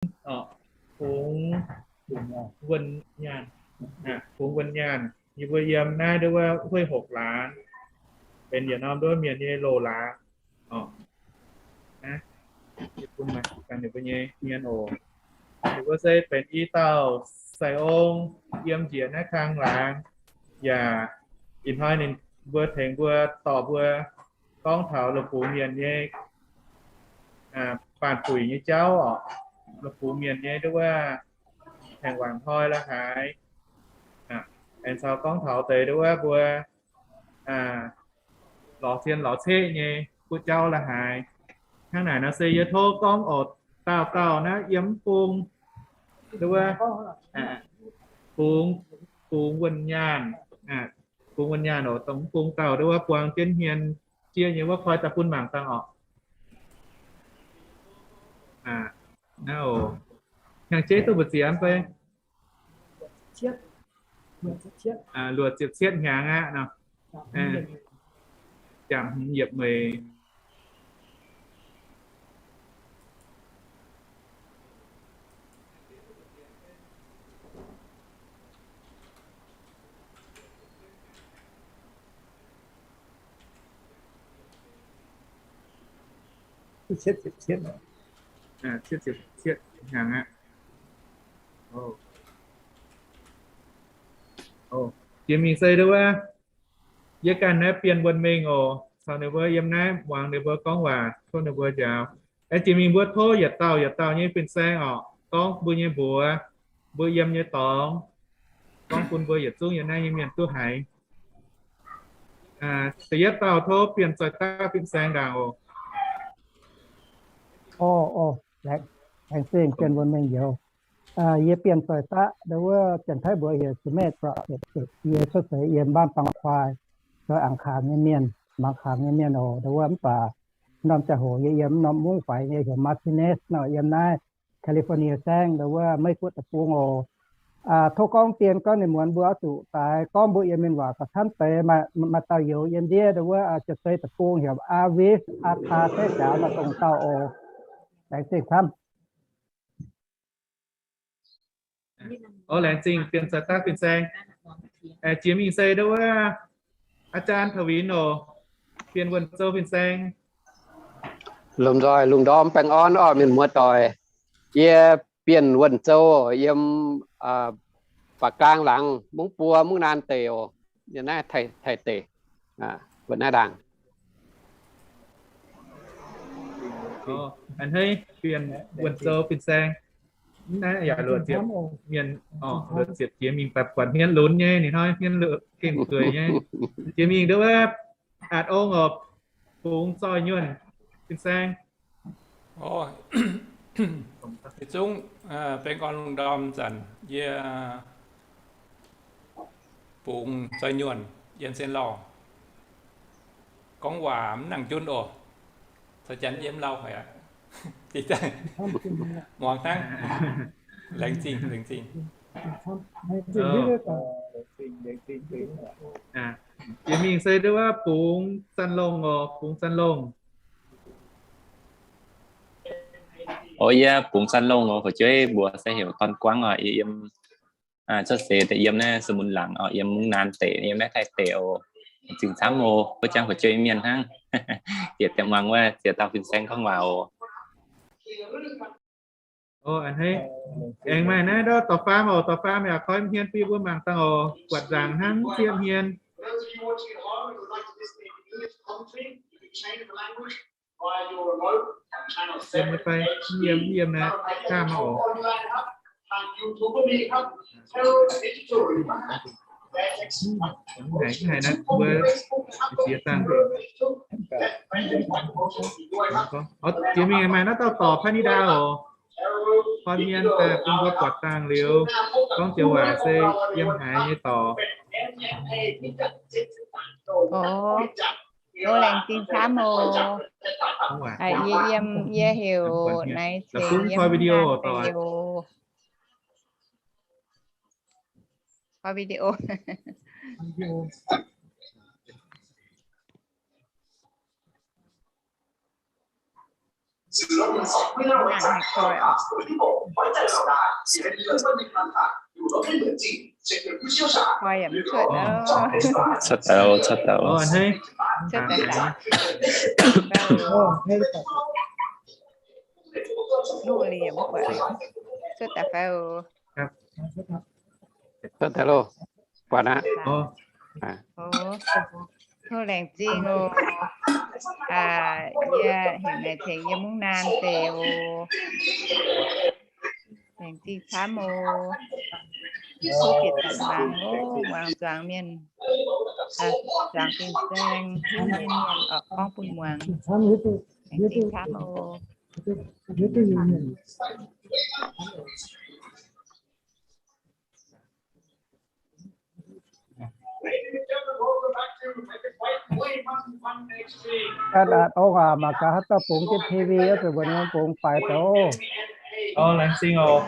Fungx Wuonh Nyaanh, Fungx Wuonh Nyaanh, yie mbuo yiem naaiv nduov wuov Hueih Hoqc Laangz, benx yietc norm nduov mienh nyei loz-laangz. Ninh mbuo se benx i dauh sai ong yiem njiec naaiv kang laangz, yaac ih hnoi ninh mbuo tengx mbuo dorh mbuo gorngv taux la'bungx mienh nyei baanh fuix nyei jauv oc. La'bungx mienh nyei nduov wuov tengx wangc hnoi la'haaix, aengx caux gorngv taux deix nduov wuov mbuo lorz zien lorz ceqv nyei kuv jauv la'haaix. Hnangv naaic nor se yie tov gorngv oc, dauh dauh naaiv yiem mv bung, nduov wuov, fungx, fungx wuonh nyaanh, fungx wuonh nyaanh oc, dongh mv bung dauh nduov wuov buang jienv hmien jieqv nyei wuov koi daaih bun mangc dangh oc. Naaiv oc, hnyangx-jeiv duqv mbu'ziex fai? Luoqc ziepc cietv hnyangx aqv nor. Jangx hmz yietc mueiz. Cietv ziepc cietv, cietv ziepc cietv hnyangx aqv. Jiex mingh se nduov wuov, yie ganh naaiv Bienh Wuonh Mengh oc, caux ninh mbuo yiem naaiv muangx ninh mbuo gorngv waac, tov ninh mbuo njaaux. Aengx jiex mingh mbuo tov yietc dauh yietc dauh nyei fin-saeng oc, gorngv mbuo nyei mbuox, mbuo yiem nyei dorngx, gorngv bun mbuo yietc zungv yiem naaiv nyei mienh duqv haiz. Da'yietv dauh tov Bienh Zoih Daqv fin-saeng ndaangc oc. Laengz zingh Bienh Wuonh Mengh Youz. Yie Bienh Zoih Daqv, nduov wuov Janx-Taiv mbuox heuc Smith Brothers. Yie cuotv seix yiem Mbaanh Bang Kuaai, zoux Aangx Kaanx nyei mienh, Mangc Kaanx nyei mienh oc. Nduov wuov mv baac norm ziangh hoc yie yiem norm mungv faix nyei heuc Martinez nor, yiem naaiv California saengv, nduov wuov Meiv Guoqv deic-bung oc. Tov gorngv dien gorngv ninh muonz mbuo oix zuqc daaih gorngv mbuo Iu-Mienh waac gauh camv deix. Maaih dauh youz yiem ndiev nduov wuov Janx-Zei deic-bung heuc Avis Aa Taa Setv Njaaux nor, dongh dauh oc. Laengz zingh camv. Orv, laengz zingh Bienh Zoih Daqv fin-saeng. Jiex mingh se nduov wuov อาจารย์ Taux Winx oc, Bienh Wuonh Zou fin-saeng. Lomh nzoih lungh ndorm baengh orn orqc, mienh muoz-doic. Yie Bienh Wuonh Zou yiem Baac Gaang Laangz, mungv buo mungv naan deic oc. Yie naaiv Taiv deic, mbuo naaiv ndaangc. A'hneiv Bienh Wuonh Zou fin-saeng. Naaiv yaac luoqc ziepc mienh, luoqc ziepc jiex mingh daaih buatc hmien lunx nyei, ninh hnoi hmien gengh gueic nyei. Jiex mingh nduov wuov Atv Ong oc, Bungx Zoih Nyuonh fin-saeng. Yietc zungv baengh orn lungh ndorm zanc yie Bungx Zoih Nyuonh, yiem Sien Lauh. Gorngv waac mv nangc junv oc. Caux janx yiem lauh haic aqv. Muangx hnangv. Laengz zingh, laengz zingh. Jiex mingh se nduov wuov Bungx Zanh Longh oc, Bungx Zanh Longh. Oc, yie Bungx Zanh Longh oc, fu'jueiv mbuox se heuc Dorn Guangv oc. Yie yiem cuotv seix daaih yiem naaiv Su Mun Laangz oc, yiem mungv naan deic, yiem naaiv Taiv deic oc. Zingh camv oc, wuov jangv fu'jueiv mienh hnangv. Bieqc daaih muangx wuov ziex dauh fin-saeng gorngv waac oc. Aengx maaih naaiv ndortv faam oc, dorh faam yaac koi hmien bun mbuo mangc dangh oc. Buatc nzaangc hnangv zieqv hmien. Yiem fai? Yiem, yiem naaiv, gaamv oc. Naaiv haiz naaiv mbuo ziex dangh. Jiex mingh maaih naaiv dauh dorc Panida oc. Koi hmien daaih bun mbuo buatc dangh liuz, gorngv joux waac se yiem haaix nyei dorc. Oc, laengz zingh camv oc. Yie yiem, yie heuc Naaiv Cingx, yiem Naan Deic oc. Koi video. Mangc haic koi oc. Koi yaac mv cuotv oc. Cuotv daaih oc, cuotv daaih oc. Cuotv daaih fai? Nuqv liemh mv buatc. Cuotv daaih fai oc? Cuotv daaih loh. Buatc aqv. Tov laengz zingh oc. Yie heuc meih tengx yie mungv naan deix oc. Laengz zingh camv oc. Tov bieqc zanc muangx oc, muangx zuangx mienh, zuangx fin-saeng, hiuv nyei mienh oc, gorngv bun muangx. Laengz zingh camv oc. Aa, ong aac, mangc gaax haaix dauh bungx jienv T V wuov, zuqc mbuo bungx faix deix oc. Laengz zingh oc.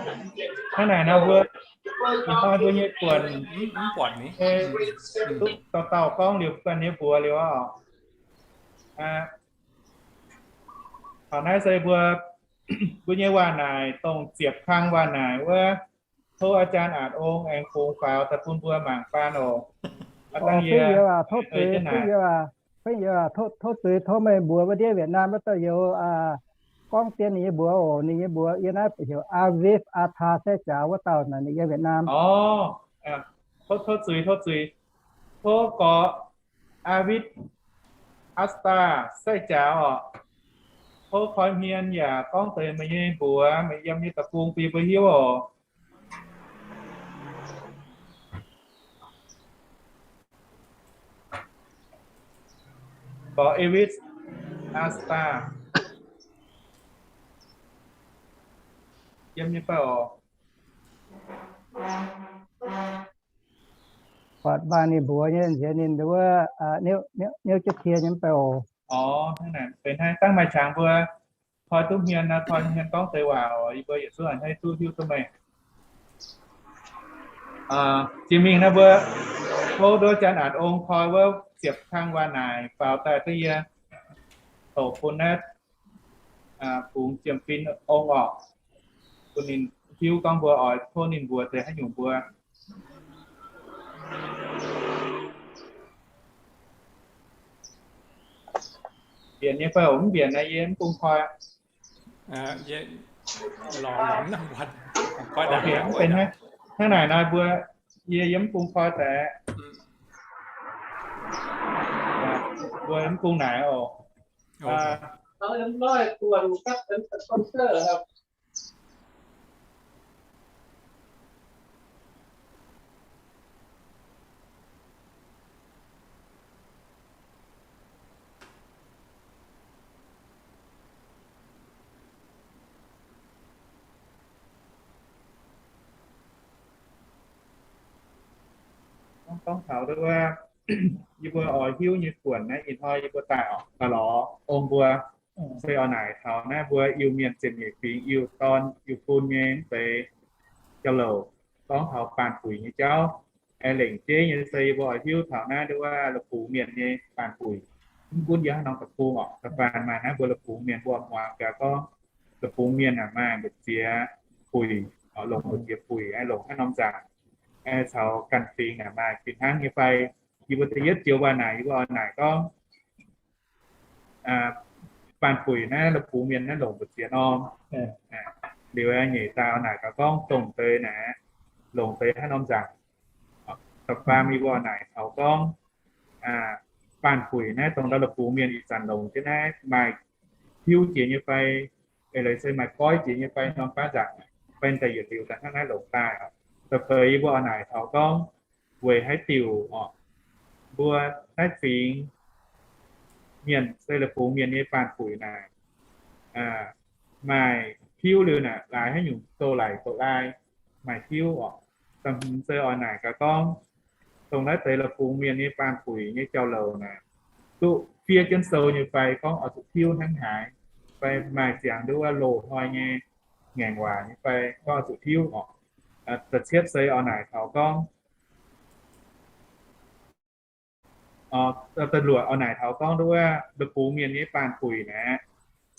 Hnangv naaic nor mbuo, ih hnoi mbuo nyei buonc, mv buatc ni, duqv dauh dauh gorngv liuz ganh nyei mbuox liuz oc. Taux naaiv se mbuo, mbuo nyei waac naaic, dongh ziepc kang waac naaic wuov, tov อาจารย์ A'nc Ong aengx bungx faaux daaih bun mbuo mangc faan oc. Fingx Youz aac, tov zuiz, Fingx Youz aac, tov zuiz, tov meih mbuox wuov ndiev Việt Nam wuov dauh youz, gorngv dien ninh nyei mbuox oc. Ninh nyei mbuox yiem naaiv heuc Aviv Atar Saeqv Jaaux wuov dauh naaic, ninh yiem Việt Nam. Tov zuiz, tov zuiz. Tov gorx Aviv Atar Saeqv Jaaux oc. Tov koi hmien yaac gorngv deix meih nyei mbuox, meih yiem nyei deic-bung bun mbuo hiuv oc. Gorx Aviv Atar yiem nyei fai oc? Buatc maaih ninh mbuox nyei nziex ninh wuov, niouv jienv tie nyei mv bei oc. Orc, hnangv naaic benx hnangv, dangh maaih qangx mbuo koi duqv hmien nor, koi hmien gorngv deix waac oc, yie mbuo yietc zungv a'hneiv duqv hiuv duqv meih. Jiex mingh naaiv mbuo tov nduov janx A'nc Ong koi wuov ziepc kang waac naaic faaux daaih duqv yie, doqc bun naaiv bungx Jiem Fin Ong orqc, bun ninh hiuv gorngv mbuo oix tov ninh mbuox deix haaix nyungc mbuo. Mbienc nyei fai oc? Mv mbienc naaiv yie mv bung koi. Hnangv naaic nor mbuo, yie yiem mv bung koi deix. Mbuo mv bung naaic oc. Gorngv taux wuov, yie mbuo oix hiuv nyei buonc naaiv, ih hnoi yie mbuo daaih oc, ga'lorz ong mbuo se oix naaic taux naaiv mbuo Iu-Mienh ziepc nyeic fingx Iu-Dorn Iu-Fun nyei mv deix jauv-louc, gorngv taux baanh buic nyei jauv. Aengx lengc jeiv nyei se yie mbuo oix hiuv taux naaiv nduov la'bungx mienh nyei baanh buic. Mv gunv yiem haaix norm deic-bung oc, da'faanh maaih naaiv mbuo la'bungx mienh mbuo muangx gaax gorngv la'bungx mienh aeqv, maaih mbu'ziex buic, longc mbu'ziex buic, longc haaix norm nzaangc, caux ganh fingx aeqv, maaih fih hnangv nyei fai. Yie mbuo da'yietv joux waac naaic, yie mbuo oix naaic gorngv baanh buic naaiv la'bungx mienh naaiv longc mbu'ziex norm. Liuz nyeic daaih oix naaic gaax gorngv dongh deix naaiv, longc deix haaix norm nzaangc. Da'faam yie mbuo oix naaic taux gorngv baanh buic naaiv dongh ndau la'bungx mienh ih zanc longc jienv naaiv maaih hiuv jiex nyei fai, eix leiz se maaih goiv jiex nyei fai, norm baav nzaangc fai daaih yietc liuz daaih hnangv naaiv longc daaih. Da'feix yie mbuo oix naaic taux gorngv weic haaix diuc oc, mbuo naaiv fingx mienh se la'bungx mienh nyei baanh buic naaic, maaih hiuv liuz naaic laaix haaix nyungc doz-laic doz-laai, maaih hiuv oc. Da'hmz se oix naaic gaax gorngv dongh naaiv deix la'bungx mienh nyei baanh buic nyei jauv-louc naaic, duqv fiev jienv sou nyei fai, gorngv oix zuqc hiuv hnangv haaix, fai maaih ziangx nduov wuov loz-hnoi nyei ngaengc waac nyei fai, gorngv oix zuqc hiuv oc. Da'cietv se oix naaic taux gorngv da'luoqc oix naaic taux gorngv nduov wuov la'bungx mienh nyei baanh buic naaic,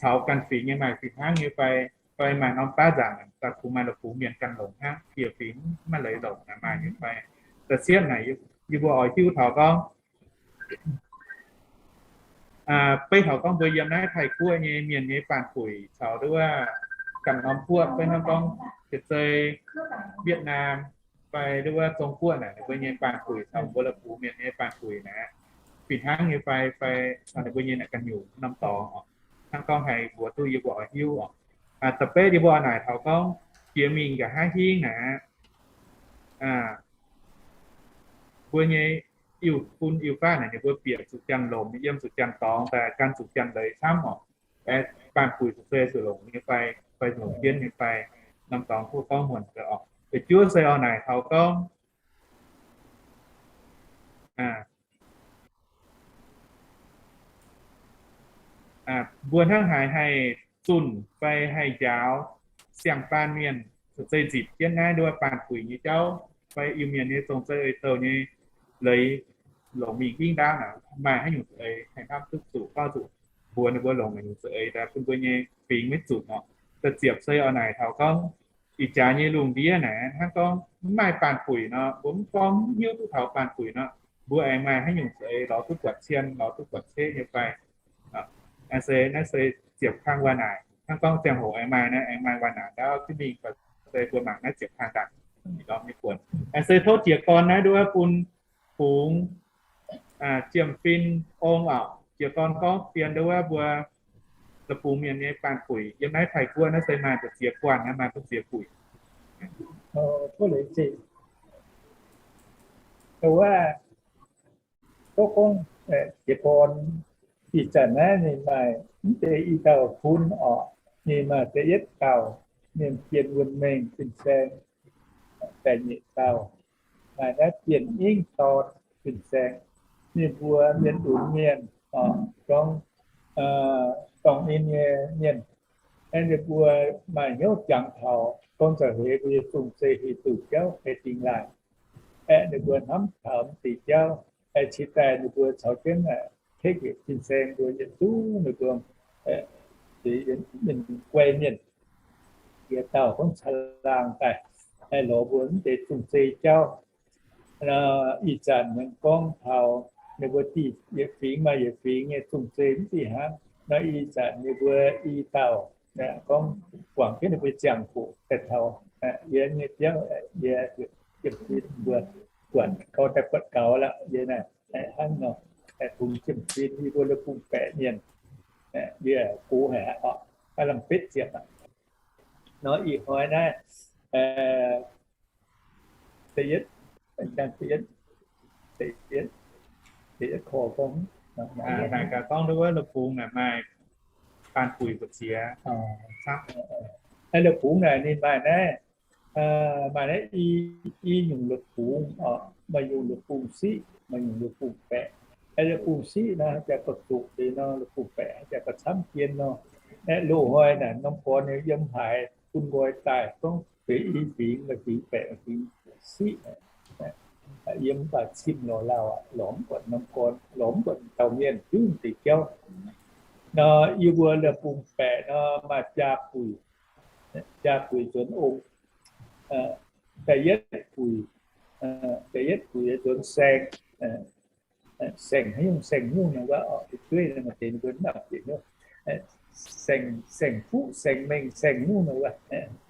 taux ganh fingx nyei maaih fih hnangv nyei fai, fai maaih norm baav nzaangc daaih kungx maaih la'bungx mienh ganh longc hnangv, fiev fingx maiv maaih leiz longc naaic maaih nyei fai. Da'cietv naaic yie mbuo oix hiuv taux gorngv, beiv taux gorngv mbuo yiem naaiv Taiv-Guoqv nyei mienh nyei baanh buic caux nduov ganh norm guoqv, beiv hnangv gorngv se zei Việt Nam fai nduov Zong Guoqv naaic, ninh mbuo nyei baanh buic caux mbuo la'bungx mienh nyei baanh buic naaic fih hnangv nyei fai, fai ninh mbuo nyei naaic ganh nyungc norm dorngx oc. Hnangv gorngv haiz mbuox duqv yie mbuo oix hiuv oc. Da'betv yie mbuo naaic taux gorngv jiex mingh nqa'haav hingv naaic, mbuo nyei iu-bun iu-faav naaic ninh mbuo bieqc zuqc janx-lomc, yiem zuqc janx-dorngx daaih gan zuqc janx-leiz camv oc. Baanh buic zuqc se zuqc longc nyei fai, fai longc jienv nyei fai, norm dorngx kuv gorngv muonc oc. Da'juov se oix naaic taux gorngv mbuo hnangv haaix haih zunh fai haih njaaux siang-baanh mienh, se zei nzipc jienv naaiv nduov baanh buic nyei jauv fai Iu-Mienh nyei zong zei ei douh nyei leiz longc mingh hingv ndaauv naaic maaih haaix nyungc za'eix haih hnamv duqv zuqc, gorngv zuqc mbuox ninh mbuo longc haaix nyungc za'eix daaih bun mbuo nyei fingx maiv zunc oc. Da'ziepc se oix naaic taux gorngv ih jaax nyei lungh ndiev naaic hnangv gorngv mv maaih baanh buic nor, mbuo mv gorngv mv hiuv duqv taux baanh buic nor, mbuo aengx maaih haaix nyungc za'eix lorz duqv buatc cien, lorz duqv buatc ceqv nyei fai? Se naaiv se ziepc kang waac naaic. Hnangv gorngv ziangh hoc aengx maaih naaiv, aengx maaih waac naaic ndaauv jienv mingh, se mbuo mangc naaiv ziepc kang daaih nyei buonc. Se tov jiez gorn naaiv nduov bun fungx jiem-fin ong oc. Jiez gorn gorngv dien nduov mbuo la'bungx mienh nyei baanh buic yiem naaiv Taiv-Guoqv naaiv se maaih mbu'ziex guanh, maaih mbu'ziex buic. Tov gorngv jiez gorn ih zanc naaiv ninh maaih mv deix i dauh fun oc. Ninh maaih da'yietv dauh, ninh Bienh Wuonh Mengh fin-saeng. Da'nyeic dauh maaih naaiv Bienh Ingv Dorn fin-saeng. Ninh mbuo mienh lunx mienh, gorngv dorngh ninh nyei mienh. Aeqv, ninh mbuo maaih hnyouv jangx taux gorngv nzauh heix mbuo nyei zong-zei heh duqv jauv heh dingx laaih. Aeqv, ninh mbuo hnamv taux mv deix jauv. Aeqv, cingx daaih ninh mbuo caux jienv Tekv Yietc fin-saeng mbuo yietc zungv ninh mbuo mienh guei mienh, yietc dauh gorngv caangh laangh daaih, aeqv, lorz mbuo mv deix zong-zei jauv. Ih zanc mienh gorngv taux ninh mbuo diuh yietc fingx maaih yietc fingx nyei zong-zei mv fih hnangv nor, ih zanc ninh mbuo i dauh gorngv guangc jienv ninh mbuo ziangh hoc daaih taux yie nyei biauv, yie jiem-fin mbuo buatc gaux daaih buatc gaux lorqc. Yie naaic hnangv nor, bungx jiem-fin yie mbuo la'bungx baeqc mienh, yie gox haic oc, lamh betv ziepc aqv. Nor ih hnoi naaiv da'yietv, da'yietv korv gorngv, naaic gaax gorngv wuov la'bungx naaic maaih baanh buic mbu'ziex camv. La'bungx naaic ninh maaih naaiv, maaih naaiv i nyungc la'bungx oc, maaih nyungc la'bungx siqv, maaih nyungc la'bungx baeqc. La'bungx siqv nor, haaix jaax gauh zuqc deix nor, la'bungx baeqc haaix jaax gauh camv jien nor. Aeqv, loz-hnoi naaic norm gorn yiem haaix bun nqoi daaih gorngv benx i fingx, maaih fingx baeqc, maaih fingx siqv. Yiem mv baac cim lorz lauh aqv, lorz mv buatc norm gorn, lorz mv buatc dauh mienh hiuv deix jauv. Nor yie mbuo la'bungx baeqc nor maaih biaa buic, biaa buic nzuonx ong. Da'yietv buic, da'yietv buic nzuonx saeng. Saeng haaix nyungc, saeng nyungc nor wuov, oc, dueiv nor maaih deix ninh mbuo mv bieqc hnyouv. Saeng, saeng-fuqv, saeng-mengh, saeng nyungc nor wuov,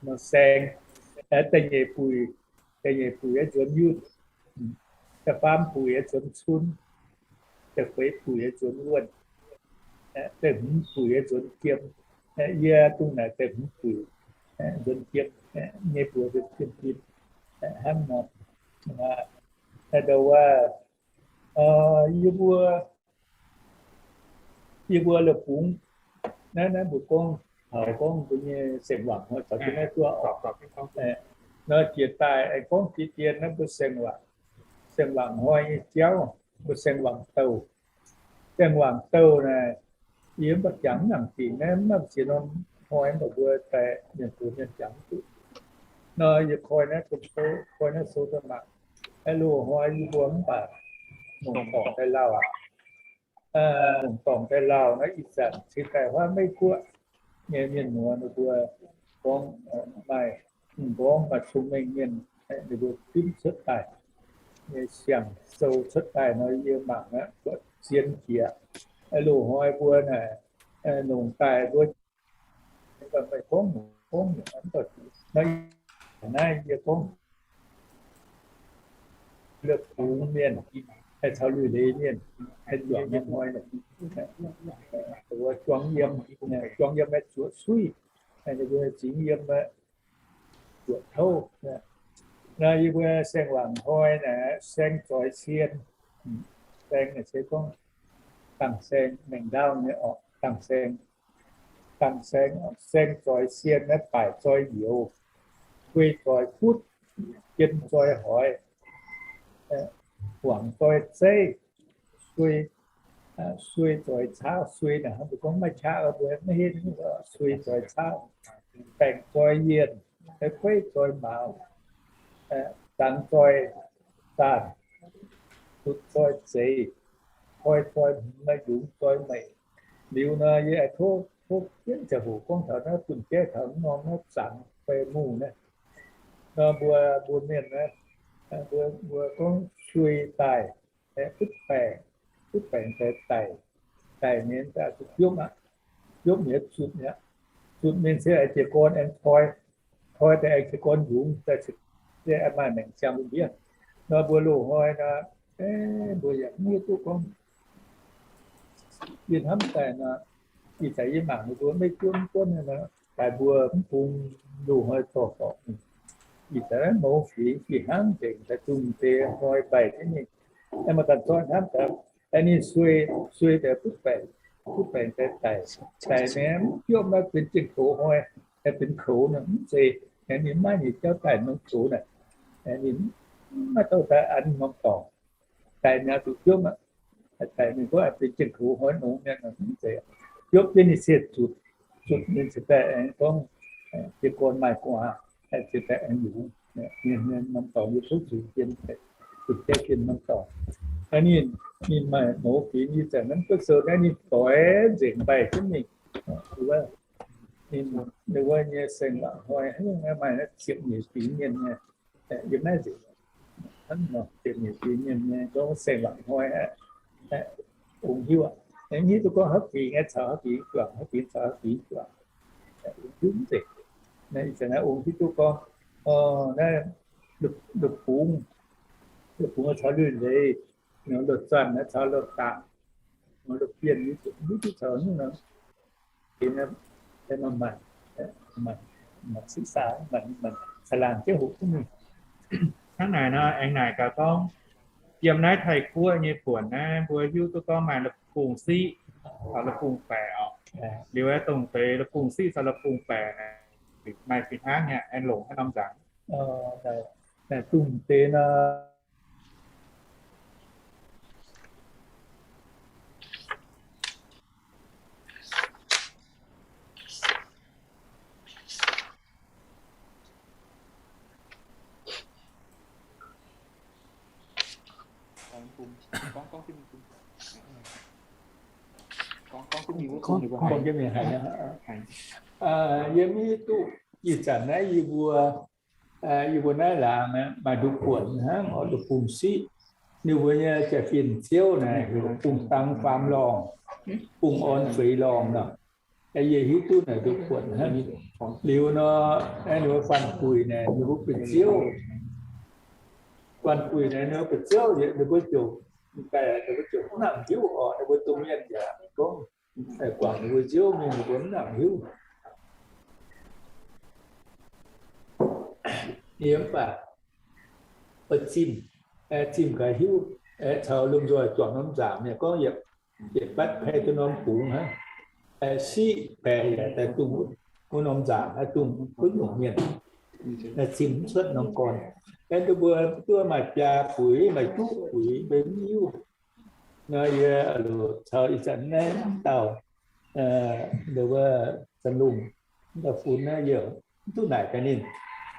nor saeng. Da'nyeic buic, da'nyeic buic nzuonx yunh. Da'faam buic nzuonx cun. Da'feix buic nzuonx wuonh. Da'hmz buic nzuonx jiem. Yie dongh naaic da'hmz buic nzuonx jiem, nyei mbuox nzuonx jiem-fin. Hnangv nor, ndau wuov, yie mbuo, yie mbuo la'bungx naaiv, naaiv mbuo gorngv taux gorngv mbuo nyei saeng-wangc hnoi caux jienv naaiv duqv oc. Nor jiex daaih aengx gorngv jiex dien naaiv mbuo saeng-wangc, saeng-wangc hnoi nyei jauv, mbuo saeng-wangc douh. Saeng-wangc douh naaic, yie mv baac jangx mv nangc dingc naaiv, mv maaih ziex norm hnoi mv baac mbuo daaih mienh gox mienh jangx duqv. Nor yie koi naaiv gong sou, koi naaiv sou daaih mangc. Aeqv, loz-hnoi yie mbuo mv baac longc dorngc daaih lauh aqv. Longc dorngc daaih lauh naaiv ih zanc cingx daaih huaav Meiv Guoqv. nyei mienh muoz ninh mbuo gorngv maaih m'nqorngv maaih cong-mengh mienh, ninh mbuo fimv cuotv daaih nyei siang-sou cuotv daaih nor, yie mangc aqv, zien jiex. Loz-hnoi mbuo naaic longc daaih mbuo gorngv, gorngv naaiv yie gorngv, la'bungx mienh caux lui-leiz mienh, juangc nyei hnoi, juangc yiem, juangc yiem zuoqc suiv, zingx yiem zuoqc touv. Nor yie mbuo saeng-wangc hnoi naaic, saeng zoix cien, saeng se gorngv dangh saeng, maengx ndaauv nyei orqc, dangh saeng, dangh saeng, saeng zoix cien naaiv, baaic zoi youz, guei zoix futv, jien zoi hoix, guangc zoi zeiv, suei, suei zoix caauv, suei naaic hnangv mbuo gorngv maiv qaqv, mbuo maiv henv, suei zoix caauv, baengc zoi yienh, gueiv zoi mauz, zangx zoi zaanh, zutc zoi zeiz, koi zoi hmz, yungz zoi meic. Liuz nor yie aengx tov, tov jienv ziangh hoc gorngv taux naaiv buonv-jaiv taux norm naaiv zangx fai mungh naaiv. Nor mbuo, mbuo mienh naaiv, mbuo, mbuo gorngv suei daaih, butv baengc, butv baengc daaih daic, daic mienh daaih zuqc biopv aqv. Biopv mi'aqv, zutc mi'aqv. Zutc mienh se aengx jiez gorn aengx koi, koi daaih aengx jiez gorn yungz, maaih maengc ziangh lungh ndiev. Nor mbuo loz-hnoi nor, mbuo yaac mv hiuv duqv gorngv yie hnamv daaih nor, ih zanc yie mangc ninh mbuo maiv juov mv buonv nor, daaih mbuo mv bung loz-hnoi dorh dorngc. Ih zanc naaiv mouz fingx fih hnangv nzengc, daaih dungh deix hnoi mbaih jienv ninh. Aengx maaih zanc zoi hnamv daaih, ninh suei, suei daaih butv baengc, butv baengc daaih daic, daic mienh mv biopv naaiv benx jienv koux hnoi, benx koux nor mv zeiz, ninh maiv nyei jauv daaih norm koux naaic, ninh maiv dauh daaih an norm dorngc. Daic mi'aqv, zuqc biopv aqv. Daic mingh gorngv benx jienv koux hnoi nongx mienh mv zeiz. Biopv jienv ninh se zutc, zutc ninh cingx daaih aengx gorngv jiez gorn maaih gu'nguaaz, cingx daaih aengx yungz. Mienh norm dorngx yie tov zuqc jien, zuqc jaiv jien norm dorngx. Ninh, ninh maaih mouz fingx, ih zanc naaiv duqv sou naaiv ninh doix nzengc mbaih jienv mingh. Ninh wuov nyei saeng-wangc hnoi hnangv maaih naaiv ziepc nyeic fingx mienh nyei, yiem naaiv nzengc, ziepc nyeic fingx mienh nyei gorngv saeng-wangc hnoi, ong hiuv aqv. Hiuv duqv gorngv haaix fingx caux haaix fingx juangc, haaix fingx caux haaix fingx juangc, ong hiuv nzengc. Ih zanc naaiv ong hiuv duqv gorngv, naaiv la'bungx, la'bungx caux lui-leiz, loz-zanc caux loz-dangc, loz-bienh, hiuv duqv caux nyungc nor. Hnangv naaic nor, aengx naaic gaax gorngv, yiem naaiv Taiv-Guoqv nyei buonc naaiv, mbuo hiuv duqv gorngv maaih la'bungx siqv caux la'bungx baeqc oc. Liuz aeqv, dongh deix la'bungx siqv caux la'bungx baeqc naaic, maaih fih hnangv nyei, aengx longc haaix norm nzaangc? Dongh deix nor, yie mv hiuv duqv ih zanc naaiv yie mbuo, yie mbuo naaiv laangz maaih nduqc buonc hnangv oc, la'bungx siqv. Ninh mbuo nyei jaa-fin ziouv naaic heuc bungx dang faam lorngh, bungx orn feix lorngh nor. Yie hiuv duqv naaic nduqc buonc hnangv. Liuz nor, ninh mbuo Faan Guix naaic ninh mbuo benx ziouv. Faan Guix naaic ninh mbuo benx ziouv, ninh mbuo ziouc, ninh mbuo ziouc mv nangc hiuv oc. Ninh mbuo domh mienh yaac gorngv guangc ninh mbuo nziouv mingh, ninh mbuo mv nangc hiuv. Yie mv baac zimh, zimh gaax hiuv, caux lomh nzoih juangc norm nzaangc mienh gorngv yietc, yietc batv paeh duqv norm bungx hnangv. Siqv baeqc yaac daaih dungh wuov norm nzaangc, dungh wuov nyungc mienh, zimh mv cuotv norm gorn. Aeqv, mbuo duqv maaih biaa buix, maaih juqv buix, mbuo mv hiuv. Nor yie caux ih zanc naaiv dauh, wuov Zanh Lungh, dauh fun naaiv, yie mv duqv naaic gaax ninh,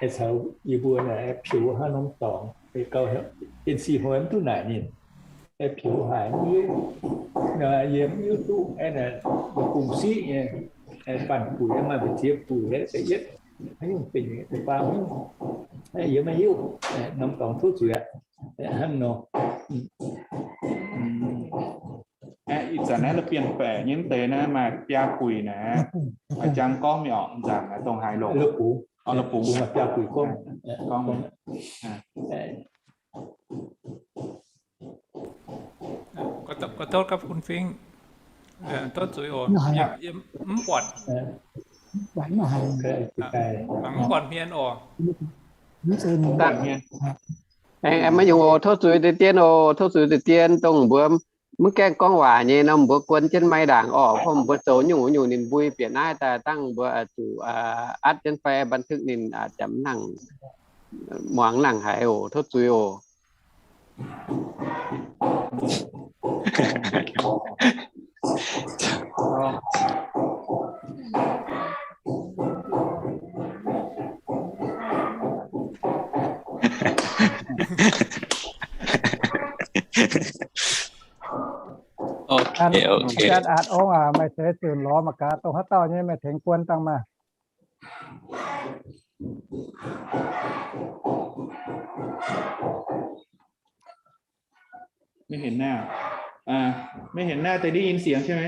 caux yie mbuo naaic piux haaix norm dorngx, gauh en si hnoi mv duqv naaic ninh, piux haaix mv hiuv. Yie mv hiuv duqv aeqv, la'bungx siqv nyei, Banh buic, maaih mbu'ziex buic da'yietv, haaix nyungc benx deix faam, yie maiv hiuv. Norm dorngx tov zuiz aqv. Hnangv nor. Ih zanc naaiv la'bienh baeqc nyei deix naaiv maaih biaa buic naaiv. Jang gorngv mingh orqc, nzangc dongh haaix longc. Bungx biaa buic gorngv. Gorngv. Có tốt cấp Phun Fính. Tốt Dùi ổ. Yiem mv buatc. Mangc mv buatc hmien ổ. Aengx maiv yungz ổ, Tov Dùi deix dien ổ, Tov Dùi deix dien dongh mbuo mv gaengh gorngv waac nyei nor, mbuo guon jienv maiv ndaangc orqc, mbuo zoux nyungc nyungc ninh mbui bieqc naaiv daaih dangh mbuo zuqc atv jienv fai ban tv ninh jangx nangc muangx nangc haiz oc, tov zuiz oc. Ok, ok. Atv ong aac, meih se zunc lorz mangc gaax, dongh haaix dauh nyei meih tengx guon dangh maah. Maiv hienx naaiv, maiv hienx naaiv, deix dinh yinh sienx ใช่ไหม?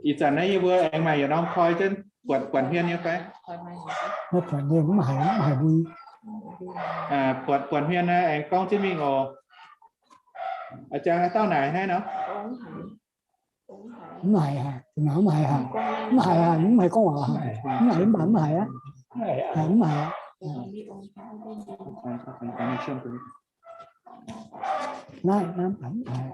Ih zanc naaiv yie mbuo aengx maaih yietc norm koi jienv buatc, buatc hmien nyei fai? Buatc hmien mv haiz, mv haiz mbui. Buatc, buatc hmien aengx gorngv jienv mingh oc. A'jang dauh naaic naaiv nor. Mv haiz haic, mv haiz haic, mv haiz gorngv waac haic, mv haiz mv baac mv haiz aqv, haiz mv haiz aqv. Naaiv, naaiv baac mv haiz.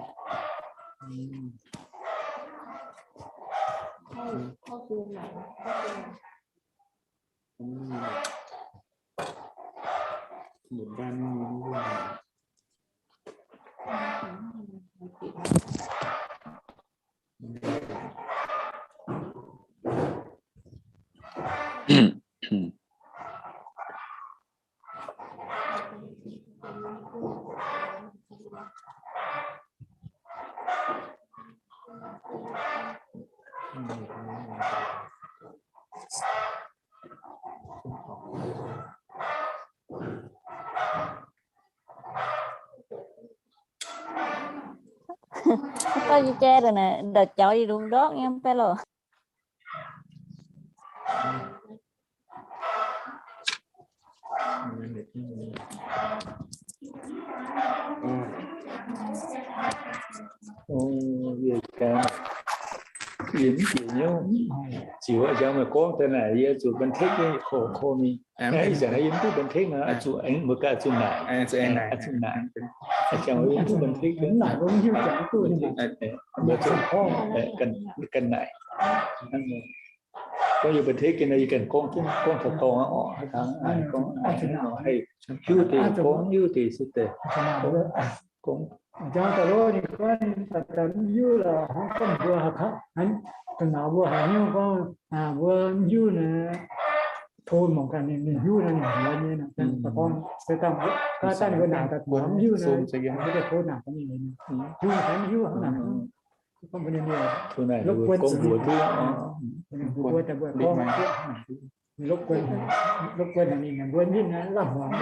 Tauv jiex jai daaih naaic, ndau jaux yie lungh ndortv nyei mv bei loh. Yie mv bieqc hnyouv, ziux jangx meih gorngv daaih naaic, yie zuqc ban tekv nyei, kov kov mingh. Ih zanc yie mv duqv ban tekv nor, zuqc aengx mbuo ganh zuqc naaic, zuqc naaic. Ih zanc yie mv duqv ban tekv, ganh naaic. Gorngv yie ban tekv nor, yie ganh gorngv, gorngv taux dorngx orqc, gorngv haih hiuv deix, gorngv hiuv deix se deix gorngv. Jangx daaih lov ninh gorngv, ninh daaih mv hiuv lorqc, hnangv gorngv mbuo haiz, da'nauz mbuo haiz hnyouv gorngv mbuo mv hiuv naaic, tov mangc gaax ninh, ninh hiuv naaic ninh mbuox nyei, gorngv se dangh gaav daaih ninh mbuo naaic daaih mv hiuv naaic, mbuo daaih tov naaic gaax ninh, hiuv fai mv hiuv hnangv naaic. Tov naaic mbuo gorngv mbuox duqv, mbuo daaih mbuo gorngv, lopv guon, lopv guon haic ninh, mbuo ninh lamh hmuangx.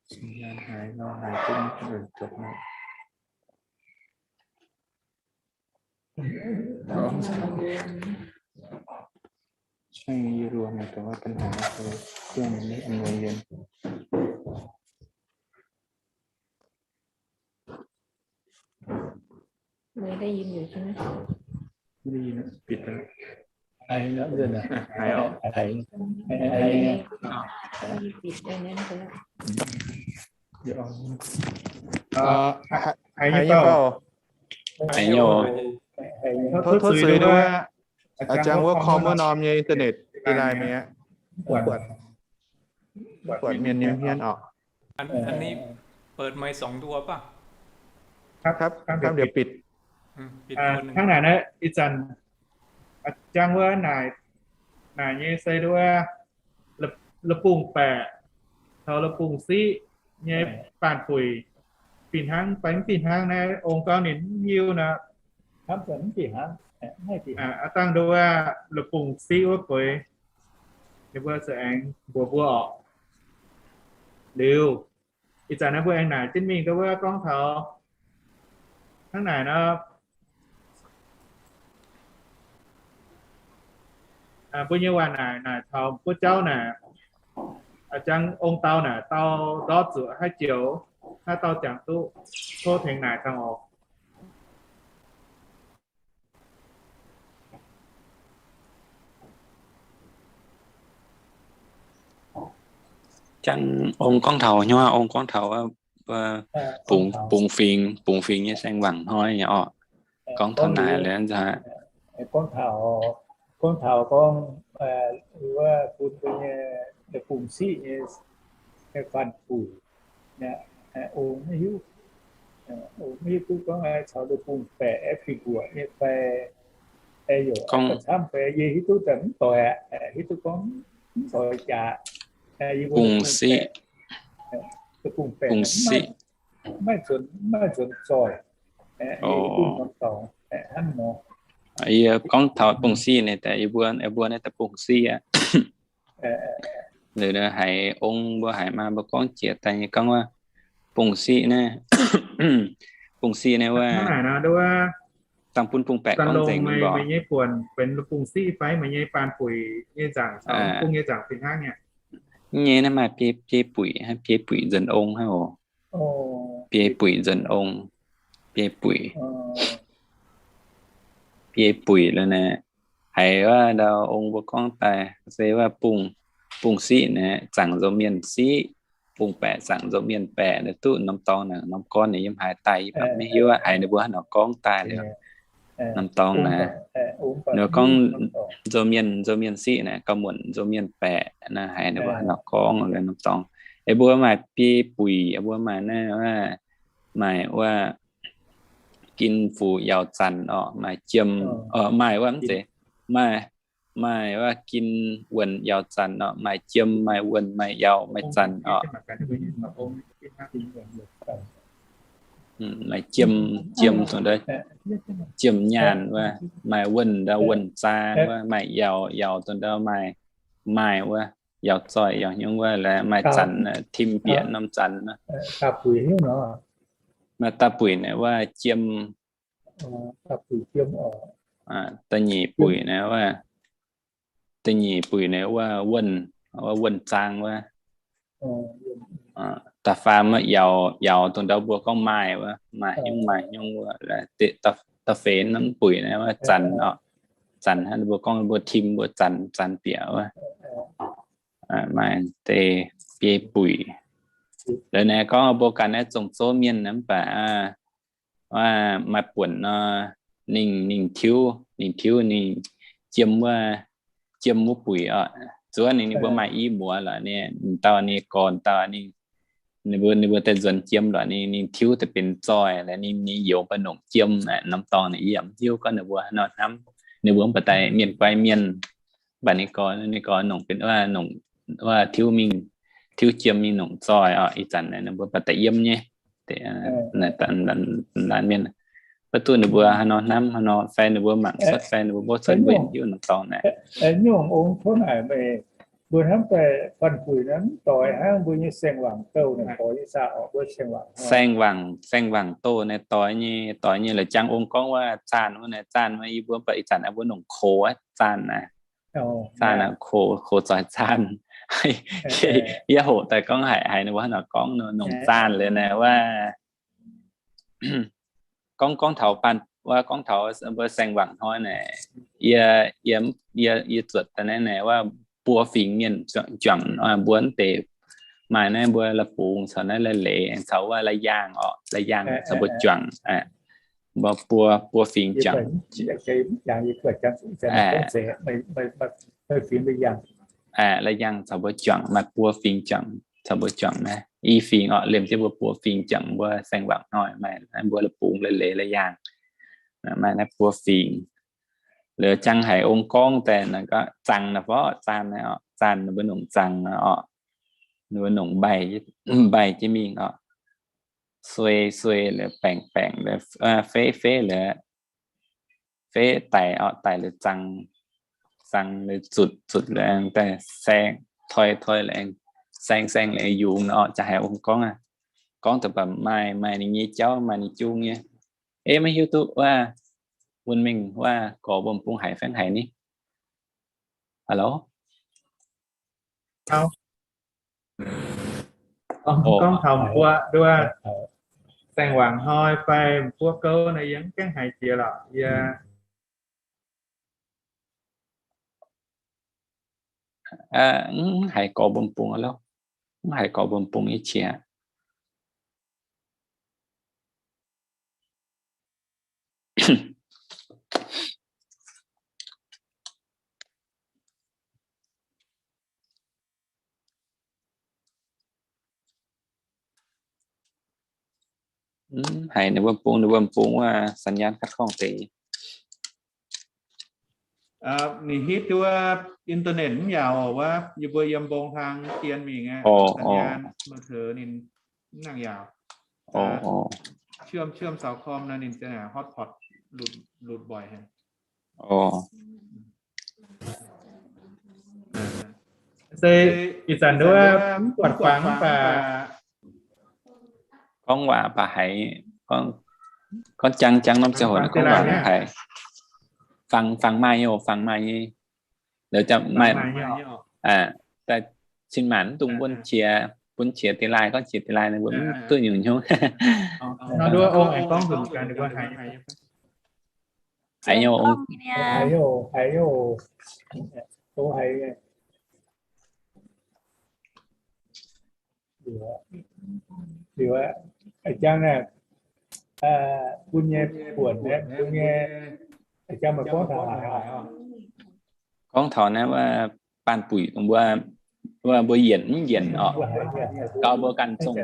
Sinh nhai haiz, lau haiz duqv mv jopv nor. Sai yie luoqc naaic, แต่ว่าปัญหาคือเครื่องมันไม่อำนวยเย็น ไม่ได้ยินอยู่ใช่ไหม? ไม่ได้ยินนะ ปิดไปแล้ว หายแล้วเดี๋ยวนะ อ่ะ หายออก หาย หาย หาย ไม่ได้ปิดไอ้นั่นไปแล้ว เดี๋ยวเอา เอ่อ หาย หายเปล่า? หายอยู่ Tov, tov zuiz duqv wuov, a'jang wuov korv wuov norm nyei internet ih lai mi'aqv. Buatc mienh nyei hmien oc. อัน อันนี้เปิดไมค์สองตัวป่ะ ครับ ครับ เดี๋ยวปิด อืม ปิดตัวหนึ่ง Hnangv naaic naaiv, ih zanc jang wuov naaic, naaic nyei se wuov, la'bungh baeqc caux la'bungh siqv nyei baanh buic, fih hnangv fai mv fih hnangv naaiv, ong gorngv ninh mv hiuv nor. Aav dangh nduov la'bungh siqv wuov gueix, ninh mbuo se aengx mbuox mbuo oc. Liuz, ih zanc naaiv mbuo aengx naaic jienv mingh dongh wuov gorngv taux hnangv naaic nor, mbuo nyei waac naaic, naaic taux buov jauv naaic, jang ong dau naaic, dau ndortv zuqc haaix joux, haaix dauh jangx duqv, tov tengx naaic dangh oc. Jang ong gorngv taux nyuoz, ong gorngv taux bungx fingx, bungx fingx nyei saeng-wangc hnoi nyei orqc. Gorngv taux naaic liuz, gorngv taux, gorngv taux gorngv wuov bun mbuo nyei bungx siqv nyei faanh buic, ong maiv hiuv, ong maiv hiuv duqv gorngv caux bungx baeqc fingx-mbuoqc nyei fai, yaac camv fai, yie hiuv duqv daaih mv doic aqv, hiuv duqv gorngv mv doic jaax. Bungx siqv, bungx siqv, maiv nzuonx, maiv nzuonx zoih. Yie gorngv taux bungx siqv naaic, yie mbuo, yie mbuo naaiv daaih bungx siqv aqv. Liuz haiz ong mbuo haiz maa mbuo gorngv jiex daaih nyei gorngv wuov bungx siqv naaiv, bungx siqv naaiv wuov, dangh bun bungx baeqc gorngv nzengc mingh mborqc. Meih nyei buonc benx bungx siqv fai meih nyei baanh buic nyei nzaangc caux bung nyei nzaangc fih hnangv nyei? Nyei naaiv maaih biei, biei buic, biei buic nzuonx ong hnangv oc. Biei buic nzuonx ong, biei buic. Biei buic liuz naaic, haiz wuov ndau ong mbuo gorngv daaih se wuov bungx, bungx siqv naaic zaangc nzou mienh siqv, bungx baeqc zaangc nzou mienh baeqc, duqv norm dorngx naaic norm gorn naaic yiem haaix daaih yie mv hiuv, haiz ninh mbuo hnangv nor gorngv daaih liuz. Norm dorngx naaic, ninh mbuo gorngv nzou mienh, nzou mienh siqv naaic gauh muonc nzou mienh baeqc naaic, haiz ninh mbuo hnangv nor gorngv liuz norm dorngx. Eix mbuo maaih biei buic, mbuo maaih naaiv, maaih wuov gin fuc yaauc zanc orqc, maaih jiem, maaih wuov mv zeiz, maaih, maaih wuov gin wuonh yaauc zanc orqc, maaih jiem, maaih wuonh, maaih yaauc, maaih zanc orqc. Maaih jiem, jiem dongh ndau, jiem nyaanh wuov, maaih wuonh ndau, wuonh zaang wuov, maaih yaauc, yaauc dongh ndau maaih, maaih wuov, yaauc zoih, yaauc hnyungv wuov, laaix maaih zanc, tim bieqc norm zanc. Maaih da'buic naaic wuov jiem, da'nyeic buic naaic wuov, da'nyeic buic naaic wuov wuonh, wuov wuonh zaang wuov. Da'faam wuov yaauc, yaauc dongh ndau mbuo gorngv maaih wuov, maaih hnyungv, maaih hnyungv wuov. Da'feix norm buic naaic wuov zanc orqc, zanc hnangv mbuo gorngv mbuo tim mbuo zanc, zanc bieqc wuov. Maaih deix biei buic. Liuz naaic gorngv mbuo ganh naaiv zong zouv mienh mv baac maaih buonc nor, ninh, ninh tiuv, ninh tiuv ninh jiem wuov, jiem wuov buic orqc. Zuov ninh, ninh mbuo maaih i muoz lorqc, ninh dauh ninh gorn dauh ninh, ninh mbuo, ninh mbuo daaih nzuonx jiem lorqc, ninh, ninh tiuv daaih benx zoih laaix ninh, ninh youz mbuo nongc jiem naaic. Norm dorngx naaic yie mv hiuv gorngv ninh mbuo haaix nor hnamv, ninh mbuo mv baac daaih mienh guai mienh, mv baac ninh gorx, ninh gorx nongc benx, nongc, tiuv mingh, tiuv jiem mingh nongc zoih orqc. Ih zanc ninh mbuo baac daaih yiem nyei. Laanh mienh, maiv duqv ninh mbuo haaix nor hnamv haaix nor, fai ninh mbuo mangc cuotv fai ninh mbuo mbuov cuotv, mbuo hiuv norm dorngx naaic. Nyungc ong tov naaic meih, mbuo hnamv daaih faanh buic naaiv mv doix hnangv mbuo nyei saeng-wangc douh naaic, doix nyei saah orqc, mbuo saeng-wangc, saeng-wangc douh naaic doix nyei, doix nyei. Laaix jangx ong gorngv wuov zaanh wuov naaic, zaanh wuov yie mbuo mv baac ih zanc naaic mbuo nongc kox zaanh naaic. Zaanh naaic kox, kox zoih zaanh. Yie hoqc daaih gorngv haiz, haiz ninh mbuo hnangv naaic gorngv nongc zaanh liuz naaic wuov. Gorngv, gorngv taux baanh, wuov gorngv taux mbuo saeng-wangc hnoi naaic, yie, yie, yie, yie zuotc daaih naaiv naaic wuov buo fingx mienh juangc, mbuo mv deix maaih naaiv mbuo la'bungx caux naaiv la'leiz caux wuov la'yaangh orqc, la'yaangh caux mbuo juangc, mbuo buo, buo fingx juangc. La'yaangh caux mbuo juangc, maaih buo fingx juangc caux mbuo juangc naaiv. I fingx orqc, liemh jienv mbuo buo fingx juangc mbuo saeng-wangc hnoi, maaih naaiv mbuo la'bungx la'leiz la'yaangh. Maaih naaiv buo fingx. Liuz jangx haiz ong gorngv daaih naaic, zangx naaic fov, zaanh naaic orqc, zaanh, ninh mbuo nongc zaangc orqc, ninh mbuo nongc mbaih jienv mingh orqc. Suei suei liuz, baengc baengc liuz, fev fev liuz, fev daic orqc, daic liuz zangx, zangx liuz zutc, zutc liuz aengx daaih saeng, toi toi liuz aengx saeng, saeng liuz aengx yungz orqc. Jangx haiz ong gorngv aqv. Gorngv daaih baac maaih, maaih ninh nyei jauv, maaih ninh jung nyei. Eh, maiv hiuv duqv wuov, wuonh mengh wuov gorx mbuo m'bung haiz fai mv haiz ni? Hello? Gorngv taux mbuo nduov saeng-wangc hnoi fai m'buoqv gouv naaic, yie mv gaengh haiz jiex lorqc. Yie mv haiz gorx mbuo m'bung loh. Mv haiz gorx mbuo m'bung nyei qiex. Haiz ninh mbuo bung, ninh mbuo bung wuov สัญญาณ ขัดข้อง deix. Ninh hitv duqv wuov internet mv yaauc wuov, yie mbuo yiem mbong hlang dien mingh aqv, สัญญาณ มือถือ ninh mv nangc yaauc. เชื่อม เชื่อม เสาคอม naaiv ninh hotspot hluc mboic haic. Se ih zanc nduov mv buatc fangx mv baac gorngv waac baac haiz, gorngv jang jang norm ziangh hoc gorngv waac haiz. Fangx, fangx maaih nyei, fangx maaih nyei. Liuz maaih, daaih cin-maanc mv dungx bun qiex, bun qiex deix lai, gorngv qiex deix lai ninh mbuo mv duqv nyungc hnyouv. Haiz nyei, haiz nyei. Liuz a'jang naaiv, bun nyei buonc naaiv, bun nyei, a'jang maaih gorngv taux haaix? Gorngv taux naaiv wuov, baanh buic mbuo, mbuo yienc mv yienc orqc, gauh mbuo ganh zongh.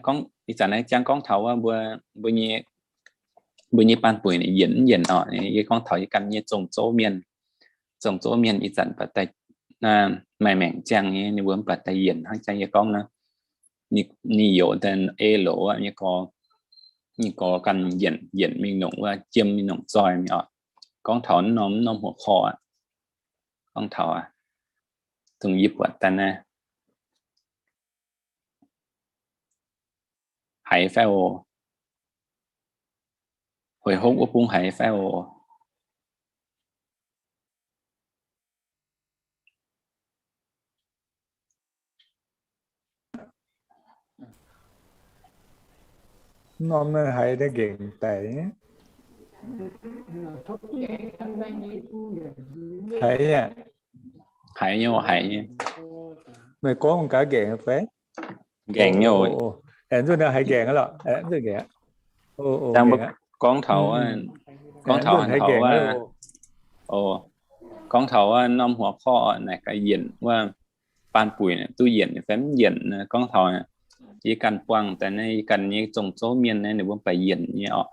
Gorngv ih zanc naaiv jang gorngv taux wuov mbuo, mbuo nyei, mbuo nyei baanh buic yienc mv yienc orqc. Yie gorngv taux yie ganh nyei zongh zouv mienh, zongh zouv mienh ih zanc baac daaih maaih maengc ziangh nyei, ninh mbuo mv baac daaih yienc hnangv jang yie gorngv nor. Ninh youz daaih ei loz nyei gorx, ninh gorx ganh yienc, yienc mingh nongc wuov, jiem mingh nongc zoih mingh orqc. Gorngv taux norm, norm huoqc korv aqv. Gorngv taux aqv, dongh yie buatc daaih naaiv. Haiz fai oc? Hueix hopv wuov bung haiz fai oc? Norm naaiv haiz daaih nqengc daic. Haiz aqv. Haiz nyei, haiz nyei. Meih gorngv gaax nqengc fai? Nqengc nyei. Aengx nzunc haiz nqengc lorqc. Gorngv taux, gorngv taux, gorngv taux norm huoqc korv naaic gaax yienc wuov, baanh buic duqv yienc fai mv yienc. Gorngv taux yie ganh buangh daaih naaiv, yie ganh nyei zongh zouv mienh naaiv, ninh mbuo mv baac yienc nyei orqc.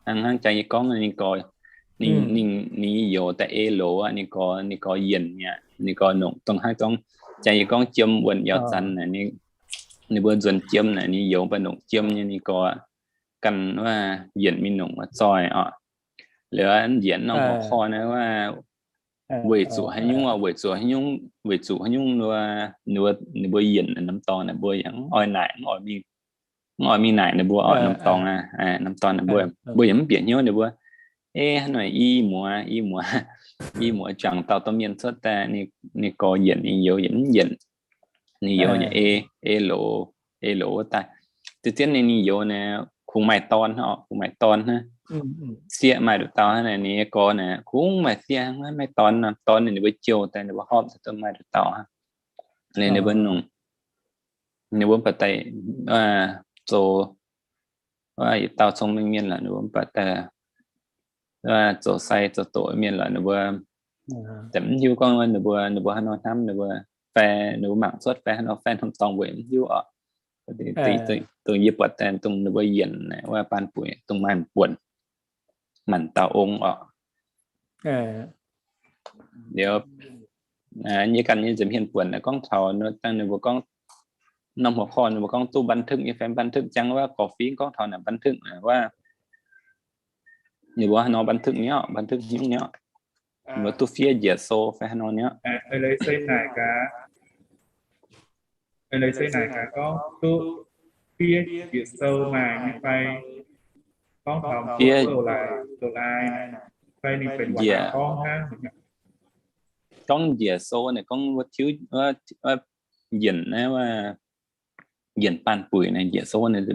Hnangv, hnangv jang yie gorngv, ninh gorx, ninh, ninh youz daaih ei loz aqv, ninh gorx, ninh gorx yienc nyei aqv. Ninh gorx nongc dongh hnangv gorngv, jang yie gorngv jiem wuonh yaux zanc naaic, ninh mbuo nzuonx jiem naaic, ninh youz mv baac nongc jiem nyei, ninh gorx ganh wuov yienc mingh nongc wuov zoih orqc. Liuz yienc norm huoqc korv naaiv wuov, weic zuqc haaix nyungc, weic zuqc haaix nyungc, weic zuqc haaix nyungc, ninh mbuo yienc norm dorngx naaic mbuo yaac mv oix naaic, mv oix mingh naaic ninh mbuo orqc. Norm dorngx, norm dorngx naaic mbuo, mbuo yaac mv bieqc hnyouv ninh mbuo. Ei hnoi i muoz, i muoz, i muoz juangc dauh domh mienh cuotv daaih, ninh gorx yienc, ninh youz yaac mv yienc. Ninh youz yaac ei, ei loz, ei loz wuov daaih. Zien-zien ninh, ninh youz naaic kungx maaih dorn orqc, kungx maaih dorn hnangv. Sieqv maaih nduqc dauh hnangv naaic, ninh nyei gorx naaic kungx maaih sieqv hnangv, maaih dorn, dorn ninh mbuo jouh daaih, ninh mbuo horpc daaih duqv maaih nduqc dauh hnangv. Ninh mbuo nongc, ninh mbuo mv baac daaih zoux yietc dauh cong-mengh mienh lorqc, ninh mbuo mv baac daaih zoux sai zoux doqc mienh lorqc, ninh mbuo mv hiuv gorngv ninh mbuo, ninh mbuo haaix nor hnamv, ninh mbuo fai ninh mbuo mangc cuotv fai haaix nor, fai norm dorngx mbuo mv hiuv oc. Dongh yie buatc daaih dongh ninh mbuo yienc naaic wuov baan buic dongh maaih buonc, manc dauh ong oc. Liuz yie ganh nyei nza'hmien buonc naaic gorngv taux dangh ninh mbuo gorngv norm huoqv korv ninh mbuo gorngv duqv บันทึก nyei fai บันทึก jangx wuov gorx fingx gorngv taux naaic บันทึก naaic wuov ninh mbuo haaix nor บันทึก nyei oc, บันทึก nyungc nyei oc. Ninh mbuo duqv fiev njiec sou fai haaix nor nyei oc. Leiz se naaic gaax gorngv duqv fiev njiec sou naaic nyei fai gorngv taux fiev zoux lai, zoux lai fai ninh benx waac gorngv hnangv. Gorngv njiec sou naaic gorngv wuov tiuv, yienc naaiv, yienc baan buic naaiv njiec sou naaic,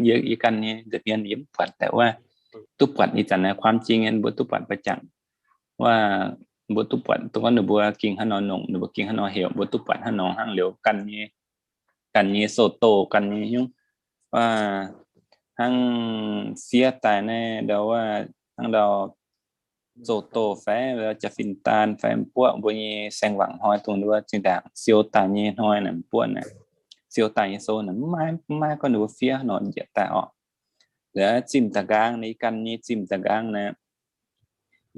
yie ganh nyei nza'hmien yie mv buatc daaih wuov, duqv buatc ih zanc naaiv ความจริง mbuo duqv buatc ba'jangc wuov, mbuo duqv buatc duqv gorngv ninh mbuo ging haaix nor nongc, ninh mbuo ging haaix nor heuc, mbuo duqv buatc haaix nor hnangv liuz ganh nyei, ganh nyei sou doh ganh nyei nyungc wuov, hnangv siev daaih naaiv ndau wuov, hnangv ndau zoux doh fai jaa-fin daan fai m'buoqv mbuo nyei saeng-wangc hnoi dongh ninh mbuo zinh ndaangc siou daaih nyei hnoi naaic, m'buoqv naaic, siou daaih nyei sou naaic mv maaih, mv maaih gorngv ninh mbuo fiev nor njiec daaih oc. Liuz zimh da'nqaang naaic, yie ganh nyei zimh da'nqaang naaic,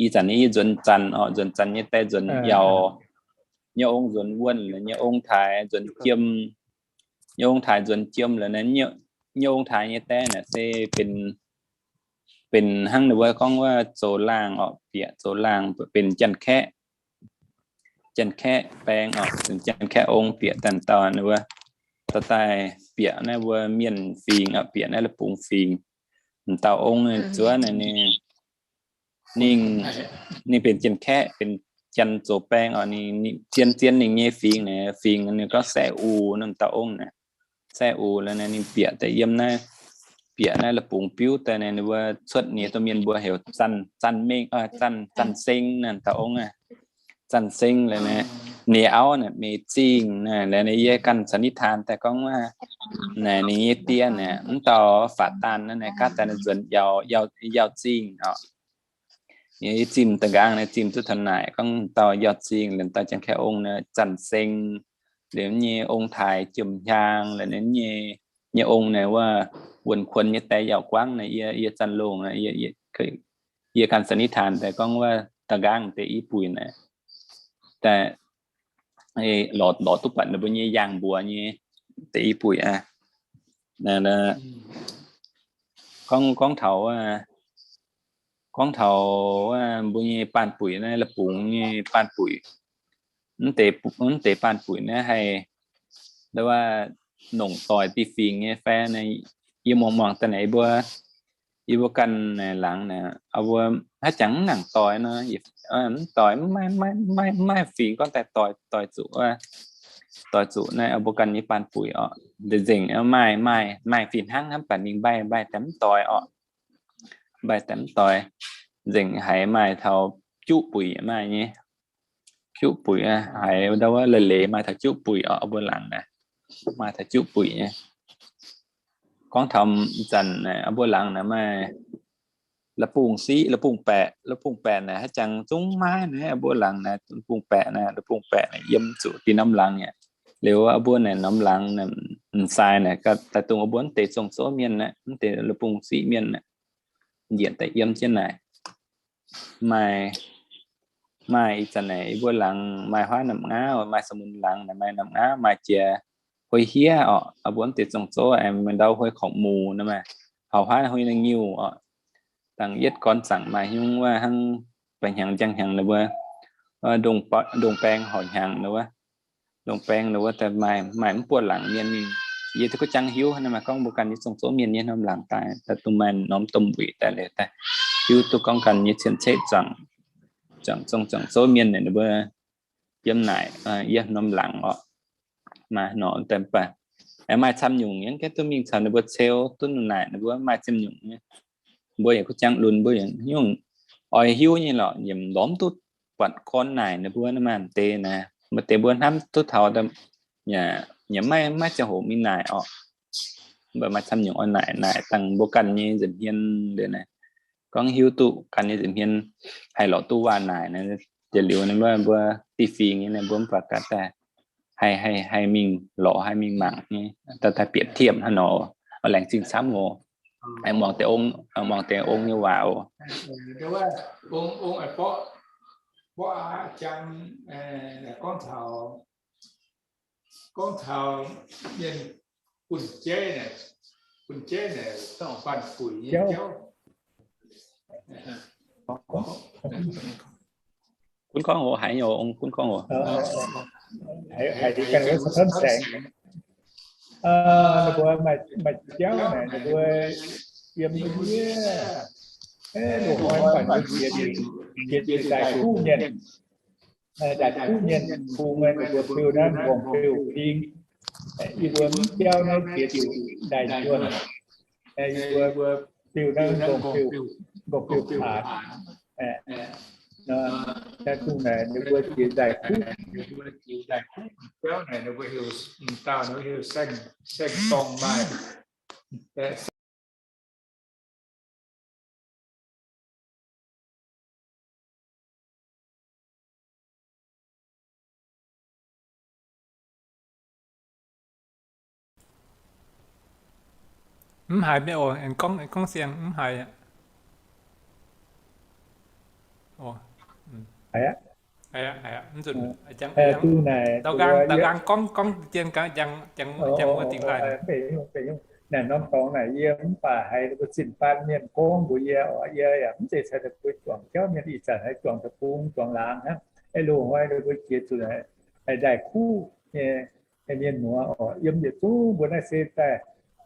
ih zanc yie nzuonx zanc oc, nzuonx zanc nyei daaih nzuonx yaac nyei ong nzuonx wuonh, nyei ong taaix nzuonx jiem, nyei ong taaix nzuonx jiem lorqc, nyei ong taaix nyei daaih naaic se benx, benx hnangv ninh mbuo gorngv wuov zoux laangh oc, bieqc zoux laangh benx Janx-Kaeqv, Janx-Kaeqv baeng oc, Janx-Kaeqv ong bieqc daaih dauh ninh mbuo, dauh daaih bieqc naaiv mbuo Mienh fingx oc, bieqc naaiv Lapungx fingx. M'dauh ong zuov naaic ninh, ninh, ninh benx Janx-Kaeqv, benx Janx zoux baeng oc, ninh, ninh zien, zien ninh nyei fingx naaic, fingx ninh gorngv Saeqv Ux, m'dauh ong naaic, Saeqv Ux lorqc naaic, ninh bieqc daaih yiem naaiv, bieqc naaiv Lapungx biuv daaih naaic, ninh mbuo cuotv ninh nyei domh mienh mbuo heuc Zanc, Zanc Mengh, Zanc, Zanc Seng naaic, m'dauh ong aac. Zanc Seng lorqc naaic, ninh auv naaic Meix Zingh naaic, lorqc naaic yie ganh สันนิษฐาน daaih gorngv wuov, naaic ninh nyei die naaic mv dauh Faatv Daanh naaic, naaic gaav daaih naaic nzuonx Yaauh, Yaauh Zingh oc. Yie zimh da'nqaang naaic zimh duqv taux naaic gorngv dauh Yaauh Zingh, liemh dauh Janx-Kaeqv ong naaic Zanc Seng, liemh nyei ong taaix Jiem Hiaang, liemh nyei, nyei ong naaic wuov Wuonh Kuonx nyei die Yaauh Guangv naaic, yie, yie Zanc Longh naaic, yie, yie ganh สันนิษฐาน daaih gorngv wuov da'nqaang deix i buic naaic, daaih lorz, lorz duqv buatc ninh mbuo nyei yaangh mbuox nyei deix i buic aqv. Gorngv, gorngv taux, gorngv taux mbuo nyei baanh buic naaiv, Lapungx nyei baanh buic, mv deix, mv deix baanh buic naaiv haih, wuov, nongc doic diqc fingx nyei fai naaic, yie muangx muangx daaih naaic mbuo, yie mbuo ganh naaic laangz naaic, mbuo haaix jangx mv nangc doic nor, mv doic, mv maaih, mv maaih, mv maaih fingx gorngv daaih doic, doic zuqc, doic zuqc naaiv mbuo ganh nyei baanh buic oc. Nzengc, nzengc maaih, maaih, maaih fih hnangv hnamv baac ninh mbaih, mbaih daaih mv doic oc. Mbaih daaih mv doic. Nzengc haiz maaih taux juqv buic maaih nyei. Juqv buic haiz ndau wuov leiz-leiz maaih taux juqv buic oc, mbuo laangz naaic. Maaih taux juqv buic nyei. Gorngv taux ih zanc naaic mbuo laangz naaic maaih Lapungx Siqv, Lapungx Baeqc. Lapungx Baeqc naaic haaix jangx zungv maiv naaiv, mbuo laangz naaic Lapungx Baeqc naaic, Lapungx Baeqc naaic yiem zuqc dinh norm laangz aqv. Liuz mbuo naaic norm laangz m'saaix naaic daaih dongh mbuo mv deix zong-zov mienh naaic, mv deix Lapungx Siqv mienh naaic, njiec daaih yiem jienv naaic. Maaih, maaih ih zanc naaic yie mbuo laangz maaih huaav namx ngaauv, maaih สมุน laangz naaic maaih namx ngaauv, maaih jiex huei hiev oc. Mbuo mv deix zong-zov aengx ndau huei korqv-muc nor maaih, hauv huaav huei naaiv ngiuh oc. Dangh yietv gorn zaangc maaih nyungc wuov hnangv baengc hnyangx njang hnyangx ninh mbuo, ndongh baeng horc hnyangx ninh wuov, ndongh baeng ninh wuov daaih maaih, maaih mv buoqv laangz mienh mingh. Yie duqv jangv hiuv naaiv maaih gorngv mbuo ganh nyei zong-zov mienh nyei norm laangz daaih, daaih dongh maaih norm domh wuic daaih liuz daaih hiuv duqv gorngv ganh nyei cien-ceqv zuangx, zuangx zong zuangx zov mienh ninh mbuo yiem naaic, yiem norm laangz oc. Maaih norm daaih mv baac maaih camv nyungc yiem gengh duqv mingh caux ninh mbuo ceu duqv naaic ninh mbuo maaih camv nyungc nyei. Mbuo yaac kuv jangv lunx mbuo yaac nyungc oix hiuv nyei lorqc, yaac lorz mv duqv buatc gorn naaic ninh mbuo naaiv maanc deix naaic. Maaih deix mbuo hnamv duqv taux yaac, yaac maiv, maiv ziangh hoc mingh naaic orqc. Mv baac maaih camv nyungc oix naaic, naaic dangh mbuo ganh nyei nza'hmien liuz naaic, gorngv hiuv duqv ganh nyei nza'hmien haih lorz duqv waac naaic, jiex liuz mbuo diqv fingx nyei, mbuo mv baac gaax daaih haih, haih mingh lorz, haih mingh mangc nyei, daaih bieqc tiemh hnangv nor, laengz zingh camv oc. Muangx deix ong, muangx deix ong nyei waac oc. Gorngv taux mienh bun jeiv naaic, bun jeiv naaic, gunv gorngv oc, haiz nyei ong gunv gorngv oc. Haiz ganh wuov caux camv saengx. Ninh mbuo maaih jauv naaic, ninh mbuo yiem yie, loz-hnoi mv baac ninh mbuo jiex, jiex daaih kuv mienh. Daaih kuv mienh bung ninh mbuo biux naaiv nqorngv-biuh ping. Yie mbuo mv jauv naaiv jiex zuqc daaih nyuonh. Yie mbuo biux naaiv nqorngv-biuh, nqorngv-biuh paanx. Naaiv dongh naaic ninh mbuo jiex daaih kuv, jauv naaic ninh mbuo heuc, dauh ninh mbuo heuc saeng-dorngh maaih. Mv haiz mienh oc, aengx gorngv, aengx gorngv siang mv haiz aqv. Haiz aqv. Haiz aqv, haiz aqv. Mv nzunc, daux nqaang, daux nqaang gorngv, gorngv jien gaax, jangx, jangx wuov dingh daaih. Naaic norm dorngx naaic yie mv baac haiz ninh mbuo zinh baan mienh gorngv mbuox yie, yie yaac mv zeiz caux ninh mbuo juangc jauv mienh, ih zanc haiz juangc deic-bung, juangc laangz hnangv. Loz-hnoi ninh mbuo jiex zuqc daaih kuv nyei mienh muoz oc, yiem yietc zungv mbuo naaiv se daaih,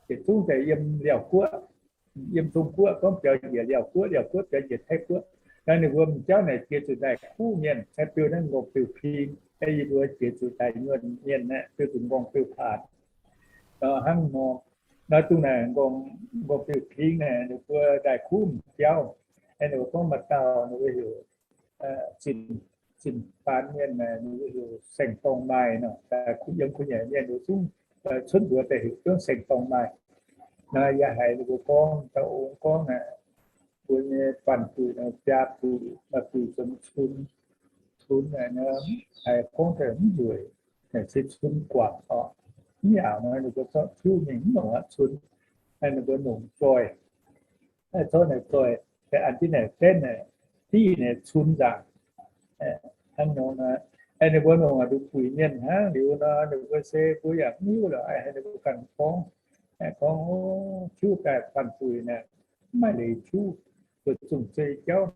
yietc zungv daaih yiem Liaauc Guoqv, yiem Zong Guoqv gorngv biaux njiec Liaauc Guoqv, Liaauc Guoqv biaux njiec Taiv Guoqv. Naaiv ninh mbuo m'jauv naaic jiex zuqc daaih kuv mienh, cingx biux naaiv nqorngv-biuh ping, yie mbuo jiex zuqc daaih nyuonh mienh, biux zuqc nqorngv-biuh paanx. Hnangv nor, naaiv dongh naaic nqorngv, nqorngv-biuh ping naaic ninh mbuo daaih kuv m'jauv. Ninh mbuo gorngv maaih dauh ninh mbuo heuc zinh, zinh baan mienh naaic ninh mbuo heuc saeng-dorngh maaih nor, daaih kuv yiem kuv nyanc mienh ninh zungv cuotv mbuox daaih heuc duqv saeng-dorngh maaih. Naaiv yie haiz ninh mbuo gorngv, dauh ong gorngv naaic, mbuo nyei baanh buic naaic, biaa buic, maaih buic zoux cun, cun naaic, haiz gorngv daaih mv nzueic, naaic se cun guangc oc. Mv yaac nor ninh mbuo zorqv tiuv mingh mv longc aqv cun. Ninh mbuo longc zoih, zorqv naaic zoih, an jienv naaic benv naaic, div naaic cun nzaangc. Hnangv nor, ninh mbuo longc nduqc buic mienh hnangv liuz nor, ninh mbuo se mbuo yaac mv hiuv lorqc, ninh mbuo ganh gorngv, gorngv, tiuv daaih baanh buic naaic, mv maaih leiz tiuv, mbuo zungh zei jauv.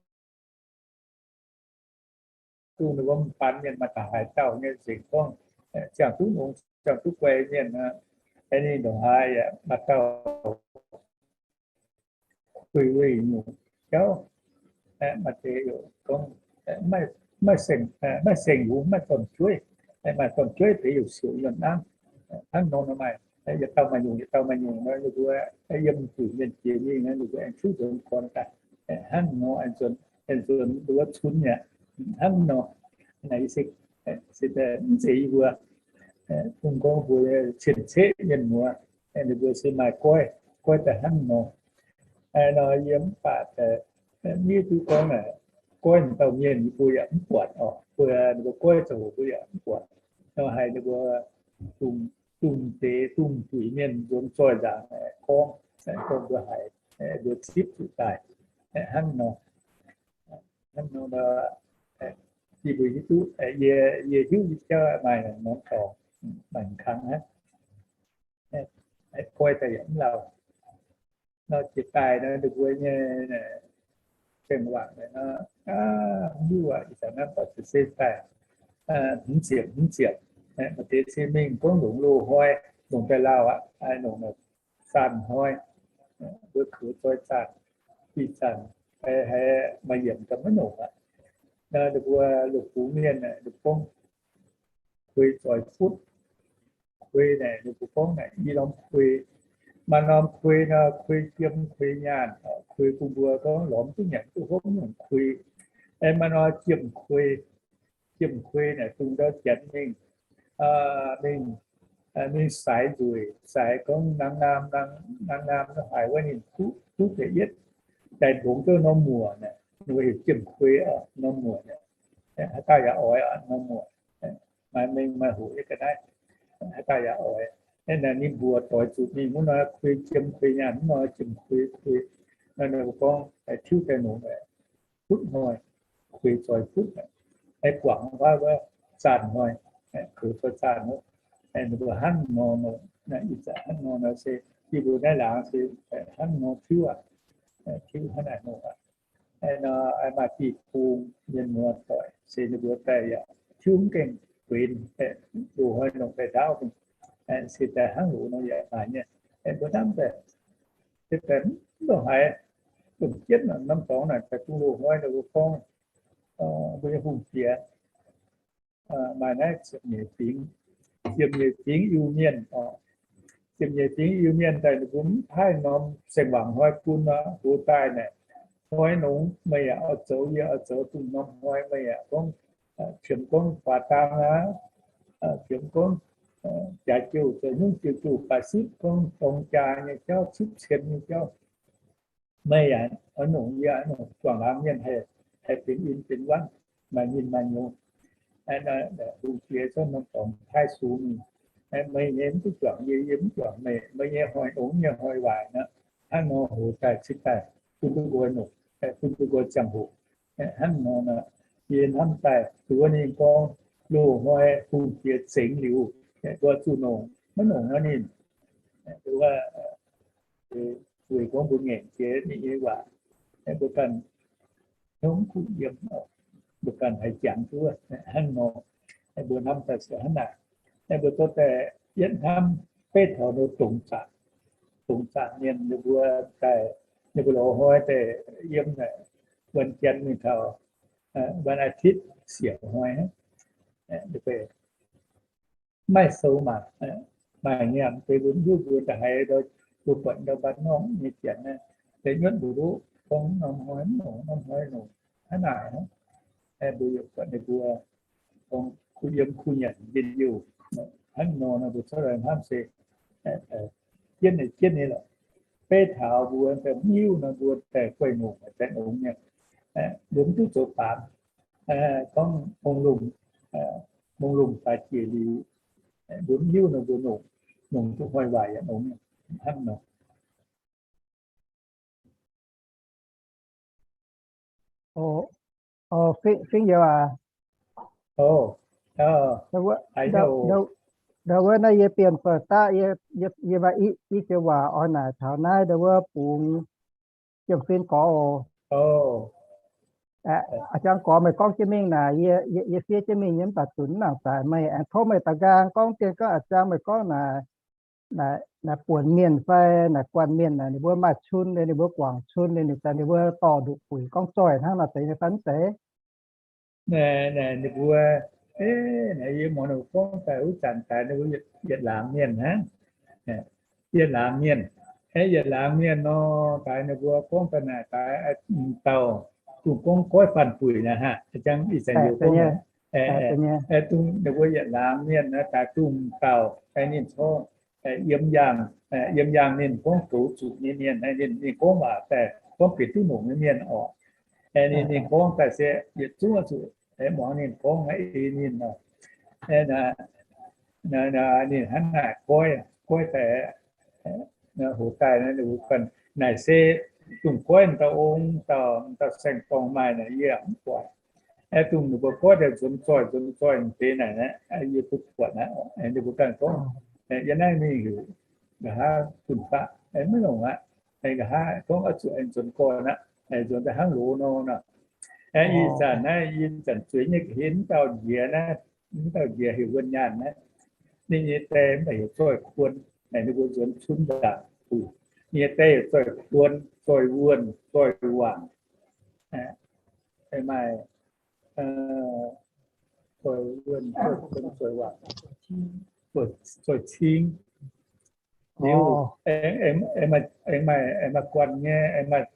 Dongh ninh mbuo m'baan mienh maaih da'haaix dauh nyei nzengc gorngv, ziangh duqv longx, ziangh duqv guai mienh, ninh ndongc haaix yaac maaih dauh kuiz weih nyungc jauv. Maaih deix gorngv, maaih, maaih saeng-yungz, maaih dorn-jueiv, maaih dorn-jueiv deix youc siouc yiem hnangv. Hnangv nor maaih, yietc dauh maaih nyungc, yietc dauh maaih nyungc nor, ninh mbuo yiem zuqc mienh jiex mingh nor, ninh mbuo aengx tiuv nzuonx gorn daaih. Hnangv nor aengx nzuonx, aengx nzuonx wuov cun yaac hnangv nor. Naaiv se, se mv zeiz yie mbuo, dongh gorngv mbuo cien-ceqv mienh muoz, ninh mbuo se maaih goiv, goiv daaih hnangv nor. Nor yie mv baac mv hiuv duqv gorngv naaic, goiv dauh mienh yie mbuo yaac mv buatc oc, mbuo ninh mbuo goiv zoux mbuo yaac mv buatc. Nor haiz ninh mbuo dongh, dongh deix dongh zuiz mienh nzuonx zoih nzaangc gorngv, gorngv mbuo haiz, mbuo zipv zuqc daaih hnangv nor. Hnangv nor, yie mbuo hiuv duqv, yie, yie hiuv nyei jauv maaih norm dorngx, maaih kangx hnangv. Goiv daaih yaac mv lauh. Nor jiex daaih nor, ninh mbuo nyei saeng-waangc nor, mv hiuv aqv, ih zanc naaiv dorh se daaih hmz ziepc, hmz ziepc. Maaih deix se mingh gorngv longc loz-hnoi, longc daaih lauh aqv, longc zaanh hnoi, mbuo kux zoi zaanh, ih zanc haiz maaih yiemc gaax maiv longc aqv. Nor ninh mbuo longc bungx mienh ninh gorngv kuei zoih futv. Kuei naaic ninh mbuo gorngv naaic i norm kuei, maaih norm kuei nor, kuei jiem kuei nyaanh, kuei bun mbuo gorngv lorz mv duqv nyanc duqv hopv nyungc kuei. Maaih norm jiem kuei, jiem kuei naaic dongh ndau janx mingh, mingh, mingh saaix nzueic, saaix gorngv nangh naam, nangh naam haiz wuov ninh duqv, duqv deix yietv. daaih longx duqv norm muoc naaic, ninh mbuo heuc jiem-kuei norm muoc naaic. Haaix dauh yaac oix norm muoc, maaih mengh maaih hoc nyei ga'naaiv, haaix dauh yaac oix. Naaiv ninh mbuox doix zuqc mingh wuov nor kuei jiem kuei nyaanh, wuov nor jiem kuei kuei. Naaiv ninh mbuo gorngv tiuv daaih nongc butv hnoi, kuei zoih butv, guangc wuov zaanh hnoi, kuei zoih zaanh hnoi. Ninh mbuo hnangv nor, ih zanc hnangv nor nor se yie mbuo naaiv laangz se hnangv nor tiuv aqv, tiuv hnangv naaic nor aqv. Nor maaih diuh bung mienh muoz doic se ninh mbuo daaih yaac tiuv mv gaengh benx, loz-hnoi nongc daaih ndaauv, se daaih hnangv loz nor yaac maaih nyei. Mbuo hnamv daaih, se daaih mv ndongc haaix, longc jienv norm dorngx naaic daaih bung loz-hnoi ninh mbuo gorngv, mbuo nyei hungh diex maaih naaiv ziepc nyeic fingx, ziepc nyeic fingx Iu-Mienh oc. Ziepc nyeic fingx Iu-Mienh daaih ninh mbuo mv haih norm saeng-wangc hnoi bun nor, hoz daaih naaic, hnoi nongx meih yaac oix zoux, yie oix zoux, dongh norm hnoi meih yaac gorngv, qiemx gorngv huaax dang aqv, qiemx gorngv jaax jouh zoux nyungc jiu-jouh baaix sipv, gorngv dorng jaa nyei jauv, sipv cien nyei jauv. Meih yaac oix nongc, yie oix nongc, juangc laangz mienh haih benx in benx wanv, maaih ninh maaih nyouz. Hungh diex cuotv norm dorngx taaih sung mingh, meih nyei mv duqv juangc yie, yie mv juangc meih, meih nyei hnoi nongx, yie nyei hnoi waaic nor. Hnangv nor hoz daaih cingx daaih bun duqv nqoi nongc, bun duqv nqoi ziangh hoc. Hnangv nor, yie hnamv daaih duqv ninh gorngv loz-hnoi hungh diex zengx liuz, mbuo zuqc nongc, maiv nongc nor ninh weic gorngv mbuo ngaengc jiex ninh nyei waac, mbuo ganh hnyouv mv kuh yiem, mbuo ganh haih jangx duqv hnangv nor. Mbuo hnamv daaih se hnangv naaic. Mbuo zorqv daaih yietv hnamv beiv taux ninh dongz zaangc, dongz zaangc mienh ninh mbuo daaih, ninh mbuo lorz hnoi daaih yiem naaic, วันจันทร์ mingh taux วันอาทิตย์ siec hnoi, maaih sou mangc, maaih nyiemc deix mbuo mv hiuv mbuo da'haiz mbuo buatc ndau mbaanh norm nyei janx naaiv, deix nyuotv mbu'ndongx gorngv norm hnoi mv nongc, norm hnoi nongc, hnangv naaic. Mbuo yaac buatc ninh mbuo gorngv kuh yiem kuh nyanc njien-youh hnangv nor, mbuo cuotv lai hnamv se jienv nyei, jienv nyei lorqc. Beiv taux mbuo daaih mv hiuv nor, mbuo daaih guaih nongc daaih nongx nyei, mbuo mv duqv zoux baamz, gorngv mong lungh, mong lungh daaih jiex liuz, mbuo mv hiuv nor mbuo nongc, nongc duqv hnoi waaic yaac nongx nyei hnangv nor. Fingx Youz aac, ndau wuov naaiv yie bienh fouc daqv, yie maaih i joux waac oix naaic taux naaiv ndau wuov bungx Jiem Fin gorx oc. A'jang gorx meih gorngv jienv mingh naaic, yie fiev jienv mingh nyei mv baac zunc mv nangc zaaix. Meih aengx tov meih da'nqaang gorngv dien gorngv a'jang meih gorngv naaic, naaic buonc mienh fai naaic guanh mienh naaic ninh mbuo maaih cun liuz, ninh mbuo guangc cun liuz, ninh mbuo dorh nduqc buic gorngv zoih hnangv nor deix nyei fai mv zeiz? Ninh mbuo, yie muangx ninh mbuo gorngv daaih wuov zanc daaih ninh mbuo yietc laangz mienh hnangv. Yietc laangz mienh, yietc laangz mienh nor, daaih ninh mbuo gorngv daaih naaic daaih, dauh dongh gorngv goiv faanh buic naaic, ih zanc youz gorngv, dongh ninh mbuo yietc laangz mienh naaic daaih dongh dauh ninh corc yiem yaangh, yiem yaangh ninh gorngv goux zuqc nyei mienh, ninh gorngv waac daaih gorngv bieqc duqv nongc nyei mienh oc. Ninh, ninh gorngv daaih se yietc zungv zuqc muangx ninh gorngv, ninh, ninh hnangv naaic goiv, goiv daaih, hoc daaih naaic se dongh goiv dauh ong, dauh, dauh saeng-dorngh maaih naaic yie mv buatc. Dongh ninh mbuo goiv daaih nzuonx zoih, nzuonx zoih deix naaic, yie duqv buatc aqv. Ninh mbuo ganh gorngv, yie naaiv mingh heuc nqa'haav bun faqv, maiv longc aqv. Nqa'haav gorngv oix zuqc nzuonx gorn aqv, nzuonx daaih hnangv loz nor nor. Ih zanc naaiv, ih zanc zueiz nyei ga'hlen mv dauh nziex naaiv, mv dauh nziex heuc Wuonh Nyaanh naaiv. Ninh nyei die mv baac heuc Zoih Kuon, ninh mbuo nzuonx cunv ndaangc. Ninh nyei die heuc Zoih Kuon, Zoih Wuonh, Zoih Wangc, maaih Zoih Wuonh, Zoih Kuon, Zoih Wangc, Zoih Cing. Liuz aengx maaih guanh nyei, aengx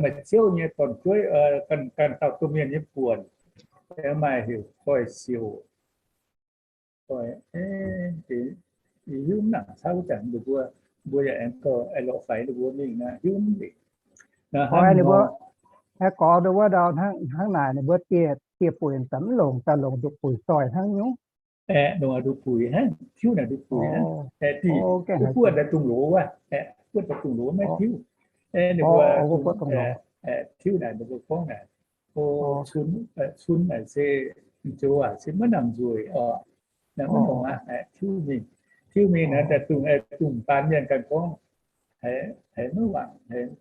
maaih ziouv nyei dorn-jueiv, ganh dauh domh mienh nyei buonc, aengx maaih heuc Zoih Siouc. Hiuv mv nangc caux wuov zanc ninh mbuo, mbuo yaac aengx gorngv lorqc faix ninh mbuo mingh naaiv hiuv mv nzengc. Ninh mbuo, gorx ninh wuov ndau hnangv naaic ninh mbuo dieh buic zanc mv longc daaih longc nduqc buic zoih hnangv nyungc. Aeqv, longc nduqc buic hnangv, tiuv naaic nduqc buic hnangv. Aeqv, buov daaih dungz loz wuov, buov daaih dungz loz maiv tiuv. Ninh mbuo tiuv naaic ninh mbuo gorngv naaic, cun naaic se, zoux waac se maiv nangc nzueic oc. Naaiv maiv nongc aqv, tiuv mingh, tiuv mingh naaic daaih dungz, dungz baan mienh ganh gorngv, haiz maiv wangc,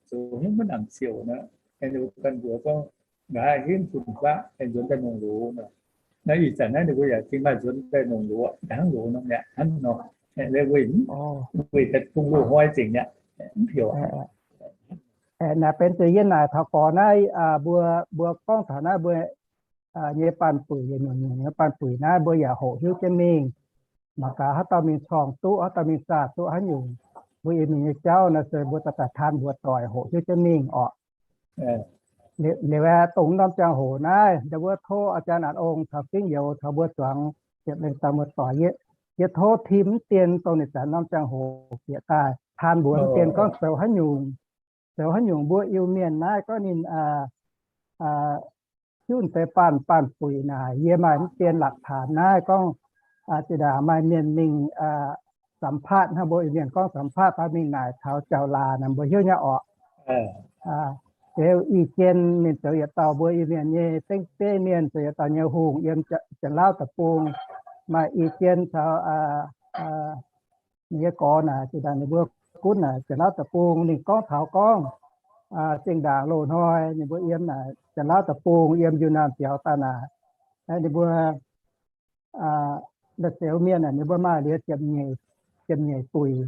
zoux hingv maiv nangc siouc nor. Ninh mbuo ganh mbuox gorngv, nqa'haav hingv fun-faqv nzuonx daaih longc loz nor. Naaiv ih zanc naaiv ninh mbuo yaac zingh maaih nzuonx daaih longc loz hnangv loz nor mi'aqv, hnangv nor. Weic daaih dungz loz hnoi zengc mi'aqv, mv heuc. Naaiv benx zuqc yie naaic taux gorx naaiv, mbuo, mbuo gorngv taux naaiv mbuo nyei baanh buic, nyungc-nyungc nyei baanh buic naaiv mbuo yaac hoqc hiuv jienv mingh. Mangc gaax haaix dauh mingh corngh duqv, haaix dauh mingh zaah duqv haaix nyungc, mbuo Iu-Mienh nyei jauv naaiv se mbuo daaih daaih taan mbuox doic hoqc hiuv jienv mingh orqc. Liuz aeqv, dongh norm ziangh hoc naaiv, ndau wuov tov อาจารย์ An Ong caux fingx youz caux mbuo zuangx ziepc lengh dauh muoz-doic, yie tov tim mv dien dongh ninh zanc norm ziangh hoc bieqc daaih taan mbuox mv dien gorngv zoux haaix nyungc, zoux haaix nyungc mbuo Iu-Mienh naaiv gorngv ninh hiuv deix baanh, baanh buic naaic, yie maaih mv dien หลักฐาน naaiv gorngv, zinh ndaangc maaih mienh mingh สัมภาษณ์ hnangv mbuo Iu-Mienh gorngv สัมภาษณ์ fai mingh naaic taux jauv-laaix naaic mbuo hiuv nyei orqc. Zoux ih jien mienh zoux yietc dauh mbuo Iu-Mienh nyei dengv zeiv mienh zoux yietc dauh nyei hungh yiem Janx-Lauv deic-bung. Maaih ih jien caux ninh nyei gorx naaic, zinh ndaangc ninh mbuo gunv naaic Janx-Lauv deic-bung, ninh gorngv taux gorngv, zinh ndaangc loz-hnoi ninh mbuo yiem naaic Janx-Lauv deic-bung yiem Yiu Naamh Biaux daaih naaic, ninh mbuo la'zioux mienh aeqv, ninh mbuo maaih liuz ziepc nyeic buic.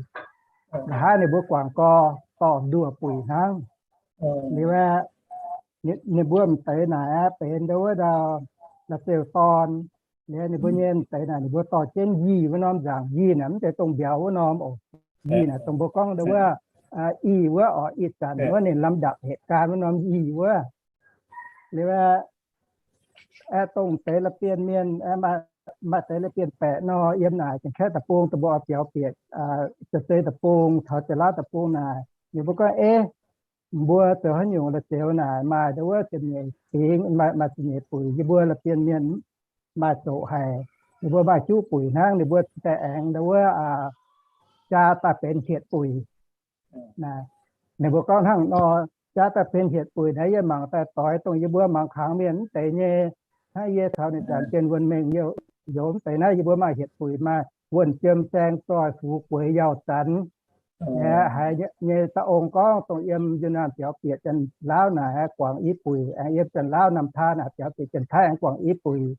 Nqa'haav ninh mbuo guangc gau dorh nduoh buic hnangv. Liuz aeqv, ninh mbuo m'deix naaic aeqv, benx ndau wuov ndau la'zioux dorn. Liuz ninh mbuo nyei m'deix naaic ninh mbuo dorh jienv yie wuov norm nzaangc. Yie naaic mv zeiz dongh mbiauz wuov norm oc. Yie naaic dongh mbuo gorngv ndau wuov, i wuov oc, ih zanc wuov ninh ลำดับเหตุการณ์ wuov norm yie wuov. Liuz aeqv, dongh deix la'bienh mienh, maaih deix la'bienh baeqc nor, yiem naaic Janx-Kaeqv deic-bung dongh mbuo oix biaux bieqc Janx-Zei deic-bung taux Janx-Lauv deic-bung naaic, ninh mbuo gorngv, Eix, mbuo zoux haaix nyungc la'zioux naaic maaih ndau wuov ziepc nyeic fingx, maaih ziepc nyeic buic, yie mbuo la'bienh mienh maaih zoqc haic. Ninh mbuo maaih juqv buic hnangv, ninh mbuo cingx daaih aengx ndau wuov jaa daaih benx hietc buic. Ninh mbuo gorngv hnangv nor, jaa daaih benx hietc buic naaiv, yie mangc daaih doix dongh yie mbuo mangc kangx mienh mv deix nyei, hnangv yie caux ninh zanc Bienh Wuonh Mengh youz mv deix naaiv, yie mbuo maaih hietc buic, maaih Wuonh Jiem, Saeng Zoih, Fuqv Gueix, Yauh Zanx. Aeqv, haiz nyei da'ong gorngv dongh yiem Yiu Naamh Biaux bieqc Janx-Lauv naaic guangc i buic, aengx yiem Janx-Lauv นำพา naaic biaux bieqc Janx-Taiv aengx guangc i buic.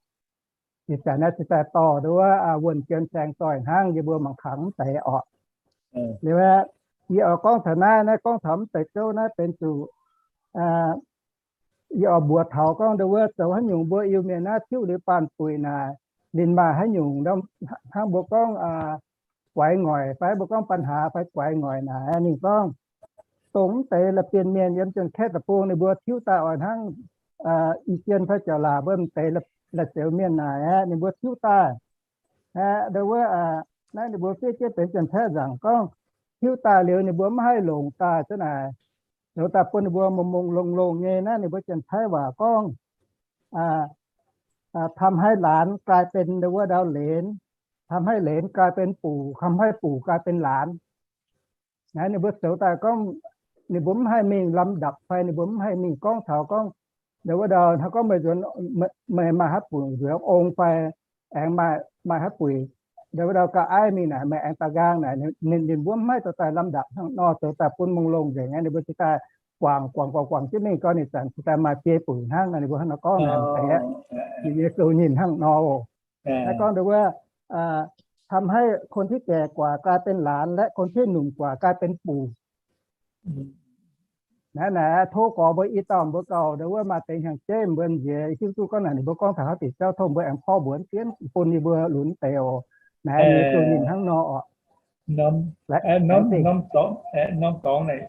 Ih zanc naaiv cingx daaih dorh ndau wuov Wuonh Jiem, Saeng Zoih hnangv, yie mbuo mangc kangx mv deix orqc. Liuz aeqv, yie oix gorngv taux naaiv, naaiv gorngv taux mv deix zouv naaiv benx zuqc yie oix mbuox taux gorngv ndau wuov zoux haaix nyungc mbuo Iu-Mienh naaiv tiuv liuz baanh buic naaic, ninh maaih haaix nyungc hnangv mbuo gorngv guaix ngoic fai mbuo gorngv ปัญหา fai guaix ngoic naaic. Ninh gorngv dongh mv deix la'bienh mienh yiem Janx-Kaeqv deic-bung ninh mbuo tiuv daaih oix hnangv i jien fai jauv-laac mbuo m'deix la'zioux mienh naaic aeqv, ninh mbuo tiuv daaih aeqv, ndau wuov naaiv ninh mbuo fiev jienv benx Janx-Taiv nzaangc gorngv, tiuv daaih liuz ninh mbuo mv haih longc daaih za'naaic, zoux daaih bun ninh mbuo mongh mongh longh longh nyei. Naaiv ninh mbuo Janx-Taiv waac gorngv ทำให้หลานกลายเป็น ndau wuov ndau เหลน ทำให้เหลนกลายเป็นปู่ ทำให้ปู่กลายเป็นหลาน. Naaiv ninh mbuo zoux daaih gorngv ninh mbuo mv haih mingh ลำดับ fai ninh mbuo mv haih mingh gorngv taux gorngv ndau wuov ndau hnangv gorngv meih nzuonx, meih maaih haaix buic nzuonx ong fai aengx maaih haaix buic, ndau wuov ndau ga'aiv mingh naaic meih aengx daaih nqaang naaic, ninh mbuo mv haih zoux daaih ลำดับ hnangv nor, zoux daaih bun mongh longh nzengc. Ninh mbuo cingx daaih guangc guangc guangc guangc jienv mingh gorngv ninh zanc cingx daaih maaih biei buic hnangv. Ninh mbuo hnangv nor gorngv naaic, ninh nyei sou nyinh hnangv nor oc. Naaiv gorngv ndau wuov ทำให้คนที่แก่กว่ากลายเป็นหลาน และคนที่หนุ่มกว่ากลายเป็นปู่. Naaiv naaic tov gorx mbuo i dauh mbuo gauh ndau wuov maaih deix hnyangx-jeiv mbuo nziex hiuv duqv gorngv naaic ninh mbuo gorngv taux haaix diuc jauv tov mbuo aengx porv mbuox jienv bun yie mbuo lunx deix oc. Naaiv nyei sou nyinh hnangv nor oc. Norm dorngx naaic,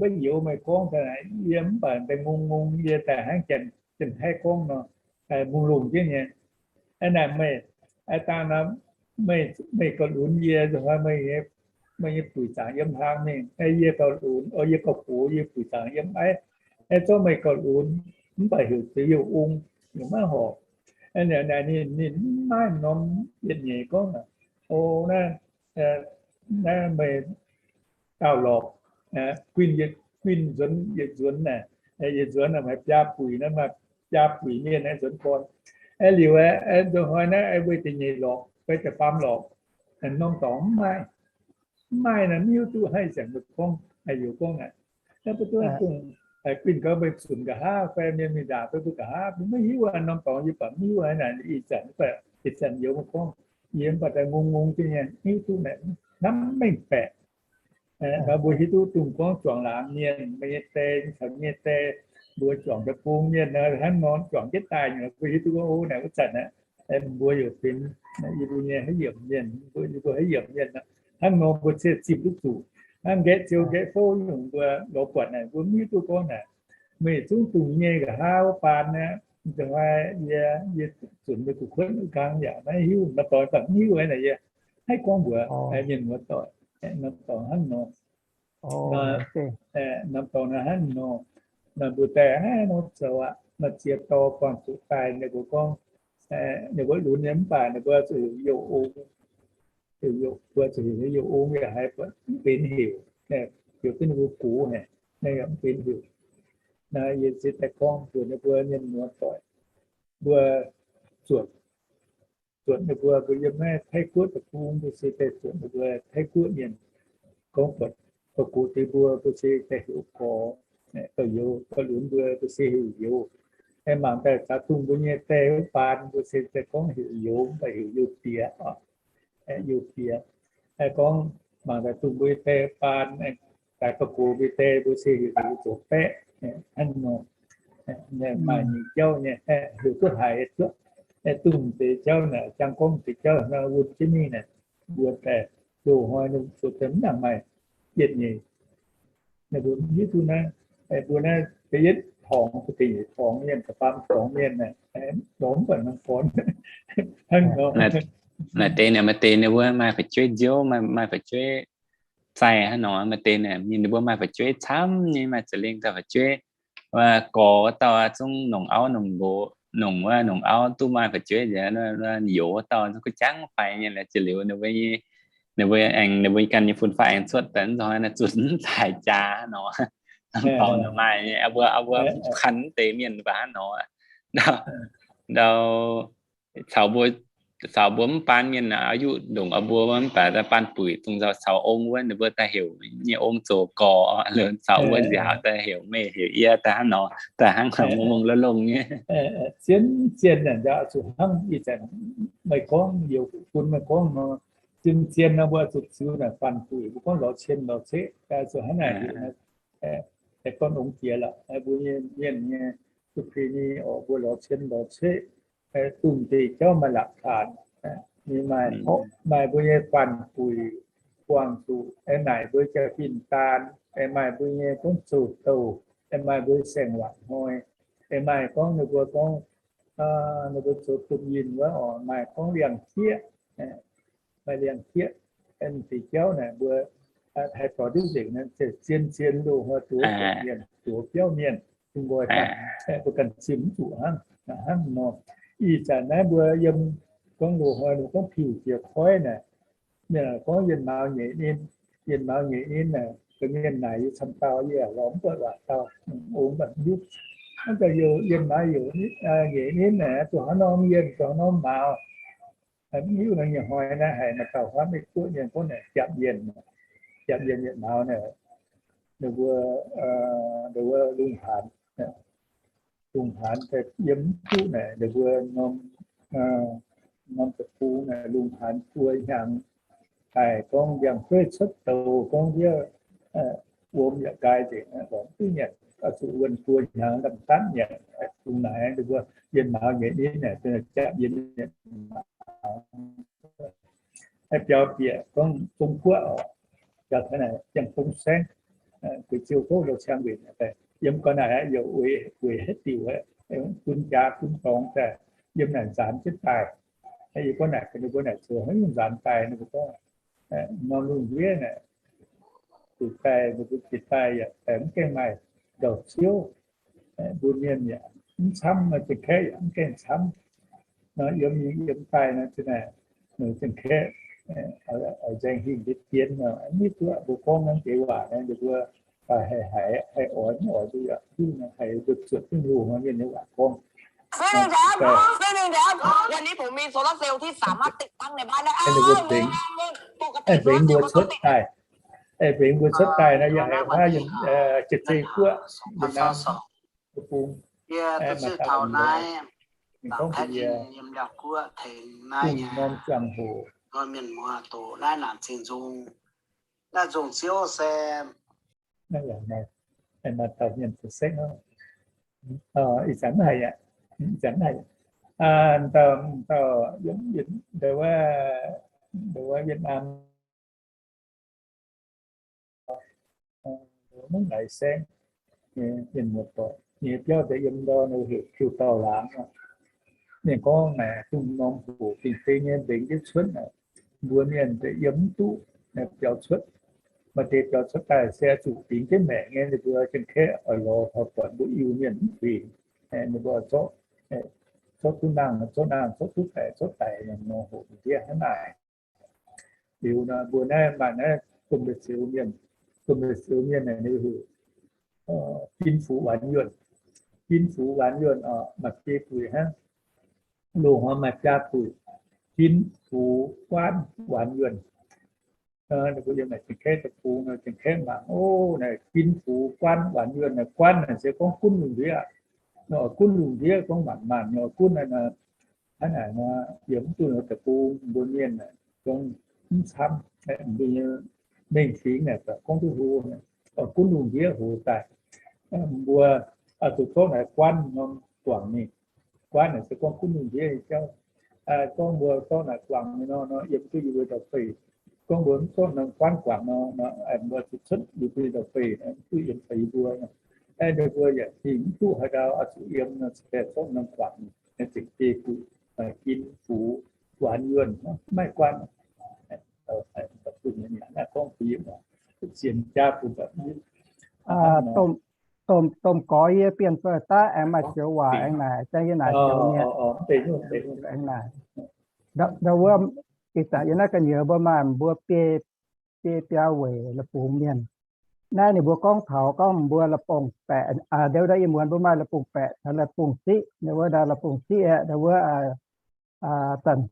wuov youz meih gorngv daaih naaic, yie mv baac daaih ngong ngong, yie daaih hnangv Janx-Taiv gorngv nor, mungh longh jienv nyei. Naaic meih, dangh nor, meih gauh lunx yie, meih nyei buic zaangc yiem hlang mingh, yie gauh lunx, yie gauh gox, yie buic zaangc yiem aiv. Aengx zorqv meih gauh lunx, mv baac heuc zoux youh ong, yaac maiv horpc. Ninh, ninh maiv norm yietc nyeic gorngv, O, naaiv, naaiv meih dauh lorqc, guinh, guinh nzuonx yietc nzuonx naaic, yietc nzuonx naaic maaih biaa buic, naaiv maaih biaa buic mienh aengx nzuonx gorn. Aeqv, liuz aeqv, nzuonx hnoi naaiv aeqv, mbuo da'nyeic lorqc fai da'faam lorqc, norm dorngx mv maaih. Mv maaih naaic, mv hiuv duqv haaix zanc meih gorngv, haaix youz gorngv naaic. Naaiv mbuo duqv dongh guinh gau meih zunc nqa'haav fai mienh mingh ndaangc fai mbuo nqa'haav, mbuo maiv hiuv aqv. Norm dorngx yie baac mv hiuv haaix naaic, ih zanc, ih zanc youz meih gorngv, yie mv baac daaih ngong ngong jienv nyei, mv hiuv duqv naaic, hnamv mengh baeqc. Mbuo hiuv duqv dongh gorngv juangc laangz mienh, meih nyei die, caux nyei die, mbuo juangc deic-bung mienh nor, hnangv nor juangc jienv daaih nyei, mbuo hiuv duqv gorngv, o, naaic wuov zanc aeqv, mbuo youc benx yie mbuo nyei haaix yiemc mienh, mbuo, yie mbuo haaix yiemc mienh nor, hnangv nor mbuo ziouc zimh duqv zuqc. Hnangv nqaeqv ziou nqaeqv fouv nyungc mbuo lorz buatc naaic, mbuo mv hiuv duqv gorngv naaic, meih zungv dongh nyei nqa'haav wuov baan aqv, nzunc hnoi yie, yie zunc meih gu'kuotv wuov nqaang yaac maiv hiuv, norm dorngx mv hiuv naaic, yie haiv gorngv mbuox mienh muoz-doic. Norm dorngx hnangv nor. Norm dorngx naaiv hnangv nor, naaic mbuo daaih hnangv nor zoux aqv. Maaih ziex dorh buangh zuqc daaih, ninh mbuo gorngv, ninh mbuo lunx nyei mv baac ninh mbuo zuqc heuc youh ong. Heuc youh, mbuo zuqc heuc youh ong yaac haiz mv benx heuc, heuc duqv ninh mbuo gox haic, naaiv yaac mv benx heuc. Naaiv yie se daaih gorngv mbuox ninh mbuo mienh muoz-doic, mbuo zuotc, zuotc ninh mbuo, mbuo yiem naaiv Taiv Guoqv deic-bung, mbuo se daaih zuotc ninh mbuo Taiv Guoqv mienh. Gorngv buatc gorx-gox deix mbuo, mbuo se daaih heuc gorx, gorx-youz, gorx-lunx mbuo, mbuo se heuc youz. Aengx mangc daaih caux dongh mbuo nyei die wuov baan, mbuo se daaih gorngv heuc youz, mv baac heuc youz diex oc. Youz diex. Gorngv mangc daaih dongh mbuo nyei die baan, daaih gorx-gox mbuo nyei die, mbuo se heuc zoux baeqv hnangv nor. Maaih nyei jauv nyei, heuc duqv haiz duqv. Dongh deix jauv naaic, jangx gorngv deix jauv nor, wuonh jienv mingh naaic, mbuo daaih loz-hnoi zoux daaih mv nangc maaih yietc nyeic. Naaiv mbuo hiuv duqv naaiv, mbuo naaiv da'yietv torngx, da'nyeic torngx mienh, da'faam torngx mienh, lorz mv buatc norm gorn hnangv nor. Naaiv deix naaic, maaih deix ninh mbuo maaih fu'jueiv nziouv, maaih fu'jueiv zaih hnangv nor. Maaih deix naaic mienh ninh mbuo maaih fu'jueiv camv nyei, maaih za'lengh dauh fu'jueiv. Wuov gorx wuov dauh zungv nongc auv nongc nqox, nongc wuov nongc auv duqv maaih fu'jueiv nziaauc. Youz wuov dauh zungv kuv jangv faix nyei. Laaix ziouc liuz ninh mbuo, ninh mbuo aengx ninh mbuo ganh nyei fun-faqv aengx cuotv daaih, nzunc hnoi naaiv zunc mv zaaix jaax nor. Norm dorngx maaih nyei, mbuo, mbuo kan mv deix mienh baac hnangv nor. Ndau, caux mbuo, caux mbuo mv baan mienh aqv, yuqv ndongc mbuo mv baac daaih baan buic, dongh caux ong wuov, ninh mbuo daaih heuc nyei ong zoux gorx, caux mbuo nziaauc daaih heuc meih heuc yie daaih hnangv nor, daaih hnangv mungh mungh longh longh nyei. Zien zien naaic, zuqc hnangv ih zanc meih gorngv, youz bun meih gorngv nor, zien zien nor mbuo zuqc ziux naaic baan buic, mbuo gorngv lorz cien lorz ceqv, zuqc hnangv naaic heuc, gorngv ong jiex lorqc, mbuo nyei mienh nyei, zuqc pini oc, mbuo lorz cien lorz ceqv, dongh deix jauv maaih laqc taanc, ninh maaih, maaih mbuo nyei baan buic buangh zuqc, aengx naaic mbuo jaa-fin daan, aengx maaih mbuo nyei gorngv zoux douh, aengx maaih mbuo saeng-waanc hnoi, aengx maaih gorngv ninh mbuo gorngv, ninh mbuo zoux domh yinh wuov oc, maaih gorngv liangh jieqv, maaih liangh jieqv. Deix jauv naaic mbuo haih dorh duqv nzengc, zien zien loz-hnoi duoz mienh, duoz biauv mienh, zungh nqoi daaih, mbuo ganh zimh mv zuqc hnangv, hnangv nor. Ih zanc naaiv mbuo yiem gorngv loz-hnoi mbuo gorngv piuh jiex koiv naaic, mienh gorngv yienh mauz nyeic ninh, yienh mauz nyeic ninh naaic, mienh naaic yie camv dauh, yie lorz mv buatc waac dauh, ong mv baac mv hiuv. Hnangv daaih yienh mauz nyeic ninh naaic, zuqc haaix norm yienh, zuqc haaix norm mauz. Mv hiuv nor, nyei hnoi naaiv haiz maaih dauh huaav Meiv Guoqv mienh gorngv naaic japv yienh, japv yienh yietc mauz naaic, ninh mbuo, ninh mbuo lungh haanz, lungh haanz daaih yiem mv duqv naaic, ninh mbuo norm, norm deic-bung naaic lungh haanz buo hnyangx, haiz gorngv ndiangx-dueiv cuotv douz, gorngv ndiev wuom yaac nqaai nzengc, lorz mv duqv nyanc, zuqc wuonh buo hnyangx ndamv-datv nyanc. Dongh naaic ninh mbuo yienh mauz nyeic ninh naaic, japv yienh, biaux bieqc gorngv Zong Guoqv oc, biaux taux naaic Ziangh Bung Saengv, gueix ziouh houv lorz ciang nquenc, yiem gau naaic aqv, youc weic haaix diuc bun jaax bun dorngx daaih, yiem naaic nzaanx jienv daaih. Yie gorngv naaic, ninh mbuo naaic zoux haaix nyungc nzaanx daaih, ninh mbuo gorngv norm lungh ndiev naaic, zuqc daaih, ninh mbuo zuqc daaih yaac daaih mv gaengh maaih ndau-ziouv. Mbuo mienh yaac mv camv, Janx-Kaeqv yaac mv gaengh camv. Nor yiem yiem daaih nor, Janx-Kaeqv oix nzaeng hingh deix dien nor, mv duqv. Mbuo gorngv naaiv deix waac naaiv, ninh mbuo haih haiz, haih oix mv oix, mbuo yaac mv hiuv. Haih mbuo zuotc Tin-Hungh mienh nyei waac gorngv. Ninh mbuo tengx, aengx mbengx mbuo cuotv daaih, aengx mbengx mbuo cuotv daaih nor, yaac haiz huaav yiem Jiex Zei Guoqv, Việt Nam, deic-bung, maaih dauh gorngv mbuox yie, bungh norm ziangh hoc, naaiv yaac maaih, maaih dauh mienh fu'sekv, ih zanc mv haiz, ih zanc mv haiz, dauh, dauh, ndau wuov, ndau wuov Việt Nam, mv laaix saengv, mienh muoz doic, ninh biauv deix yiem ndau ninh heuc Piu Dauh Laangz. Ninh gorngv naaic, bungh norm hoc dingc deix nyei mbengx jienv cuotv naaic, mbuo mienh deix yiem mv duqv biaux cuotv. Maaih deix biaux cuotv daaih se zuqc bingx jienv maengc nyei, ninh mbuo Janx-Kaeqv oix lorz taux buatc mbuo Iu-Mienh mv fingx. Ninh mbuo zorqv, zorqv duqv nangh, zorqv nangh, zorqv duqv daic, zorqv daic, nor hoc ndiev hnangv naaic. Liuz nor mbuo naaiv maaih naaiv domh mbuo Ziouv mienh, domh mbuo Ziouv mienh naaic ninh heuc 金福完愿, 金福完愿 oc, maaih biei buic hnangv. Loz-hnoi maaih biaa buic, 金福官完愿. Ninh mbuo yiem naaic Janx-Kaeqv deic-bung, Janx-Kaeqv mangc, o, naaic 金福官完愿 naaic, 官 naaic se gorngv gunv lungh ndiev. Nor gunv lungh ndiev gorngv maanc maanc nor gunv naaic, hnangv naaic nor, yiem mv duqv deic-bung mbuo mienh naaic gorngv mv camv, mbuo nyei mengh fingx naaic gorngv duqv hlo, gunv lungh ndiev hoz daaih. Mbuo zuqc zorqv naaic 官 norm guangc ninh. 官 naaic se gorngv gunv lungh ndiev nyei jauv. Gorngv mbuo zorqv naaic guangc ninh nor, nor yiem duqv yie mbuo ndau-beih. Gorngv mbuo mv zorqv norm 官 guangc nor, nor mbuo zuqc cuotv yie mbuo ndau-beih, mv duqv yiem daaih yie mbuo. Aeqv, ninh mbuo yaac fingx mv duqv haaix ndau, oix zuqc yiem nor, cingx daaih zorqv norm guangc ninh, zengc biei buic, 金福完愿, maiv 官. Naaiv gorngv bun sienx jaav bun, domh, domh gorx yie bienh zoih daav aengx maaih joux waac aengx naaic, jang yie naaic joux mienh aengx naaic. Ndau wuov, ih zanc yiem naaiv ga'nyiec mbuo maaih mbuo biei, biei biaa weic la'bungx mienh. Naaiv ninh mbuo gorngv taux gorngv mbuo la'bungx baeqc, ndau wuov ndau ih muonz mbuo maaih la'bungx baeqc caux la'bungx ziqv. Ndau wuov ndau la'bungx ziqv aeqv, ndau wuov zanc,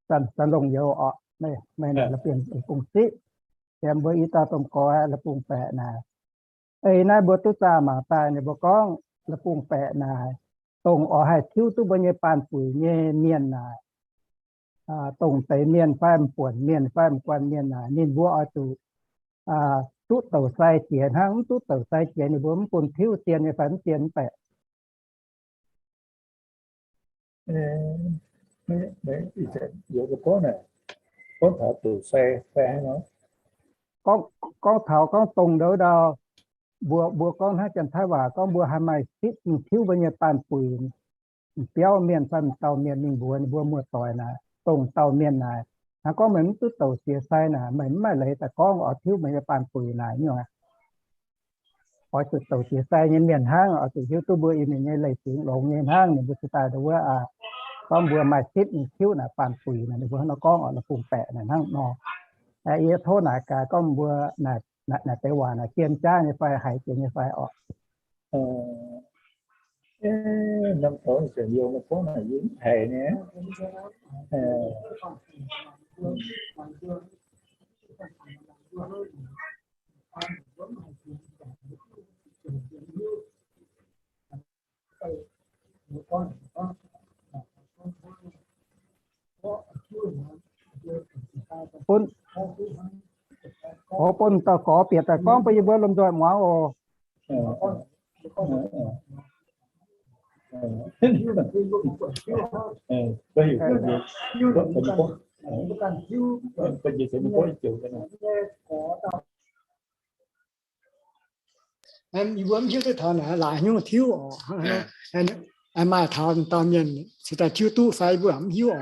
zanc longc youz orqc, meih naaic la'bungx ziqv. Yiem mbuo i dauh domh gorx aeqv, la'bungx baeqc naaic. Ei naaiv mbuo duqv zaah mangc daaih ninh mbuo gorngv la'bungx baeqc naaic, dongh oix haih tiuv duqv mbuo nyei baanh buic nyei mienh naaic, dongh deix mienh fai m'buonc mienh fai m'guanh mienh naaic, ninh mbuo oix zuqc duqv douc sai jiex hnangv. Mv duqv douc sai jiex ninh mbuo mv bun tiuv, zien nyei fai mv zien mv baeqc. Gorngv taux douc sai fai hnangv nor, gorngv taux gorngv dongh ndau ndau, mbuo, mbuo gorngv hnangv Janx-Taiv waac gorngv mbuo haih maaih sitv mingh tiuv mbuo nyei baanh buic, biauv mienh fai m'dauh mienh mingh mbuox ninh mbuo muoz-doic naaic, dongh dauh mienh naaic, hnangv gorngv meih mv duqv douc jiex sai naaic, meih mv maaih leiz daaih gorngv oix tiuv meih nyei baanh buic naaic nyungc aqv. Oix zuqc douc jiex sai nyei mienh hnangv, oix zuqc hiuv duqv mbuo Iu-Mienh nyei leiz fingx longx nyei hnangv, ninh mbuo cingx daaih ndau wuov, gorngv mbuo maaih sitv mingh tiuv naaic baanh buic naaic, ninh mbuo hnangv nor gorngv oc, la'bungx baeqc naaic hnangv nor. Yie tov naaic gaax gorngv mbuo naaic deix waac naaic zien jaav nyei fai, haiz jiex nyei fai orqc. Norm dorngx ziouc youh maiv gorngv naaic yie mv haiz nyei. Bun, o, bun dauh gorx bieqc daaih gorngv bun yie mbuo lomh nzoih muangx oc. Yie mbuo mv hiuv duqv taux naaic laaix nyungc tiuv oc. Maaih taux dauh mienh cingx daaih tiuv duqv fai yie mbuo mv hiuv oc.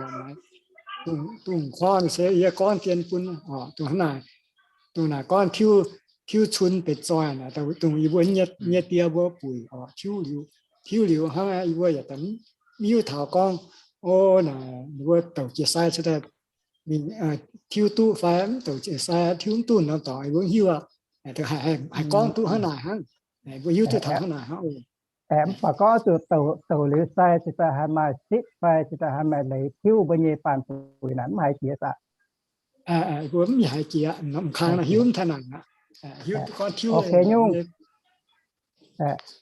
Dongh kuaaiv se yie gorngv dien bun oc, dongh naaic, dongh naaic gorngv tiuv, tiuv cun deix zoih naaic, dongh yie mbuo nyei die mbuo buic oc, tiuv liuz tiuv liuz hnangv, yie mbuo yaac mv hiuv taux gorngv, o, naaic ninh mbuo douc jiex sai se daaih mingh tiuv duqv fai mv douc jiex sai tiuv mv duqv norm dorngx yie mbuo mv hiuv aqv. Haih gorngv duqv hnangv naaic hnangv, mbuo hiuv duqv taux hnangv naaic hnangv. Aeqv, mv baac gorngv zuqc douc liuz sai cingx daaih haih maaih sipv fai cingx daaih haih maaih leiz tiuv mbuo nyei baanh buic naaic mv haiz jiex aqv. Mbuo mv haiz jiex, mv kang hiuv mv taux naaic aqv. Hiuv duqv gorngv tiuv. Ok nyungc.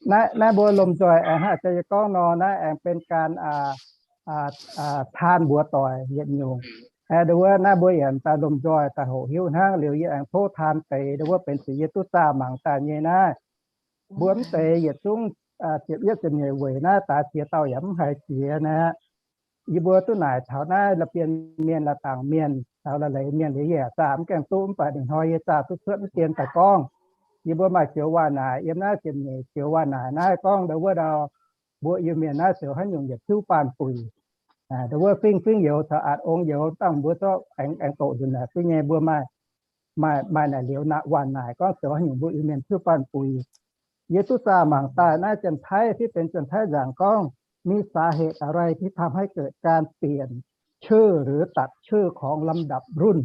Naaiv mbuo lomh nzoih aengx hnangv jiex yie gorngv nor, naaiv aengx benx gan taan mbuox doic yietc nyungc. Ndau wuov naaiv mbuo yaac daaih lomh nzoih daaih hoqc hiuv hnangv. Liuz yie aengx tov taan deix ndau wuov benx zuqc yie duqv zaah mangc daaih nyei naaiv. Mbuo mv deix yietc zungv ziepc yietv ziepc nyeic weic naaiv daaix ziex dauh yaac mv haiz jiex naaiv. Yie mbuo duqv naaic taux naaiv la'bienh mienh la'dangc mienh caux la'leiz mienh liuz yie yaac zaah mv gaengh duqv, mv baac ninh hnoi yie zaah duqv cuotv mv dien daaih gorngv. Yie mbuo maaih joux waac naaic yiem naaiv ziepc nyeic joux waac naaic naaiv gorngv ndau wuov ndau, mbuo Iu-Mienh naaiv zoux haaix nyungc yietc tiuv baanh buic. Ndau wuov fingx fingx youz caux atc ong youz dangh mbuo zorqv aengx doqc nzunc naaic duqv nyei. Mbuo maaih, maaih naaic liuz waac naaic gorngv zoux haaix nyungc mbuo Iu-Mienh tiuv baanh buic. Yie duqv zaah mangc daaih naaiv Janx-Taiv fiev benx Janx-Taiv nzaangc gorngv มีสาเหตุอะไรที่ทำให้เกิดการเปลี่ยนชื่อหรือตัดชื่อของลำดับรุ่น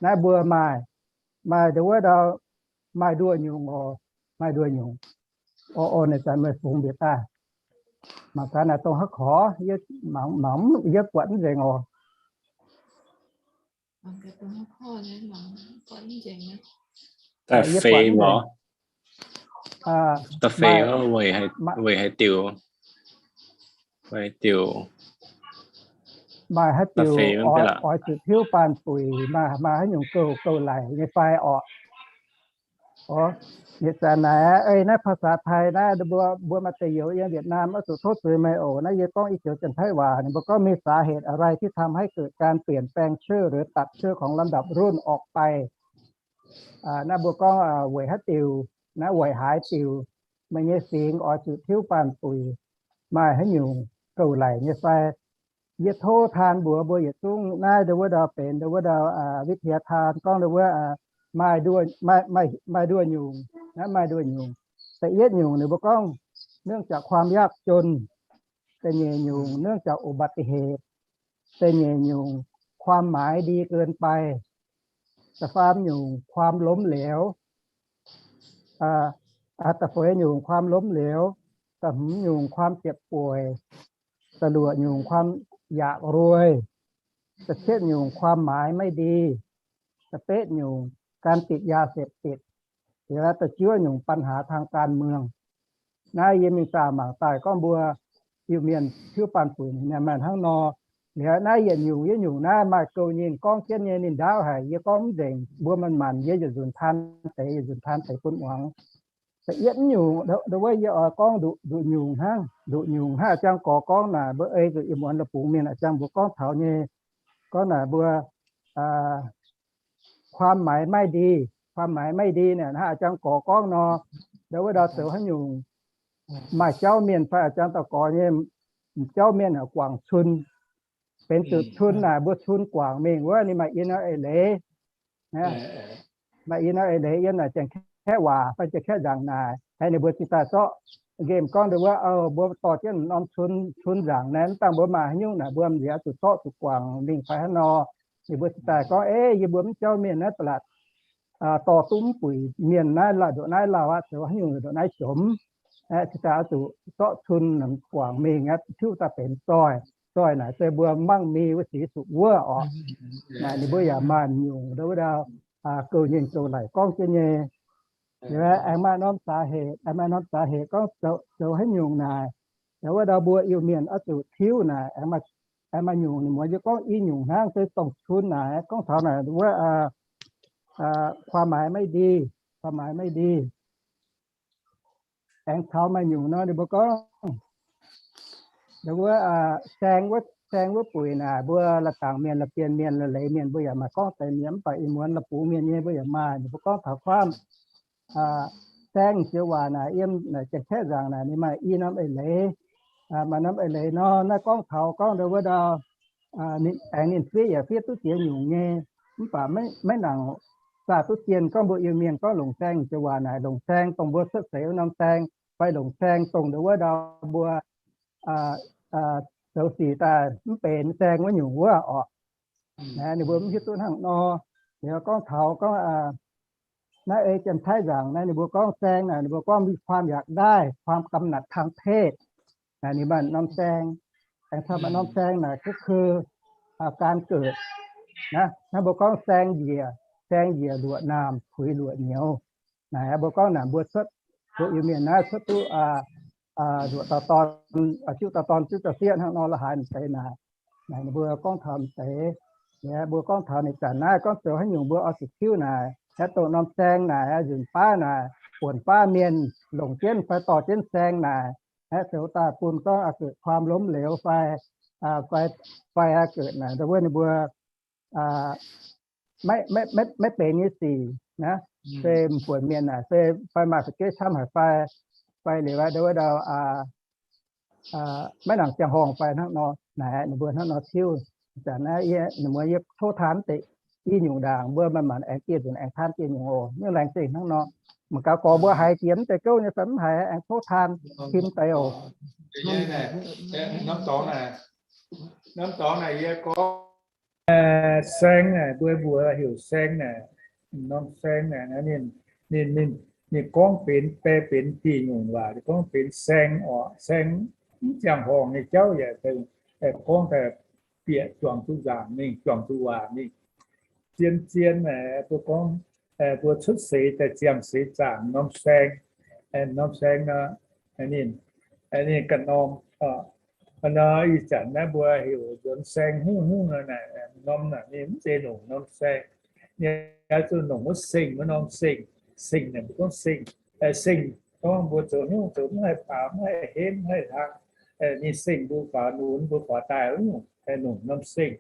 Naaiv mbuo maaih, maaih ndau wuov ndau, maaih nduoh nyungc oc, maaih nduoh nyungc. O, o, ninh zanc meih fungx mbietc daaih. Mangc gaax naaic dongh haaix korx, yie mangc, mangc, yie buatc mv nzengc oc. Da'feix oc. Da'feix, weic haaix diuc, weic haaix diuc, maaih haaix diuc oix zuqc tiuv baanh buic, maaih, maaih haaix nyungc gouv, gouv laic nyei fai orqc? Mienh zanc naaic, ei naaiv ภาษาไทย naaiv, mbuo, mbuo maaih deix youz yiem Việt Nam oix zuqc tov zuiz meih oc. Naaiv yie gorngv i joux Janx-Taiv waac, ninh mbuo gorngv มีสาเหตุอะไรที่ทำให้เกิดการเปลี่ยนแปลงชื่อหรือตัดชื่อของลำดับรุ่นออกไป Naaiv mbuo gorngv weic haaix diuc, naaiv weic haaix diuc meih nyei fingx oix zuqc tiuv baanh buic, maaih haaix nyungc gouv laic nyei fai? Yie tov taan mbuox mbuo yietc zungv naaiv ndau wuov ndau benx ndau wuov ndau วิทยาทาน gorngv ndau wuov maaih nduoh nyungc, naaiv maaih nduoh nyungc. Da'yietv nyungc ninh mbuo gorngv เนื่องจากความยากจน, da'nyeic nyungc เนื่องจากอุบัติเหตุ, da'nyeic nyungc ความหมายดีเกินไป, da'faam nyungc ความล้มเหลว, da'feix nyungc ความล้มเหลว, da'hmz nyungc ความเจ็บป่วย, da'luoqc nyungc ความอยากรวย, da'cietv nyungc ความหมายไม่ดี, da'betv nyungc การติดยาเสพติด, da'juov nyungc ปัญหาทางการเมือง. Naaiv yie mingh zaah mangc daaih gorngv mbuo Iu-Mienh tiuv baanh buic ninh maaih hnangv nor. Liuz naaiv yietc nyungc yietc nyungc naaiv maaih gouv nyinh gorngv jienv nyei ninh ndaauv haic, yie gorngv mv nzengc, mbuo manc-manc yie yietc nzunc taan deix, yietc nzunc taan deix bun muangx. Da'yietv nyungc ndau wuov yie oix gorngv nduqc nyungc hnangv, nduqc nyungc hnangv a'jang gorx gorngv naaic, mbuo ei zuqc ih muonz la'bungx mienh a'jang mbuo gorngv taux nyei, gorngv naaic mbuo ความหมายไม่ดี, ความหมายไม่ดี naaic hnangv a'jang gorx gorngv nor, ndau wuov ndau zoux haaix nyungc maaih jauv mienh fai a'jang dauh gorx nyei, jauv mienh guangc cun, benx zuqc cun naaic mbuo cun guangc mingh wuov ninh maaih in nor eix leiz, maaih in nor eix leiz yiem naaic Janx-Kaeqv waac fai Janx-Kaeqv nzaangc naaic, ninh mbuo cingx daaih zorqv nqemh gorngv ndau wuov, mbuo dorh jienv norm cun, cun nzaangc naaiv, mv dangh mbuo maaih haaix nyungc naaic mbuo m'nziex zuqc zorqv zuqc guangc mingh fai hnangv nor. Ninh mbuo cingx daaih gorngv, ei, yie mbuo mv jauv mienh naaiv ba'laqc dorh duqv mv buic mienh naaiv, lauh ndoqc naaiv lauh aqv, zoux haaix nyungc ndoqc naaiv jomc. Cingx daaih oix zuqc zorqv cun guangc mingh aqv, tiuv daaih benx zoih. Zoih naaic se mbuo mangv mi wuov sic zuqc wuov orqc. Naaic ninh mbuo yaac maaih nyungc ndau wuov ndau gouv nyinh gouv laic gorngv jienv nyei. Aengx maaih norm สาเหตุ, aengx maaih norm สาเหตุ gorngv zoux haaix nyungc naaic, ndau wuov ndau mbuo Iu-Mienh oix zuqc tiuv naaic, aengx maaih nyungc ninh muoz yie gorngv i nyungc hnangv, se dongh cun naaic gorngv taux naaic wuov ความหมายไม่ดี, ความหมายไม่ดี. Aengx taux maaih nyungc nor ninh mbuo gorngv, ndau wuov saeng wuov, saeng wuov buic naaic mbuo la'dangc mienh, la'bienh mienh, la'leiz mienh mbuo yaac maaih gorngv deix mienh, mv baac ih muonz la'bungx mienh nyei mbuo yaac maaih. Ninh mbuo gorngv taux kuaamv saeng joux waac naaic yiem naaic Janx-Kaeqv nzaangc naaic ninh maaih i norm eix leiz. Maaih norm eix leiz nor naaiv gorngv taux gorngv ndau wuov ndau aengx ninh fiev yaac fiev duqv ziex nyungc nyei, mv baac maiv nangc zaah duqv zien gorngv mbuo Iu-Mienh gorngv longc saeng joux waac naaic longc saeng dongh mbuo cuotv seix wuov norm saeng. fai longc saeng dongh ndau wuov ndau mbuo zoux sic daaih mv benx saeng wuov nyungc wuov orqc. Naaiv ninh mbuo mv hiuv duqv hnangv nor. Liuz gorngv taux gorngv naaiv ei Janx-Taiv nzaangc naaiv ninh mbuo gorngv saeng naaic ninh mbuo gorngv มีความอยากได้ ความกำหนัดทางเพศ naaic ninh maaih norm saeng. Aengx taux maaih norm saeng naaic ก็คือ การเกิด naaiv, naaiv mbuo gorngv saeng njiec, saeng njiec luoqc naamh puix luoqc nyouz. Naaic mbuo gorngv naaic mbuo cuotv, mbuo Iu-Mienh naaiv cuotv duqv luoqc dauh dorn, juqv dauh dorn ziouc sieqv hnangv nor la'haaix m'deix naaic. Naaic ninh mbuo gorngv taux m'deix. Liuz mbuo gorngv taux ninh zanc naaiv gorngv zoux haaix nyungc mbuo oix zuqc tiuv naaic, aeqv, dongh norm saeng naaic, nzunc baav naaic, buonc baav mienh longc jienv fai dorh jienv saeng naaic, aeqv, zoux daaih bun gorngv เกิดความล้มเหลว fai, fai, fai เกิด naaic ndau wuov ninh mbuo maiv, maiv benx nyei sic naaic, se m'buoqc mienh naaic se fai maaih fu'jueiv camv haic fai, fai liuz ndau wuov ndau maiv nangc ziangh horngh fai hnangv nor. Naaic ninh mbuo hnangv nor tiuv. Zanc naaiv yie, ninh mbuo yie tov taan deix i nyungc ndaangc mbuo manc-manc aengx dieh nzunc aengx taan dieh nyungc oc. Mv laengz zingh hnangv nor. Mangc gaax gorx mbuo haiz jiex mv deix gouv nyei fai mv haiz aengx tov taan tim deix oc. Norm dorngx naaic yie gorngv, saeng naaic mbuo mbuox heuc saeng naaic, norm saeng naaic, ninh, ninh, ninh gorngv benx, bae benx dieh nyungc waac, ninh gorngv benx saeng orqc. Saeng mv ziangh horngh nyei jauv yaac gorngv daaih bieqc juangc duqv nzaangc mingh, juangc duqv waac mingh. Zien-zien naaic mbuo gorngv, mbuo cuotv seix daaih ziangh seix zaangc norm saeng, norm saeng nor, ninh, ninh ganh norm. Nor ih zanc naaiv mbuo heuc nzuonx saeng hnyouv hnyouv nor naaic, norm naaic ninh mv zeiz longc norm saeng. Ninh oix zuqc longc wuov seng, wuov norm seng. Seng naaic mbuo gorngv seng, seng gorngv mbuo zoux hnyouv zoux mv haih faaux, mv haih henv, mv haih hlang. Ninh seng mbuo faaux, lunx mbuo faaux daaih wuov nyungc, longc norm seng.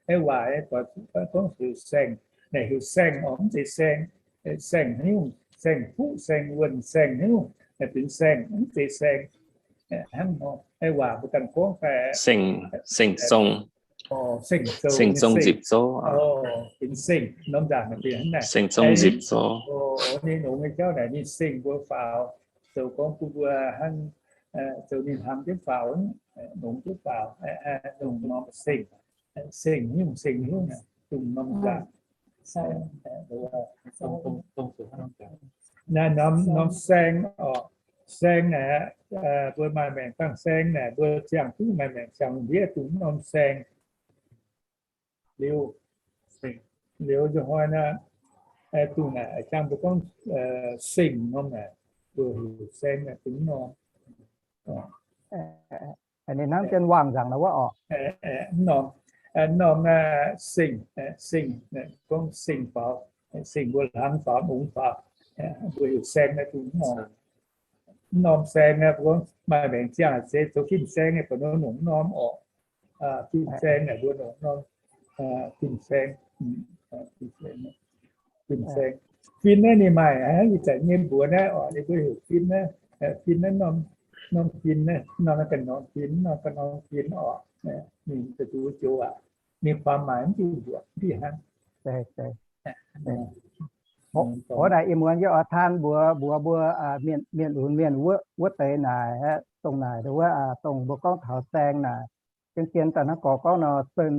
Aeqv, waac gorngv heuc saeng, naaic heuc saeng orqc, mv zeiz saeng. Saeng hnyouv, saeng fuqv, saeng wuonh, saeng hnyouv, naaic benx saeng, mv zeiz saeng. Hnangv nor, aeqv, waac mbuo ganh gorngv daaih, seng zong, seng zong nzipc zouv, benx seng norm nzaangc naaic benx hnangv naaic. Ninh longx nyei jauv naaic ninh seng mbuo faaux, zoux gorngv bun mbuo hnangv, zoux ninh hlang jienv faaux, longx jienv faaux, longc norm seng, seng hnyouv, seng hnyouv, dongh norm nzaangc. Naaiv norm, norm saeng orqc. Saeng naaic, mbuo maaih maengc dangh saeng naaic, mbuo ziangh duqv maaih maengc ziangh ndiev dongh norm saeng. Liuz, liuz nzunc hnoi naaic, dongh naaic jangx mbuo gorngv seng norm naaic, mbuo heuc saeng naaic dongh norm. Ninh hnangv jienv wangh nzaangc nor wuov orqc. Norm, norm seng, seng, gorngv seng faaux, seng mbuo hlang faaux, longx faaux, mbuo heuc saeng naaiv dongh norm. Norm saeng naaiv, mbuo maaih maengc ziangh se zoux fin-saeng nyei, baac nor longc norm orqc. Fin-saeng naaic mbuo longc norm, fin-saeng, fin-saeng. Fin naaiv ninh maaih ih zanc nyei mbuox naaiv orqc, ninh mbuo heuc fin naaiv, fin naaiv norm, norm fin naaiv, norm ganh norm fin, norm ganh norm fin orqc. Ninh za'gengh joux aac, ninh ความหมาย mv diuh mbuoqc diuh hnangv. Ov, naaic ih muonz yie oix taan mbuox, mbuox mbuo mienh, mienh lunx mienh wuov deix naaic, dongh naaic wuov, dongh mbuo gorngv taux saeng naaic, zien-zien daaih hnangv gorx gorngv nor, sen,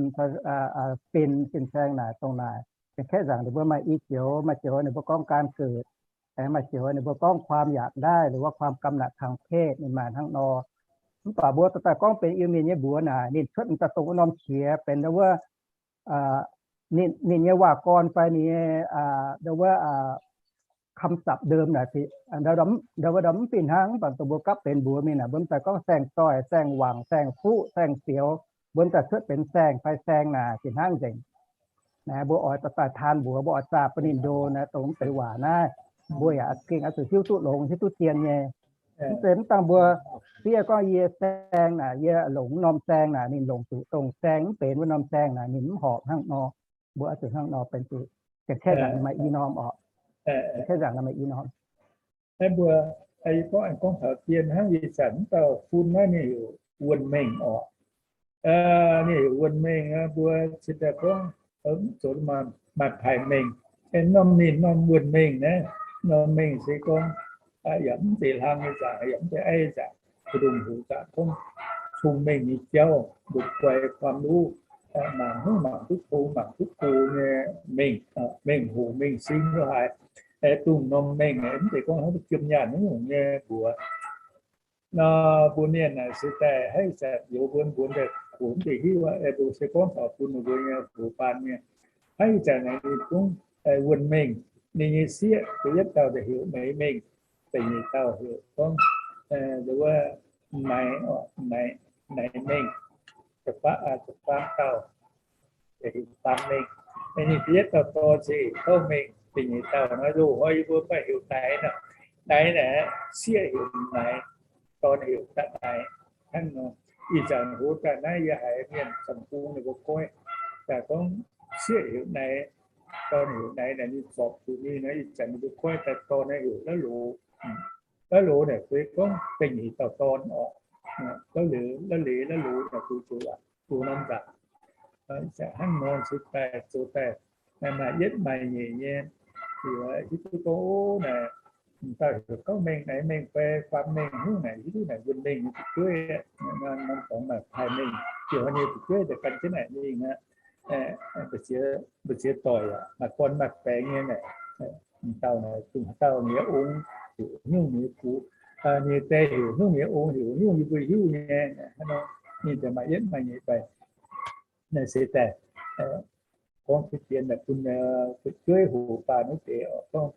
benx fin-saeng naaic dongh naaic. Aengx kaeqv nzaangc ninh mbuo maaih i joux, maaih joux ninh mbuo gorngv การเกิด, aengx maaih joux ninh mbuo gorngv ความอยากได้ หรือว่า ความกำหนัดทางเพศ ninh maaih hnangv nor. Mv baac mbuo daaih gorngv benx Iu-Mienh nyei mbuox naaic, ninh cuotv daaih dongh wuov norm qiex benx wuov, ninh, ninh nyei waac-gorn fai ninh nyei, wuov, คำศัพท์เดิม naaic, ndau wuov ndau mv fih hnangv. Mv baac dongh mbuo gapv benx mbuox mingh naaic, mbuo m'daaih gorngv saeng-zoih, saeng-wangc, saeng-fuqv, saeng-fioux, mbuo m'daaih cuotv benx saeng fai saeng naaic fih hnangv nzengc. Naaic mbuo oix daaih taan mbuox, mbuo oix zaah bun ninh ndo naaic dongh mv deix waac naaiv, mbuo yaac gengh oix zuqc hiuv duqv longx, hiuv duqv zien nyei. Mv zeiz mv dangh mbuo fiev gorngv yie saeng naaic, yie longc mv norm saeng naaic, ninh longc zuqc dongh saeng mv benx wuov norm saeng naaic, ninh mv horpc hnangv nor. Mbuo oix zuqc hnangv nor benx zuqc, gengh kaeqv nzaangc maaih i norm orqc. Gengh kaeqv nzaangc maaih i norm. Aeqv, mbuo, yie gorngv, gorngv taux dien hnangv ih zanc mv dauh fun naaiv ninh heuc wuonh mengh orqc. Ninh heuc wuonh mengh, mbuo cingx daaih gorngv, zoux maaih paaix mengh. Norm ninh norm wuonh mengh naaiv, norm mengh se gorngv yaac mv zeiz hlang nyei nzaangc, yaac mv zeiz aiv nzaangc, mbu'ndongx hux nzaangc, gorngv cong-mengh nyei jauv, nduqc guai ความรู้, mangc hnyouv mangc duqv tong mangc duqv go nyei mengh, mengh hoc mengh sin lo haaix, dongh norm mengh mv zeiz gorngv hnangv duqv jiem nyaanh nyungc nyei mbuox. Nor mbuo mienh naaic se daaih haih zanc youz mbuo mbuo daaih hoc mv deix hiuv aqv. Mbuo se gorngv taux bun ninh mbuo nyei hoc baan nyei, haih zanc naaic ninh zungv wuonh mengh. Ninh nyei sieqv da'yietv dauh daaih heuc meix mengh, da'nyeic dauh heuc gorngv wuov naix, naix mengh, da'faam dauh heuc faam mengh. Ninh da'yietv dauh dorn se heuc Gauv Mengh, da'nyeic dauh nor loz-hnoi yie mbuo maaih heuc Naix nor. Naix naaic sieqv heuc Naix, dorn heuc Da'naix hnangv nor. Ih zanc hoz daaih naaiv yie haiz mienh Zong-Guoqv ninh mbuo goiv daaih gorngv sieqv heuc Naix, dorn heuc Naix naaic ninh zorpc zuqc ninh nor, ih zanc ninh mbuo goiv daaih dorn naaiv heuc La'loz. La'loz naaic se gorngv da'nyeic dauh dorn oc. La'loz, La'leiz, La'loz naaic zoux zoux aqv, zoux norm nzaangc. Ih zanc hnangv nor se daaih zoux daaih maaih yietv maaih nyeic nyei. Hiuv duqv gorngv ov naaic, dauh heuc Gauv Mengh, Naix Mengh fai Faam Mengh, hnyouv naaic hiuv duqv naaic wuonh mengh nyei fu'jueiv, norm dorngx maaih Taaix Mengh, diuh hnoi nyei fu'jueiv daaih gan jienv naaic mingh aqv. Mbu'ziex doic aqv, maaih gorn maaih baengx nyei naaic. Dauh naaic dongh dauh nyei ong heuc hnyouv nyei gux, nyei die heuc hnyouv nyei ong, heuc hnyouv yie mbuo hiuv nyei. Hnangv nor ninh daaih maaih yietv maaih nyeic fai. Naaiv se daaih gorngv fu'jueiv naaic bun fu'jueiv hoqc baan wuov deix oc. Gorngv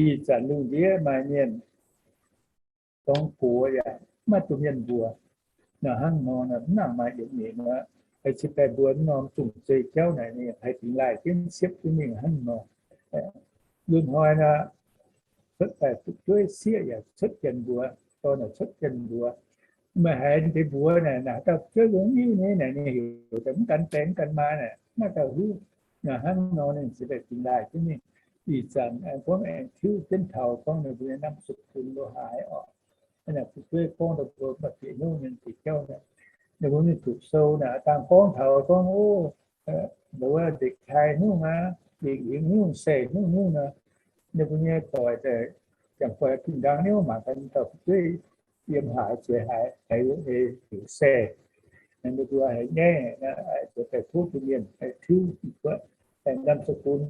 ih zanc lungh ndiev maaih mienh gorngv gox yaac maiv duqv mienh mbuox. Nor hnangv nor mv nangc maaih yietc nyeic nor, se daaih mbuo norm zungh zei jauv naaic ninh haih dingx laaih jienv siepv jienv mingh hnangv nor. Lungh hnoi nor, cuotv daaih fu'jueiv sieqv yaac cuotv jienv mbuox, dorn yaac cuotv jienv mbuox. Meih haiz deix mbuox naaic, naaic dauh fu'jueiv longx nyei naaic, ninh heuc daaih mv gan baengx mv gan maa naaic, maiv dauh hiuv. Naaic hnangv nor ninh se daaih dingx laaih jienv mingh. Ih zanc aengx gorngv aengx tiuv jienv taux gorngv ninh mbuo nyei นามสกุล lo haaix oc. Naaic fu'jueiv gorngv ninh mbuo maaih bieqc hnyouv nyei deix jauv naaic, ninh mbuo mingh doqc sou naaic dangh gorngv taux gorngv, ov, wuov nzengc kai hnyouv aqv, nzengc hingx hnyouv, saeh hnyouv hnyouv nor, ninh mbuo nyei doic daaih ziangh faix bun nqaang hnyouv mangc gaax dauh fu'jueiv yiem haaix zueiz haaix, haiz heuc saeh. Ninh mbuo haiz nyaiv, zueiz daaih tov bun mienh tiuv นามสกุล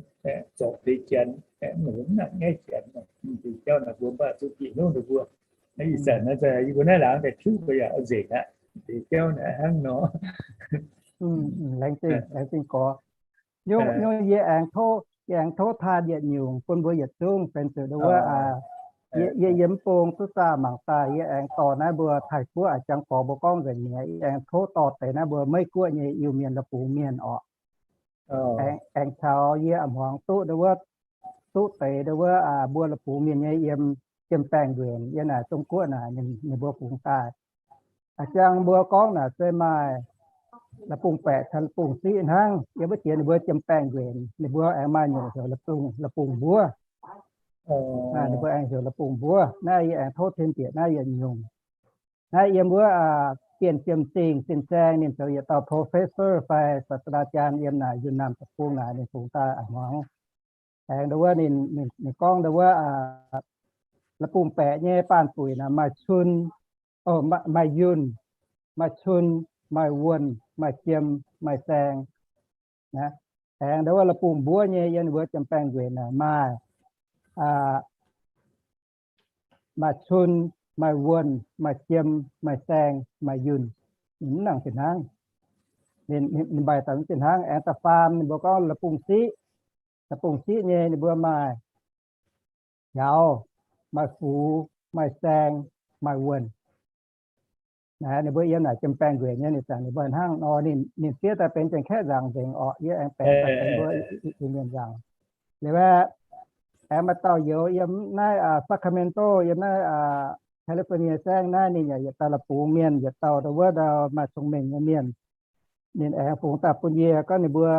zorpc deix janx, mv nangc nyaiv janx. Deix jauv naaic mbuo mv baac zuqc bieqc hnyouv ninh mbuo. Ih zanc naaiv yie mbuo naaiv laangz daaih tiuv mbuo yaac nzengc aqv. Deix jauv naaiv hnangv nor. Laengz zingh, laengz zingh gorx. Nyungc, nyungc yie aengx tov, yie aengx tov taan yietc nyungc bun mbuo yietc zungv benx zuqc ndau wuov, yie yiem bung duqv zaah mangc daaih, yie aengx dorh naaiv mbuo Taiv-Guoqv a'jang gorx mbuo gorngv nzengc mi'aqv. Yie aengx tov dorh deix naaiv mbuo Meiv-Guoqv nyei Iu-Mienh la'bungx mienh orqc. Aengx, aengx caux yie a'hmuangx duqv ndau wuov, duqv deix ndau wuov mbuo la'bungx mienh nyei yiem Jiem Baengh Nquenc, yiem naaic Zong Guoqv naaic ninh, ninh mbuo fungx daaih. A'jang mbuo gorngv naaic se maaih la'bungx baeqc caux la'bungx siqv hnangv. Yiem wuov jiex ninh mbuo Jiem Baengh Nquenc, ninh mbuo aengx maaih nyungc heuc la'bungx, la'bungx mbuov. Ninh mbuo aengx heuc la'bungx mbuov. Naaiv yie aengx tov tien bieqc naaiv yietc nyungc. Naaiv yiem wuov Bienh Jiem Zingh Fin-Saeng ninh zoux yietc dauh professor fai ศาสตราจารย์ yiem naaic Yunh Naamh Deic-Bung naaic ninh fungx daaih a'hmuangx. Aengx ndau wuov ninh, ninh gorngv ndau wuov la'bungx baeqc nyei baanh buic naaic maaih cun, maaih yunh, maaih cun, maaih wuonh, maaih jiem, maaih saeng. Aengx ndau wuov la'bungx mbuov nyei yiem ninh mbuo Jiem Baengh Nquenc naaic maaih, maaih cun, maaih wuonh, maaih jiem, maaih saeng, maaih yunh. Ninh mv nangc fih hnangv. Ninh, ninh mbaih daaih mv fih hnangv. Aengx da'faam ninh mbuo gorngv la'bungx siqv. La'bungx siqv nyei ninh mbuo maaih njaaux, maaih fux, maaih saeng, maaih wuonh. Naaiv ninh mbuo yiem naaic Jiem Baengh Nquenc nyei ninh zanc ninh mbuo hnangv nor, ninh, ninh fiev daaih benx Janx-Kaeqv nzangc nzengc orqc. Yie aengx baeqc daaih benx mbuo Iu-Mienh nzangc. Liuz aeqv, aengx maaih dauh youz yiem naaiv Sacramento, yiem naaiv California saengv naaiv, ninh yaac yietc dauh la'bungx mienh, yietc dauh ndau wuov ndau maaih cong-mengh nyei mienh. Ninh aengx fungx daaih bun yie gorngv ninh mbuo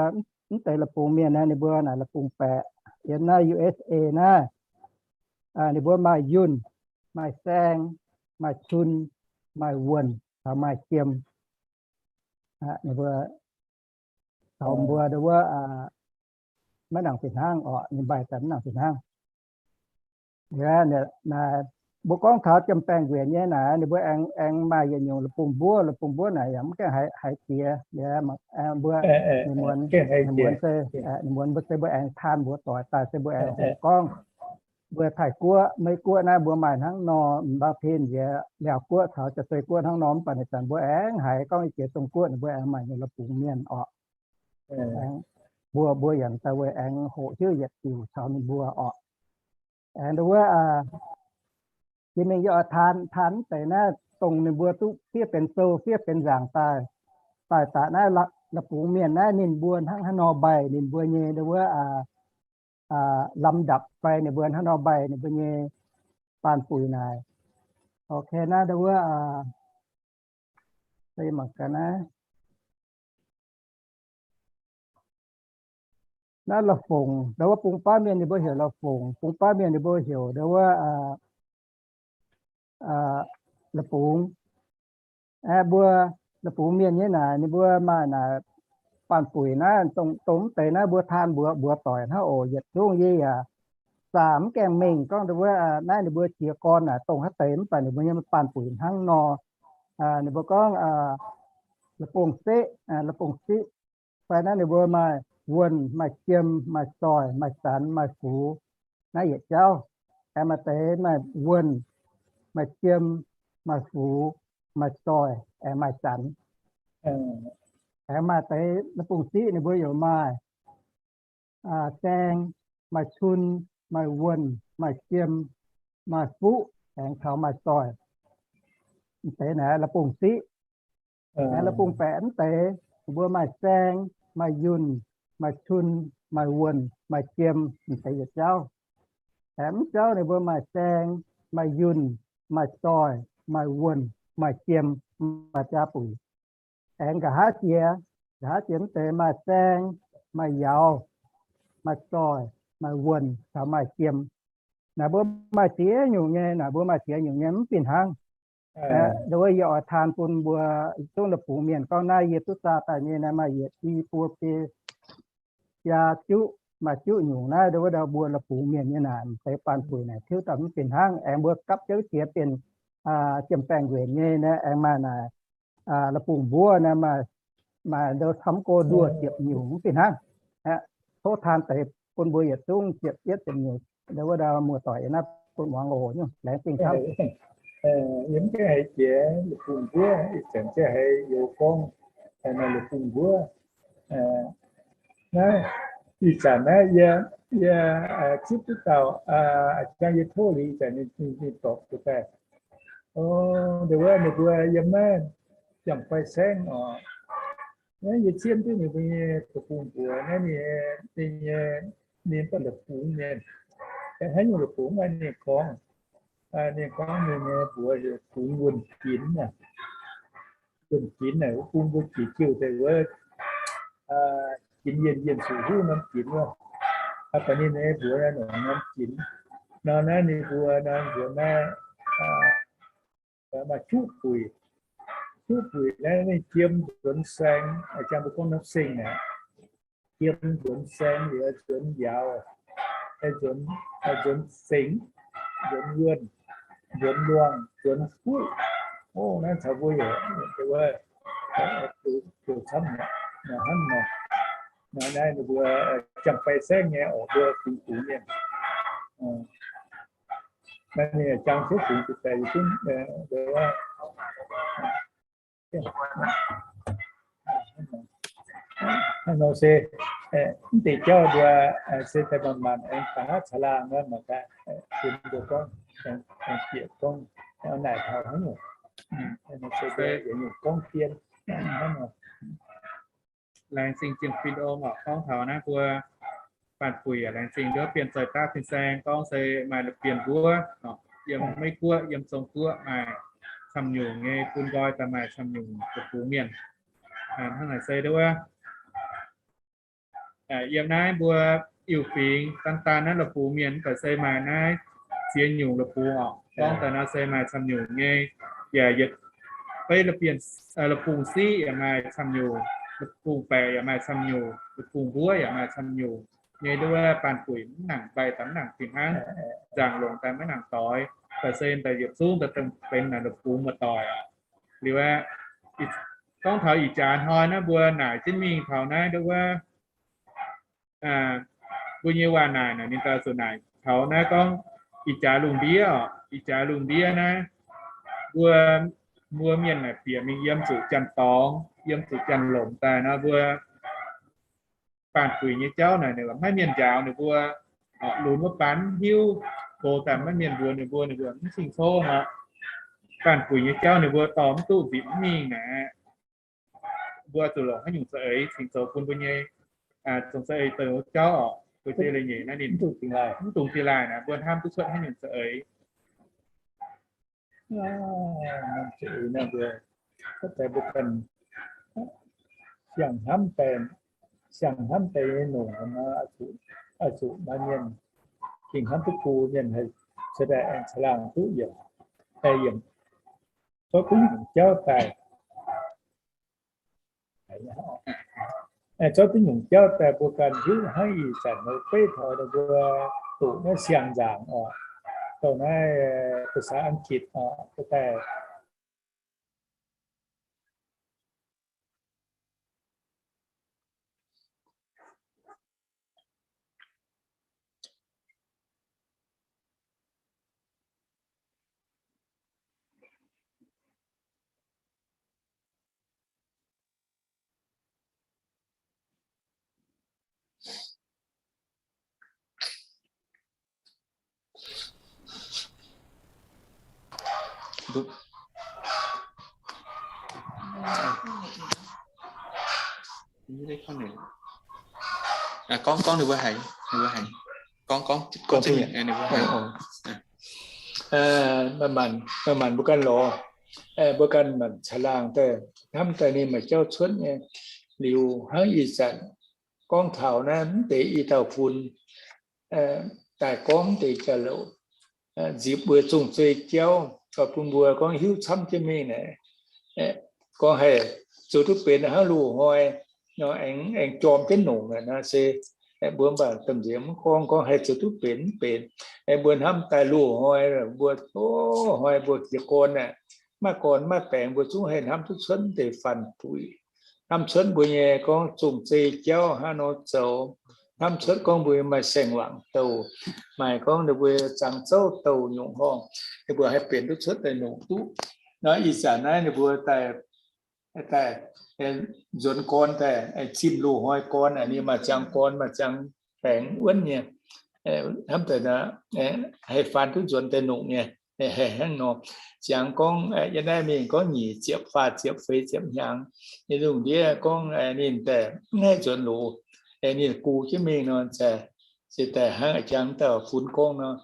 mv deix la'bungx mienh naaiv, ninh mbuo naaic la'bungx baeqc yiem naaiv U S A naaiv, ninh mbuo maaih yunh, maaih saeng, maaih cun, maaih wuonh, caux maaih jiem. Ninh mbuo taux mbuo ndau wuov maiv nangc fih hnangv orqc, ninh mbaih daaih mv nangc fih hnangv. Naaiv, mbuo gorngv taux jiem-baengh nzueic nyei naaic, ninh mbuo aengx, aengx maaih yietc nyungc la'bungh mbuov. La'bungh mbuov naaic yaac mv gaengh haiz, haiz jiex. Mbuo, ninh muonz, ninh muonz mbuo se mbuo aengx taan mbuox doic daaih se mbuo aengx hoqc gorngv. Mbuo Taiv-Guoqv, Meiv-Guoqv naaiv mbuo maaih hnangv nor, mbaa pen njiec Laauv-Guoqv caux Jaa-Zei Guoqv hnangv nor, mv baac ninh zanc mbuo aengx haiz gorngv i jiex Zong-Guoqv ninh mbuo aengx maaih nyungc la'bungh mienh orqc. Mbuo, mbuo yaac daaih weic aengx hoqc hiuv yietc diuc caux ninh mbuo orqc. Aengx ndau wuov, jiex mingh yie oix taan, taan deix naaiv dongh ninh mbuo duqv fiev benx sou, fiev benx nzaangc daaih, daaih daaih naaiv la'bungx mienh naaiv ninh mbuo hnangv haaix nor mbaih ninh mbuo nyei ndau wuov lamh ndapc fai ninh mbuo hnangv haaix nor mbaih ninh mbuo nyei baanh buic naaic. Ok, naaiv ndau wuov, naaiv la'fongc, ndau wuov bung baav mienh ninh mbuo heuc la'fongc, bung baav mienh ninh mbuo heuc ndau wuov la'bungx. Aeqv, mbuo la'bungx mienh nyei naaic ninh mbuo maaih naaic baanh buic naaiv, dongh mv deix naaiv mbuo taan mbuox, mbuox doic hnangv oc. Yietc zungv yie yaac zaah mv gaengh mengh gorngv ndau wuov naaiv ninh mbuo jiez gorn naaic dongh haaix deix, mv baac ninh mbuo nyei baanh buic hnangv nor. Ninh mbuo gorngv la'bongh seqv, la'bongh siqv. Fai naaiv ninh mbuo maaih wuonh, maaih jiem, maaih zoih, maaih zanx, maaih fux, naaiv yietc jauv. Aengx maaih deix maaih wuonh, maaih jiem, maaih fux, maaih zoih, aengx maaih zanx. Aengx maaih deix la'bongh siqv ninh mbuo yaac maaih saeng, maaih cun, maaih wuonh, maaih jiem, maaih fuqv, aengx taux maaih zoih. Mv deix naaiv la'bongh siqv. Aengx la'bongh baeqc mv deix, ninh mbuo maaih saeng, maaih yunh, maaih cun, maaih wuonh, maaih jiem, mv deix yietc jauv. Aengx mv jauv ninh mbuo maaih saeng, maaih yunh, maaih zoih, maaih wuonh, maaih jiem, maaih jaa buic. Aengx nqa'haav jiex, nqa'haav jiex mv deix maaih saeng, maaih yauz, maaih zoih, maaih wuonh, caux maaih jiem. Naaic mbuo maaih ziex nyungc nyei, naaic mbuo maaih ziex nyungc nyei mv fih hnangv. Ndau wuov yie oix taan bun mbuo zungv la'bungx mienh gorngv naaiv yie duqv zaah daaih nyei naaiv maaih yietc, i, buo, biei, biaa, juqv, maaih juqv nyungc naaiv ndau wuov ndau mbuo la'bungx mienh nyei naaic, mv deix baanh buic naaic tiuv daaih mv fih hnangv. Aengx mbuo gapv jauv jiex benx jiem-baengh nzueic nyei naaiv, aengx maaih naaic la'bungh mbuov naaiv, maaih ndau camv go nduoh ziepc nyungc mv fih hnangv. Tov taan deix bun mbuo yietc zungv ziepc yietv ziepc nyungc ndau wuov ndau muoz-doic yiem naaiv bun muangx oc. Nyungc laengz zingh camv. Yie mv gaengh haiz jiex la'bungh mbuov, ih zanc ziouc haiz youz gorngv maaih la'bungh mbuov. Naaiv ih zanc naaiv yie, yie zipv duqv dauh, jang yie tov liuz ih zanc ninh dorpc duqv daaih. Ndau wuov ninh mbuo yiem naaiv Jangx Fai Saengv oc. Naaiv yie zipv duqv ninh mbuo nyei deic-bung mbuox naaiv, ninh nyei, ninh mv baac la'bungx mienh, haaix nyungc la'bungx naaiv ninh gorngv, ninh gorngv ninh nyei mbuox heuc bungx wuonh ginx aac. Wuonh ginx naaic wuov bung mbuo jiex jiouh deix wuov, ginx yienh yienh zuqc huv norm ginx wuov. Baac ninh nyei mbuox naaiv nongc norm ginx nor, naaiv ninh mbuo nor mbuox naaiv maaih juqv buic. Juqv buic naaiv ninh jiem nzuonx saeng, jang mbuo gorngv norm seng aac. Jiem nzuonx saeng, liuz nzuonx yauz, nzuonx, nzuonx sengx, nzuonx wuonh, nzuonx muangh, nzuonx fuqv. O, naaiv caux mbuo yaac zoux camv hnangv nor. Naaiv ninh mbuo Jangx Fai Saengv nyei oc, mbuo fingx bungx mienh. Naaiv ninh jang cuotv fingx zuqc daaih yietc zungv Hnangv nor se mv deix jauv mbuo se daaih manc-manc aengx baac haav caux laangh nor mangc gaax, mbuo gorngv, aengx bieqc gorngv, naaic taux hnangv nyungc, se yietc nyungc gorngv dien hnangv nor. Laengz zingh Jiem Fin Ong oc, gorngv taux naaiv mbuo baanh buic yaac laengz zingh nduov Bienh Zoih Daav fin-saeng gorngv se maaih la'bienh mbuov, yiem Meiv Guoqv, yiem Zong Guoqv maaih camv nyungc nyei, bun nqoi daaih maaih camv nyungc deic-bung mienh. Hnangv naaic se nduov, yiem naaiv mbuo Iu-Fingx daan daan naaiv la'bung mienh mv baac se maaih naaiv ziex nyungc la'bung oc. Gorngv daaih nor se maaih camv nyungc nyei, yaac yietc beiv la'bienh, la'bung-siqv yaac maaih camv nyungc, la'bung-baeqc yaac maaih camv nyungc, la'bung-mbuov yaac maaih camv nyungc nyei. Nduov baanh buic mv nangc mbaih daaih mv nangc fih hnangv, nzaangc longc daaih maiv nangc doix. daaih se daaih yietc zungv daaih benx naaic la'bungx muoz-doic aqv. Liuz aeqv, gorngv taux ih jaax hnoi naaiv mbuo naaic jienv mingh taux naaiv ndau wuov, mbuo nyei waac naaic naaic ninh daaih zuqc naaic taux naaiv gorngv ih jaax lungh ndiev oc, ih jaax lungh ndiev naaiv mbuo, mbuo mienh naaic bieqc mingh yiem zuqc janx-dorngx, yiem zuqc janx-lomc daaih nor, mbuo baanh guix nyei jauv naaic ninh maiv mienh njaaux ninh mbuo, lunx wuov baan hiuv, gox daaih maiv mienh mbuox ninh mbuo, ninh mbuo mv cing-cov nor. Baanh guix nyei jauv ninh mbuo dorh mv duqv nzipc mv mingh naaic, mbuo zuqc longc haaix nyungc za'eix cingx zoux bun mbuo nyei, zong za'eix douc jauv oc, mbuo jiex leiz-nyeic naaiv ninh mv dungx dingh laaih naaic, mbuo hnamv duqv cuotv haaix nyungc za'eix. Mbuo ganh siang-hnamv daaih, siang-hnamv daaih nyei nongc nor, oix zuqc maaih mienh gengh hnamv duqv bun mienh haih cuotv daaih aengx caangh laangh duqv yiemc, yiemc zorqv duqv nyungc jauv daaih. Zorqv duqv nyungc jauv daaih mbuo ganh hiuv hnangv ih zanc mbuo beiv taux mbuo doqc naaiv siang-nzaangc oc, doqc naaiv ภาษาอังกฤษ oc, daaih Gorngv, gorngv ninh mbuo haiz, ninh mbuo haiz, gorngv, gorngv, gorngv ninh mbuo haiz. Maaih maanc mbuo ganh lorz, mbuo ganh maanc caangh laangh daaih hnamv daaih ninh maaih jauv cuotv nyei. Liuz hnangv ih zanc gorngv taux naaiv mv deix i dauh fun daaih gorngv mv deix jauv-louc, nzipc mbuo zong zei jauv, gauh bun mbuo gorngv hiuv camv jienv mingh naaic, gorngv haih zoux duqv benx hnangv loz-hnoi nor, aengx jorm jienv nongc naaic nor se, mbuo mv baac domh nziex mv gorngv, gorngv haih zoux duqv benx mv benx. Mbuo hnamv daaih loz-hnoi mbuo, loz-hnoi mbuo jiez gorn aeqv, maaih gorn maaih baengx mbuo zungv haih hnamv duqv cuotv deix faanh-buic, hnamv cuotv mbuo nyei gorngv zong zei jauv hnangv nor zoux, hnamv cuotv gorngv mbuo maaih saeng-wangc douh, maaih gorngv ninh mbuo zangx zouv douh nyungc horngh, ninh mbuo haih benx duqv cuotv daaih nongc duqv. Nor ih zanc naaiv ninh mbuo daaih, daaih nzuonx gorn daaih, zimh loz-hnoi gorn, ninh maaih ziangx gorn maaih ziangx baengx wuonv nyei, hnamv daaih haih faan duqv nzuonx daaih nongc nyei. Haih hnangv nor, ziangx gorngv yiem naaiv mingh gorngv nyic ziepc, faah ziepc, feix ziepc hnyangx, yiem lungh ndiev gorngv ninh daaih mv haih nzuonx loz, ninh gu jienv mingh nor, se daaih hnangv a'jang dauh funx gorngv nor,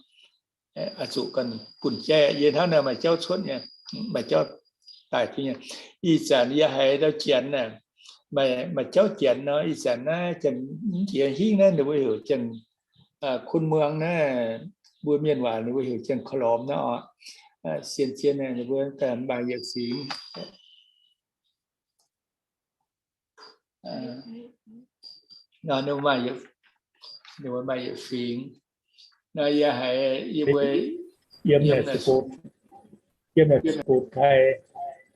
oix zuqc ganh bun jaiv. Yie hnamv naaiv maaih jauv cuotv nyei, maaih jauv daaih duqv nyei. Ih zanc yie haiz ndau Janx naaic, maaih jauv Janx nor, ih zanc naaiv Janx mv jiex hingv naaiv ninh mbuo heuc Janx, Kun Muang naaiv, mbuo mienh waac ninh mbuo heuc Janx-Korv-Lormx naaiv oc. Sienx zien ninh mbuo maaih yietc fingx. Nor ninh maaih, ninh maaih yietc fingx. Nor yie haiz yie mbuo yiem naaic Sukox, yiem naaic Sukox Thai,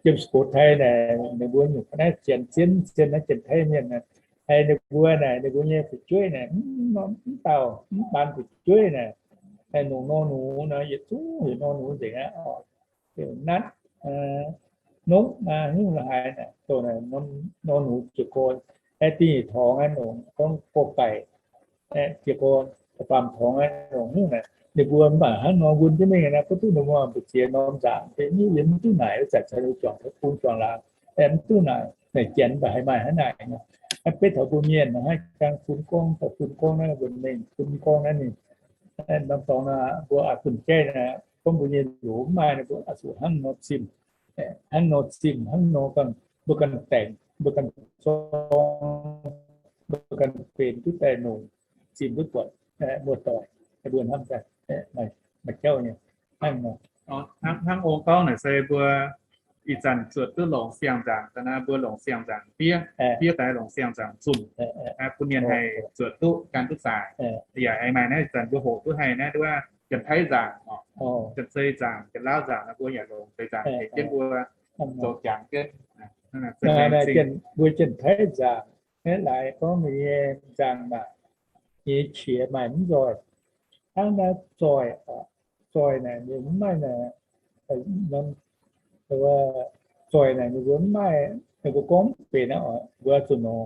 yiem Sukox Thai naaic ninh mbuo nyungc naaiv Janx zien, zien naaiv Janx-Taiv mienh naaic, haiz ninh mbuo naaic, ninh mbuo nyei fu'jueiv naaic, mv dauh mv baan fu'jueiv naaic, haiz nongc nor nux nor, yietc zungv yietc nor nux nzengc aqv. Natv, nongv, hnyouv la'haaix naaic, doh naaic nor nux jiez gorn, aeqv, dingh yietc torngx aeqv, nongc gorngv gorx-baaic, jiez gorn faam torngx aeqv, nongc hnyouv naaic, ninh mbuo mv baac hnangv nor wun jienv mingh naaiv, butv duqv ninh mbuo mbu'ziex norm nzaangc, da'nyeic yie mv duqv naaic, wuov zanc caux ninh juangc taux bung juangc laangz, mv duqv naaic, naaic Janx mv baac haih maaih hnangv naaic nor. Naaiv beiv taux mbuo mienh hnangv jang fun gorngv, taux fun gorngv naaiv, mbuo mengh fun gorngv naaiv ninh norm dorngx naaic, mbuo aqc bun jaiv naaic, gorngv mbuo nyei loz mv maaih, ninh mbuo oix zuqc hnangv nor zimh, hnangv nor zimh, hnangv nor ganh, mbuo ganh daengx, mbuo ganh zorng, mbuo ganh benx duqv daaih nongc, zimh duqv buatc muoz-doic, mbuo hnamv daaih maaih jauv nyei, hnangv nor. Hnangv ong gorngv naaic se mbuo ih zanc zuotc duqv longc siang-nzaangc daaih naaiv, mbuo longc siang-nzaangc fiev, fiev daaih longc siang-nzaangc zunh, bun mienh haih zuotc duqv gan duqv zaaix. Yaac aengx maaih naaiv ih zanc mbuo hoqc duqv haih naaiv nduov Janx-Taiv nzaangc, Janx-Zei nzaangc, Janx-Laauv nzaangc, mbuo yaac longc deix nzaangc tengx jienv mbuo zoux jangx jienv. Mbuo Janx-Taiv nzaangc, naaiv laaix gorngv ninh nyei nzaangc maac, ninh nyei qiex maaih mv nzoih. Hnangv naaiv zoih, zoih naaic ninh mv maaih, zoih naaic ninh mbuo mv maaih, ninh mbuo gorngv mv benx aqv. Mbuo zuqc nor,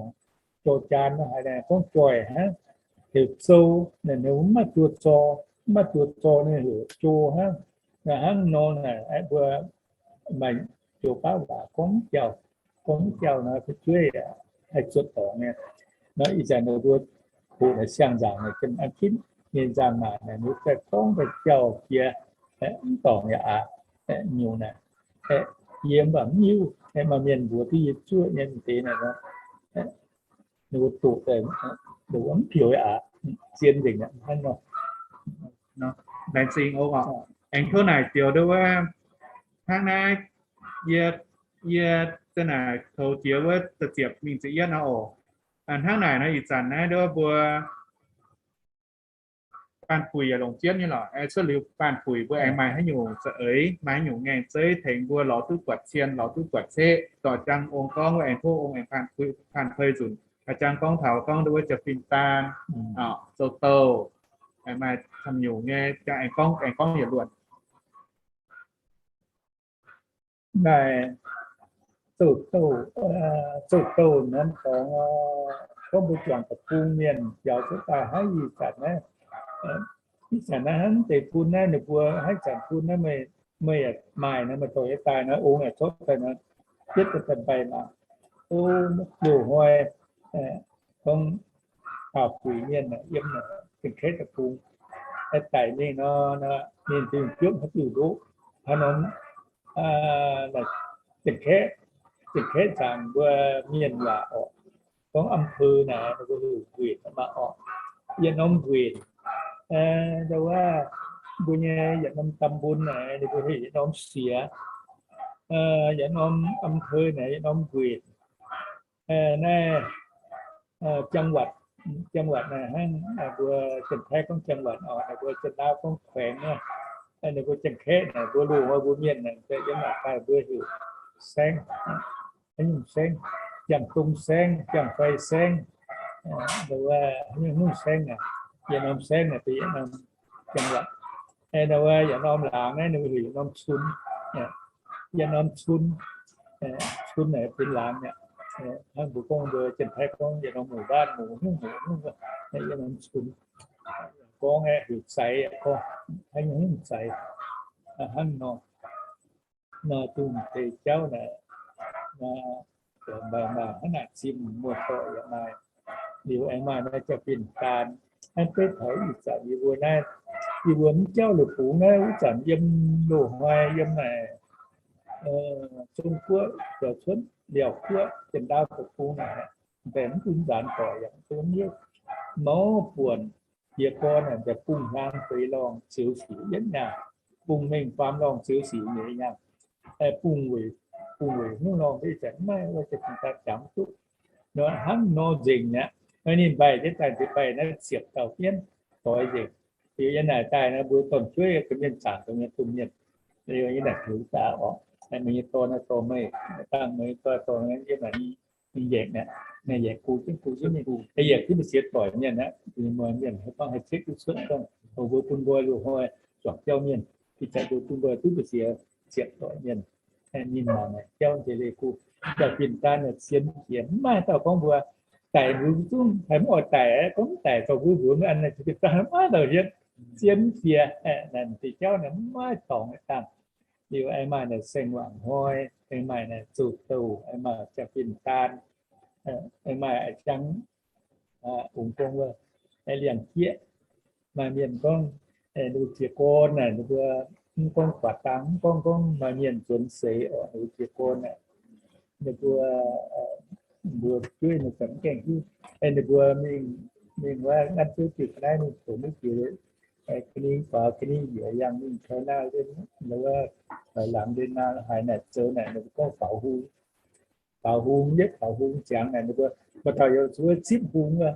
zoux jaan haaix naaic gorngv zoih hnangv, heuc zou, ninh mv maaih duqv zor, mv maaih duqv zor ninh heuc jo hnangv. Hnangv nor naaic mbuo maaih joux baav waac gorngv mv jauh, gorngv mv jauh nor fu'jueiv haih zuotc dorngx nyei. Nor ih zanc ninh mbuo hoqc naaiv siang-nzaangc naaic, an kinv nyei nzaangc maac naaic, ninh mbuo daaih gorngv daaih jauh jiex, mv dorngc yaac aqc, nyungc naaic, yie mv baac mv hiuv, maaih mienh mbuox duqv yie zuoqv nyei deix naaic, ninh mbuo doqc daaih, mv pioux yaac aqc, zien nzengc aqv hnangv nor. Laengz zingh oc. Aengx tov naaic zioux nduov wuov, hnangv naaiv, yie, yie za'naaic toux jiex wuov da'ziepc mingh ziepc yietv nor oc. Hnangv naaic nor ih zanc naaiv nduov mbuo baanh buic yaac longc jienv nyei lorqc. Cuotv liuz baanh buic mbuo aengx maaih haaix nyungc za'eix, maaih haaix nyungc ngaengc zeiv tengx mbuo lorz duqv buatc cien, lorz duqv buatc ceqv, dorh jang ong gorngv wuov aengx tov ong aengx paanh pei nzunc. Jang gorngv taux gorngv nduov wuov jaa-fin daan, zoux douh, maaih camv nyungc nyei, aengx gorngv, aengx gorngv yietc luonc. Naaic zoux douh, zoux douh naaiv dorngx, gorngv mbuo juangc deic-bung mienh biaux cuotv daaih hnangv ih zanc naaiv, ih zanc naaiv hnangv deix bun naaiv ninh mbuo hnangv ih zanc bun naaiv meih, meih yaac maaih naaiv, meih dorh yie daaih naaiv, ong yaac zorqv daaih naaiv, yietv daaih daaih mbaih maah. O, loz-hnoi gorngv taux buic mienh yiem Janx-Kaeqv deic-bung daic mingh nor, ninh dingh biopv haaix diuh ndoqv, haaix norm Janx-Kaeqv, Janx-Kaeqv zaangc mbuo mienh waac orqc, gorngv อำเภอ naaic ninh mbuo heuc เขต maah orqc, yietc norm เขต, ndau wuov mbuo nyei yietc norm ตำบล naaic ninh mbuo heuc yietc norm siex, yietc norm อำเภอ naaic yietc norm เขต. Naaiv จังหวัด, จังหวัด naaic hnangv mbuo Janx-Taiv gorngv จังหวัด orqc, mbuo Janx-Laauv gorngv แขวง naaiv. Ninh mbuo Janx-Kaeqv naaic mbuo loz-hnoi mbuo mienh naaic yiem naaic daaih mbuo heuc saengv, haaix nyungc saengv, Janx-Dong saengv, Janx-Fai saengv, ndau wuov haaix nyungc saengv naaic, yietc norm saengv naaic benx yietc norm จังหวัด. Ndau wuov yietc norm laangz naaiv ninh mbuo heuc yietc norm cun, yietc norm cun, cun naaic benx laangz mi'aqv. Hnangv mbuo gorngv mbuo Janx-Taiv gorngv yietc norm หมู่บ้าน, mouc hnyungv mouc hnyungv, yietc norm cun. Gorngv aeqv, heuc zaic, gorngv haaix nyungc zaic, hnangv nor. Nor dongh deix jauv naaic, mbaengx maac hnangv naaic zinh muoz-doic yaac maaih. Liuz aengx maaih naaiv jaa-fin daan, hnangv beiv taux ih zanc yie mbuo naaiv, yie mbuo mv jauv liuz bungx naaiv, wuov zanc yiem loz-hnoi yiem naaic Zong-Guoqv, Zouv Cuotv, Liaauc Guoqv, Janx-Laauv deic-bung naaic, mbaengx mv bun nzaanx doic yaac mv bun miev, mouz buonc. Jiez gorn naaic mbaengx bungx hlang feix lorngh ziouc sic yietv nyaanh, bungx mengh faam lorngh ziouc sic nyeic nyaanh, bungx weic, bungx weic hnyouv lorngh mv zeiz maiv, wuov jaa-fin daan jangx mv duqv. Nor hnangv nor nzengc mi'aqv. Nor ninh mbaih jienv daaih nziex mbaih naaiv ziepc dauh mienv doix nzengc. Liuz yiem naaic daaih naaiv mbuo dorn-jueiv ga'mienh zaangc dongh nyei domh mienh, yiem naaic heuc daaih orqc, meih nyei dorn naaiv dorh meih, dangh meih nyei dorn dorh yiem naaic ninh yaac, ninh yaac gu jienv gu jienv mingh, yaac ginv mbu'ziex doic mienh aqv. Mienh haaix bangv haih cietv duqv cuotv dongh mbuo bun mbuo loz-hnoi zuangx jauv mienh, ih zanc mbuo bun mbuo duqv mbu'ziex ziepc doic mienh. Ninh mangc jauv nzeiz leih gu, jaa-fin daan sienx jiex, mv maaih dauh gorngv mbuo daic mbuo zungv haih mv oix daic, gorngv mv daic dorh mbuo mbuox mv an, jaa-fin daan mv maaih dauh hietv, sienx jiex. Naaic deix jauv naaic mv maaih dorngx dangh. Liuz aengx maaih naaic saeng-waangc hnoi, aengx maaih naaic zoux douh, aengx maaih jaa-fin daan, aengx maaih jangx ungx gorngv wuov, liangx-jieqv. Maaih mienh gorngv, ninh mbuo jiez gorn naaic, ninh mbuo mv gorngv guatc dang, mv gorngv, gorngv maaih mienh nzuonx seix oc, ninh mbuo jiez gorn naaic, ninh mbuo, mbuo jueiv ninh zanc mv gaengh hiuv. Ninh mbuo mingh, mingh wuov nganv zuov diuh ga'naaiv mingh tongx mv jiex, ga'ning faaux ga'ning njiec yangh mingh China wuov, wuov, laangz ndien naaiv haaix naaic zoux naaic, ninh mbuo gorngv faaux hung. Faaux hung, yietv faaux hung ziangx naaic, ninh mbuo maaih dauh yaac zuov zipv hung wuov.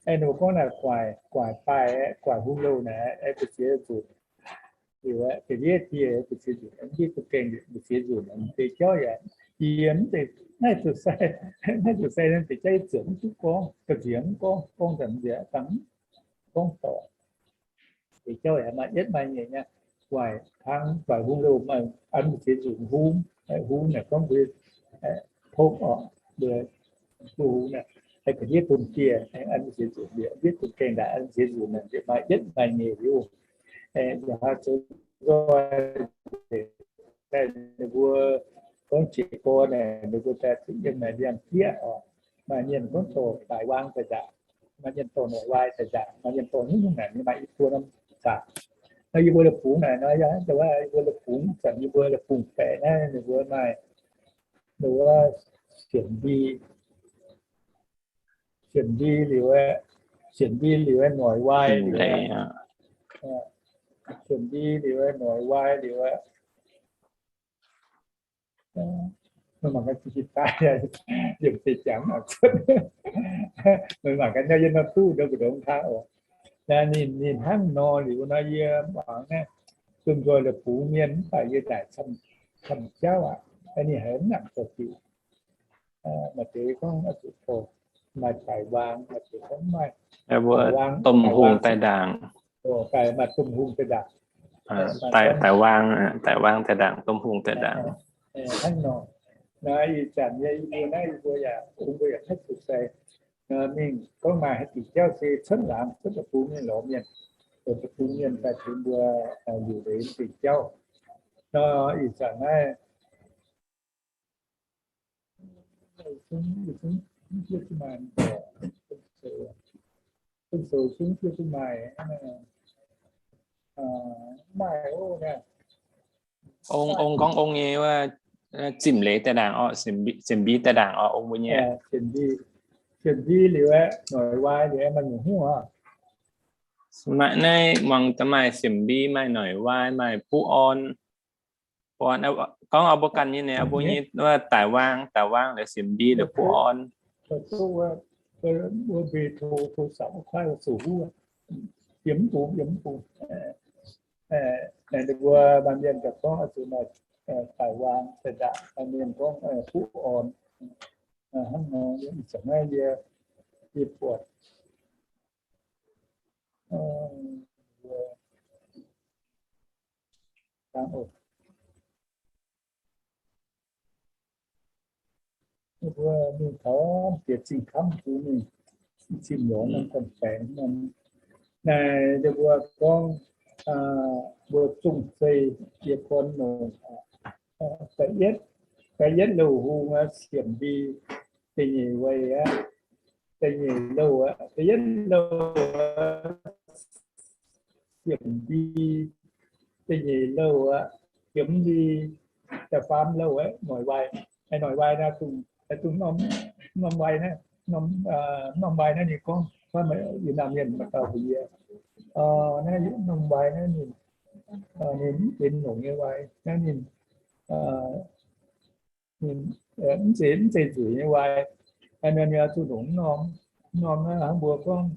Ninh mbuo gorngv naaic guaaic, guaaic daaih, guaaic hung louh naaic, mbu'ziex zuqc Liuz aeqv, ga'ndiev dieh mbu'ziex nzunc, ndiev duqv gaengh mbu'ziex nzunc, deix jauv yaac, yie mv zeiz, naaiv zuqc sai, naaiv zuqc sai naaiv deix jauv yie ziouc mv duqv gorngv, ga'nziex mv gorngv, gorngv daaih mv nziex dangh gorngv dorc. Deix jauv yaac maaih yietv maaih nyeic nyei, waaic hnangv waaic hung loh maaih an mbu'ziex nzunc hung, hung naaic gorngv mbuo topv orqc, mbuo, mbuo hung naaic, ga'ndiev bun dieh an mbu'ziex nzunc, ndiev duqv gaengh ndaangc an mbu'ziex nzunc, maaih yietv maaih nyeic liuz, nzoih daaih ninh mbuo gorngv jiex gorn naaic, ninh mbuo daaih zuqc yiem naaic ndiangx-jieqv orqc. Maaih mienh gorngv dorh daic waang daaih ndaangc, maaih mienh dorh noic waai daaih ndaangc, maaih mienh dorh haaix nyungc naaic, maaih i buo norm zaangc. Naaiv yie mbuo la'bungx naaic nor, yie mbuo la'bungx, zanc yie mbuo la'bungx baeqc naaiv ninh mbuo maaih, ninh mbuo sienx ndie, sienx ndie liuz, sienx ndie liuz noic waai liuz, sienx ndie liuz noic waai liuz, meih mangc gaax, yiem deix jangx, meih mangc gaax, yie nor duqv ndongc ndongx hnangv oc. Naaiv ninh, ninh hnangv nor liuz nor, yie mangc naaiv, domh nzoih la'bungx mienh mv baac yie naaic camv jauv aqv. Ninh haiz mv nangc dorh diuc. Maaih deix gorngv oix zuqc dorh, maaih daic waang, maaih deix gorngv maaih domh hungh daaih ndaangc. Maaih domh hungh daaih ndaangc. Daic waang, daic waang daaih ndaangc, domh hungh daaih ndaangc. Hnangv nor, naaiv ih zanc nyei yie mbuo naaiv, yie mbuo yaac, mbuo yaac maiv zuqc sai. Mingh gorngv maaih haaix diuc jauv se cuotv laangz, cuotv deic-bung mienh lorz mienh, deic-bung mienh daaih tengx mbuo liuc leiz deix jauv. Nor ih zanc naaiv Ong, ong gorngv ong nyei wuov, zimh leiz daaih ndaangc orqc, sienx mbi daaih ndaangc orqc, ong mbuo nyei. Sienx mbi liuz aeqv, noic waai liuz aeqv, maaih nyungc hnyouv oc. Maaih naaiv muangx daaih maaih sienx mbi, maaih noic waai, maaih buv orn. Buv orn, gorngv oix mbuo ganh nyei naaic, oix mbuo nyei wuov daic waang, daic waang liuz sienx mbi liuz buv orn. Yiem mv bung, yiem mv bung. Ninh mbuo maaih mienh gaax gorngv oix zuqc maaih daic waang daaih ndaangc, maaih mienh gorngv buv orn. Hnangv nor, ih zanc naaiv yie, yie buatc mbuo mingh taux bieqc zingh kamv, mbuo mingh zinh longx norm ganh baengx norm. Naaic ninh mbuo gorngv, mbuo zungh zeih jiex gorn longc, da'yietv, da'yietv louh hung aqv, siemv mbi, da'nyeic weih aqv, da'nyeic louh aqv, da'yietv louh siemv mbi, da'nyeic louh aqv, siemv mbi, da'faam louh aqv, noic waai. Noic waai naaiv dongh, dongh norm, norm waai naaiv, norm waai naaiv ninh gorngv, yie naamh mienh maiv gauh bun yie. Naaiv norm waai naaiv ninh, ninh mv benx longc nyei waai naaiv ninh, ninh mv zeiz, mv zeiz nzueic nyei waai. Ninh oix zuqc longc norm, norm naaiv hnangv mbuo gorngv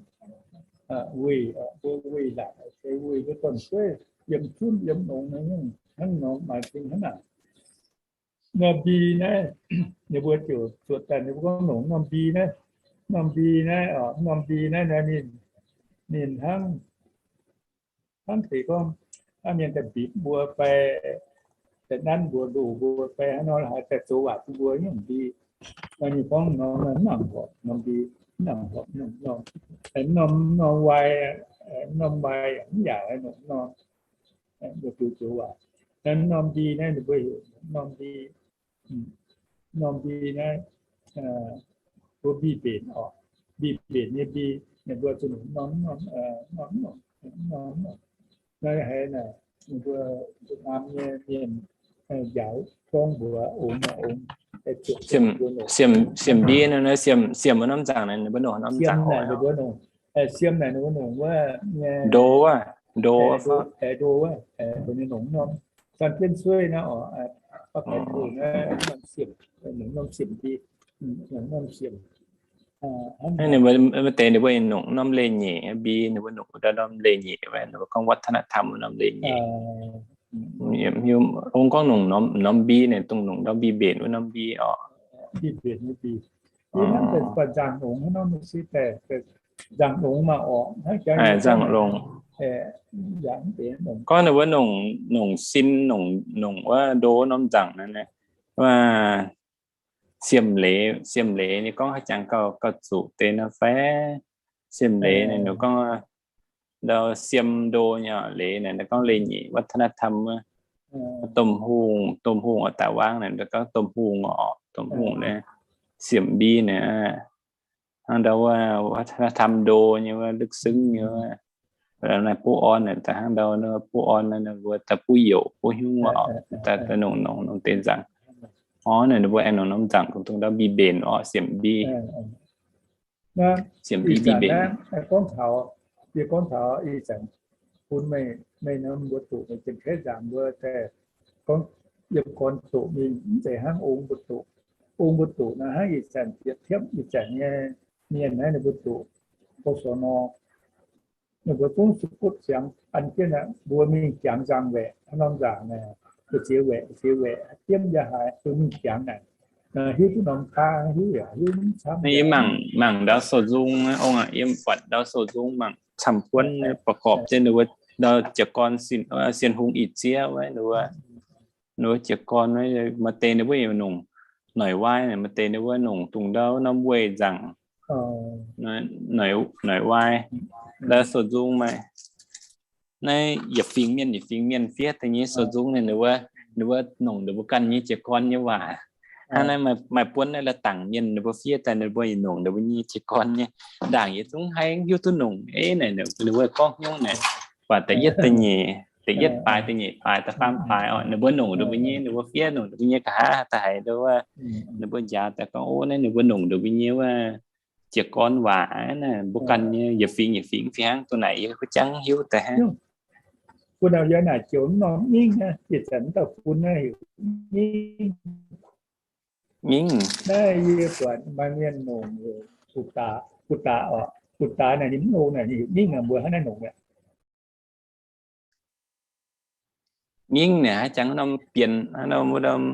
weih, mbuo weih laatc se weih mbuo dorn-jueiv yiem zunv yiem longx naaiv, hnangv norm maaih zingh hnangv naaic. Norm mbi naaiv, ninh mbuo ziouc zuotc daaih ninh mbuo gorngv longc norm mbi naaiv, norm mbi naaiv, norm mbi naaiv, ninh, ninh hnangv, hnangv deix gorngv, hnangv mienh daaih mbipc mbuo fai daaih nanv mbuo, ndoh mbuo fai hnangv nor, haaix daaih zoux waac bun mbuo nyungc mbi. Nor ninh gorngv norm, mv nangc horpc norm mbi, mv nangc horpc norm, norm, norm waai, norm waai mv yaac norm, norm, mbuo zoux waac. Naaiv norm mbi naaiv ninh mbuo heuc norm mbi, norm mbi naaiv, mbuo mbi mbenc orqc, mbi mbenc nyei mbi, ninh mbuo zuqc norm, norm, norm, norm, norm. Naaiv haiz naaic, ninh mbuo Việt Nam nyei mienh njaaux gorngv mbuox ongx, ongx, siemv mbi naaiv, siemv, siemv wuov norm nzangc naaiv, ninh mbuo nongc norm nzangc, ninh mbuo nongc, siemv naaic ninh mbuo nongc wuov, ndo wuov, ndo wuov, ndo wuov, ninh nongc norm, san jienv sueiv naaiv orqc, baav baix tuh naaiv, siemv, nongc norm siemv mbi, nongc norm siemv. Ninh mbuo maaih deix ninh mbuo nongc norm leiz-nyeic mbi, ninh mbuo nongc ndau norm leiz-nyeic, ninh mbuo gorngv วัฒนธรรม wuov norm leiz-nyeic. Ong gorngv nongc norm mbi naaic, dongh nongc ndau mbi mbenc wuov norm mbi oc. Nzangc-longc. Gorngv ninh mbuo nongc, nongc sin, nongc, nongc wuov ndo norm nzangc naaiv, wuov siemv leiz, siemv leiz ninh gorngv haaix jangx gauh, gauh zuqc deix nor fai? Siemv leiz naaic, ninh gorngv ndau siem ndo nyei leiz naaic, ninh gorngv leiz-nyeic วัฒนธรรม wuov. Domh hungh, domh hungh oix daaih wangv naaic, ninh gorngv domh hungh oc, domh hungh naaiv. Siemv mbi naaic, hnangv ndau wuov วัฒนธรรม ndo nyei wuov, ลึกซึ้ง nyei wuov. Naaiv buov orn naaic, daaih hnangv ndau buov orn naaiv, ninh mbuo daaih buov youc buov hnyouv oc, daaih nongc, nongc, nongc deix nzangc. Orv naaic, ninh mbuo aengx nongc norm nzangc dongh ndau mbi mbenc oc, siemv mbi. Siemv mbi mbi mbenc. Gorngv taux, yie gorngv taux ih zanc bun meih, meih nor mbuo doqc meih Janx-Kaeqv nzangc mbuo daaih gorngv yiem gorn doqc mingh, mv zeiz hnangv ong mbuo doqc. Ong mbuo doqc naaiv hnangv ih zanc yietc tiepv ih zanc nyei mienh naaiv ninh mbuo doqc, กศน. Ninh mbuo zungv suqv butv ziangx an jienv aqv, mbuo mingh jangx nzangc waeqc, norm nzangc naaic, ziex waeqc, ziex waeqc, diemv yaac haiz mbuo mingh jangx naaic, hiuv duqv norm kaa, hiuv yaac hiuv mv camv. Mangc, mangc ndau sou nzung ong aqv, yiem buatc ndau sou nzung mangc camv buonv nyei ประกอบ jienv ninh mbuo ndau jiez gorn sin, Sien Hungh ih ziev wuov, ninh mbuo jiez gorn wuov, maaih deix ninh mbuo nongc noic wai, maaih deix ninh mbuo nongc dongh ndau norm weih nzangc, noic wai, ndau sou nzung maaih. Naaiv yietc fingx mienh, yietc fingx mienh fiev daaih nyei sou nzung naaic, ninh mbuo, ninh mbuo nongc ninh mbuo ganh nyei jiez gorn nyei waac. Hnangv naaiv maaih buonv naaiv la'dangc mienh ninh mbuo fiev daaih, ninh mbuo nongc ninh mbuo nyei jiez gorn nyei ndaangc, yie zungv haiz hiuv duqv nongc. Ei naaic ninh mbuo gorngv hnyouv naaic, buatc da'yietv da'nyeic, da'yietv baaix, da'nyeic baaix, da'faam baaix oc, ninh mbuo nongc ninh mbuo nyei, ninh mbuo fiev nongc ninh mbuo nyei nqa'haav da'haiz wuov, ninh mbuo njaaux daaih gorngv, o, naaiv ninh mbuo nongc ninh mbuo nyei wuov jiez gorn waac naaic, mbuo ganh nyei yietc fingx yietc fingx fih hnangv. Dongh naaic yie kuv jangv hiuv daaih hnangv. Bun naaic yie naaic joux norm nyingv naaiv, ih zanc mv dauh bun naaiv heuc nyingv. Nyingv. Naaiv yie buatc maaih mienh nongc heuc ปุตตะ, ปุตตะ oc, ปุตตะ naaic ninh mv longx naaic, ninh heuc nyingv naaic, mbuo hnangv naaiv nongc mi'aqv. Nyingv naaic haaix jangx norm bienx, haaix norm wuov norm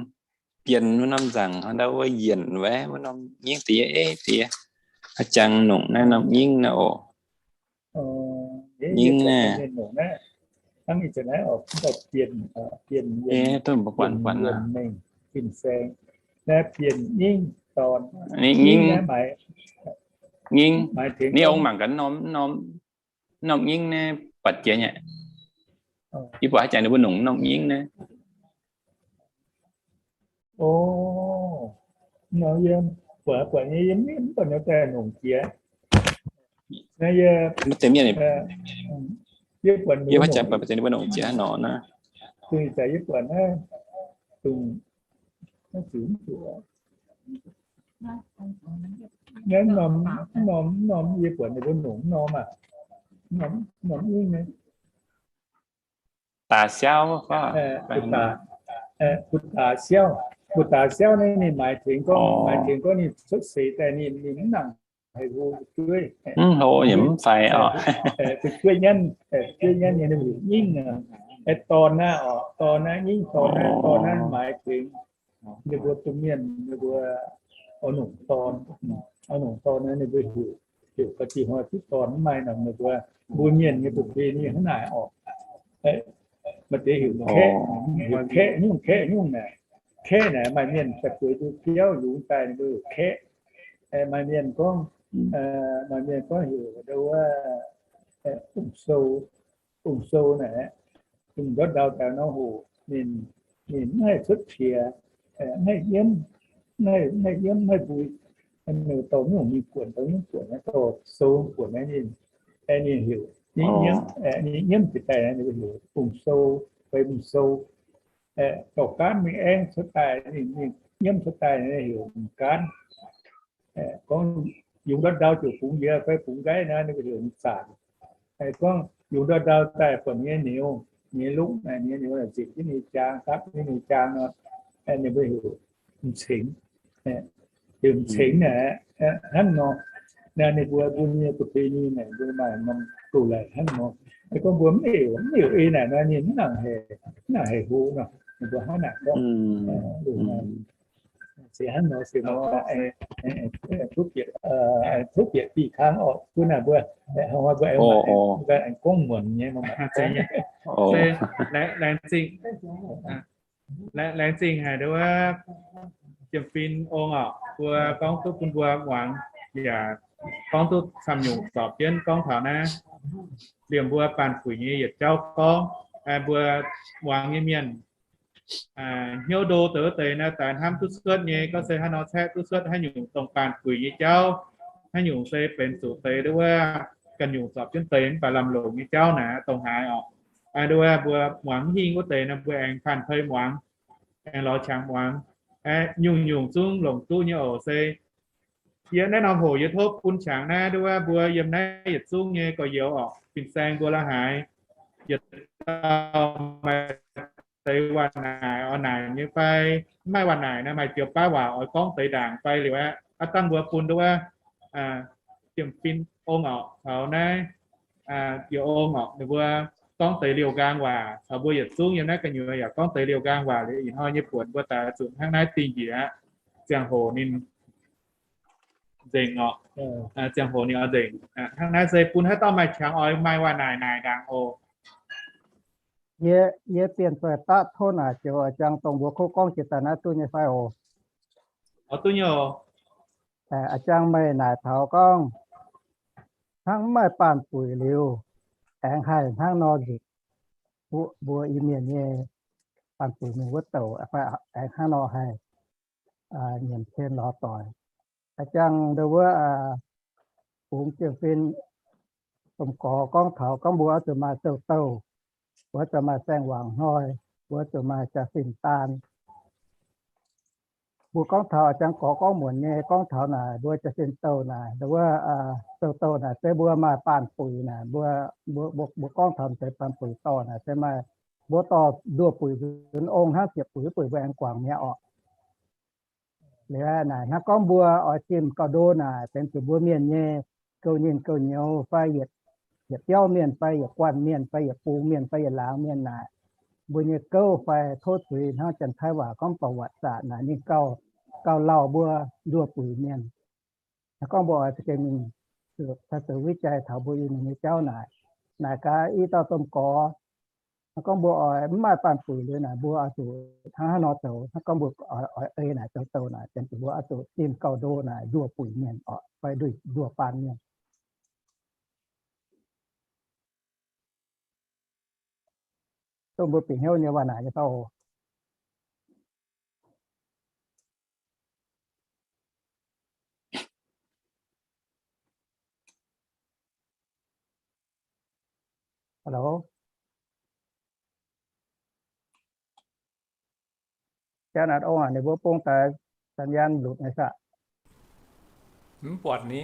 bienx, wuov norm nzangc, haaix ndau wuov yienc wuov, wuov norm nyingv deix, ei deix, haaix jangx nongc naaiv norm nyingv naaiv oc. Nyingv naaic. Ei, duqv mbuo buatc buatc naaic. Nyingv, nyingv. Ninh ong mangc gaax norm, norm nyingv naaiv buatc jiex nyei. Yie buatc haaix jangx ninh mbuo nongc norm nyingv naaiv. O, nor yie buatc, buatc nyei, yie mv buatc nor daaih nongc jiex. Naaiv yie, mv deix mienh, yie buatc, buatc deix ninh mbuo nongc jiex nor naaiv. Dungh ih zanc yie buatc naaiv, dungh, naaiv ziux mv zuqc. Naaiv norm, norm, norm yie buatc ninh mbuo nongc norm aac, norm, norm nyingv naaiv. ตาเสี้ยว fai? ปุตตะเสี้ยว, ปุตตะเสี้ยว naaiv ninh maaih tengx gorngv, maaih tengx gorngv ninh cuotv seix daaih ninh, ninh mv nangc haiz hlo fu'jueiv. Mv hlo yaac mv faix oc. Fu'jueiv nyanv, fu'jueiv nyanv nyei ninh heuc nyingv aqv. Dorn naaiv oc, dorn naaiv nyingv, dorn naaiv, dorn naaiv maaih tengx ninh mbuo domh mienh ninh mbuo oix nongc dorn, oix nongc dorn naaiv ninh mbuo heuc, heuc ga'zinh hnoi duqv dorn. Mv maaih nor ninh mbuo, mbuo mienh nyei ประเพณี hnangv naaic oc. Maaih deix heuc kaeqv, heuc kaeqv nyungc, kaeqv nyungc naaic. Kaeqv naaic maaih mienh daaih bueix nduqc biauv yungz daaih ninh mbuo heuc kaeqv. Maaih mienh gorngv, maaih mienh gorngv heuc wuov, ong-sou, ong-sou naaic, dongh ndortv ndau daaih nor hoc, ninh, ninh mv haih cuotv qiex, mv haih nyiemv, mv haih, mv haih nyiemv, mv haih mbui. Ninh dorh nyungc mingh guonc, dorh nyungc guonc, dorh sou guonc naaiv ninh, ninh heuc, ninh nyiemv, ninh nyiemv jiex daaih naaiv ninh heuc ong-sou, fai ong-sou. Dorh gaanv mingh aengx cuotv daaih, ninh, ninh nyiemv cuotv daaih naaiv heuc m'gaanv. Gorngv yungz ndortv ndau ziouc bungx njiec fai bungx nqaiv naaiv, ninh mbuo heuc m'zaanc. Gorngv yungz ndortv ndau daaih buatc ninh nyei niouz, ninh nyei lungv, ninh nyei niouz nzengc jienv ninh nyei jaang, dapv jienv ninh nyei jaang nor, ninh mbuo heuc m'cengx. Heuc m'cengx naaic, hnangv nor. Naaiv ninh mbuo, mbuo nyei ประเพณี naaic mbuo maaih norm gouv-laic hnangv nor. Gorngv mbuo mv heuc, mv heuc ei naaic nor, ninh mv nangc haiz, mv nangc haiz hlo nor. Ninh mbuo hnangv naaic gorngv, se hnangv nor se nor, tov bieqc dih kang orqc, bun naaic mbuo, hnoi mbuo aengx gorngv muonc nyei, laengz zingh, laengz zingh haic nduov wuov, Jiem Fin Ong orqc, mbuo gorngv duqv bun mbuo muangx, yaac gorngv duqv camv nyungc zorpc jienv gorngv taux naaiv liemh mbuo Baanh Puix nyei yietc jauv gorngv, mbuo muangx nyei mienh hnyouv ndo deix wuov deix naaiv daaih hnamv duqv cuotv nyei, gorngv se haaix nor caeqv duqv cuotv haaix nyungc dongh Baanh Puix nyei jauv, haaix nyungc se benx zuqc deix nduov wuov ganh nyungc zorpc jienv deix mv baac lamh longc nyei jauv naaic dongh haaix orqc. Nduov wuov mbuo muangx hingh wuov deix naaiv mbuo aengx panh pei muangx, aengx lorz qangx muangx. Nyungc-nyungc zungv longc duqv nyei oc. Se yie naaiv norm hoc yie tov bun qangx naaiv nduov wuov mbuo yiem naaiv yietc zungv nyei gorx-youz orqc, fin-saeng mbuo la'haaix, yietc dauh maaih deix waac naaic oix naaic nyei fai mv maaih waac naaic naaiv, maaih joux baav waac oix gorngv deix ndaangc fai liuz aeqv, aav dangh mbuo bun nduov wuov Jiem Fin Ong orqc, taux naaiv Yie Ong orqc, ninh mbuo gorngv deix liouh nqaang waac caux mbuo yietc zungv yiem naaiv gu'nyuoz yaac gorngv deix liouh nqaang waac liuz, ih hnoi nyei buonc mbuo daaih zuqc hnangv naaiv dingh njiec aqv. Ziangh hoc ninh nzengc orqc, ziangh hoc ninh oix nzengc. Hnangv naaiv se bun haaix dauh maaih qangx oix maaih waac naaic naaic ndaangc oc. Yie, yie bienh doic daqv tov naaic joux a'jang dongh mbuo kov gorngv jiex daaih naaiv duqv nyei fai oc? Oix duqv nyei oc. A'jang meih naaic taux gorngv hnangv mv maaih baanh buic liuz, aengx haih hnangv nor nzipc mbuo Iu-Mienh nyei baanh buic mingh wuov douc, aengx hnangv nor haih nyiemc cien lorz doic. A'jang ndo wuov bungx jiem-fin domh gorx gorngv taux gorngv mbuo oix zuqc maaih sou-douh, mbuo oix zuqc maaih saeng-wangc hnoi, mbuo oix zuqc maaih jaa-fin daan. Mbuo gorngv taux a'jang gorx gorngv muonc nyei gorngv taux naaic mbuo jaa-fin douh naaic, ndo wuov sou-douh naaic se mbuo maaih baanh buic naaic, mbuo, mbuo gorngv taux deix baanh buic dorh naaic se maaih mbuo dorh nduoh buic nzunc ong hnangv ziepc buic buic mbuo aengx guangc mi'aqv orqc. Liuz naaic hnangv gorngv mbuo oix zimh gauh ndo naaic benx zuqc mbuo mienh nyei gouv nyinh gouv nyouz fai yietc, yietc biauv mienh fai yietc guanh mienh fai yietc bung mienh fai yietc laangz mienh naaic, mbuo nyei gouv fai tov zuiz hnangv Janx-Taiv waac gorngv ประวัติศาสตร์ naaic ninh gauh, gauh lauh mbuo nduoh buic mienh. Hnangv gorngv mbuo oix za'gengh mingh zoux ทัศนวิจัย taux mbuo Iu-Mienh nyei jauv naaic, naaic gaax i dauh domh gorx, hnangv gorngv mbuo oix mv maaih baanh buic liuz naaic mbuo oix zuqc hnangv haaix nor zoux, hnangv gorngv mbuo oix ei naaic zoux douh naaic, benx zuqc mbuo oix zuqc zimh gauh ndo naaic nduoh buic mienh orqc fai nduoh baanh mienh. Dongh mbuo bieqc hnyouv nyei waac naaic nyei fai oc? Hello, jaa naaic ong aac, ninh mbuo bung daaih สัญญาณ lutc nyei saah? Mv buatc ni,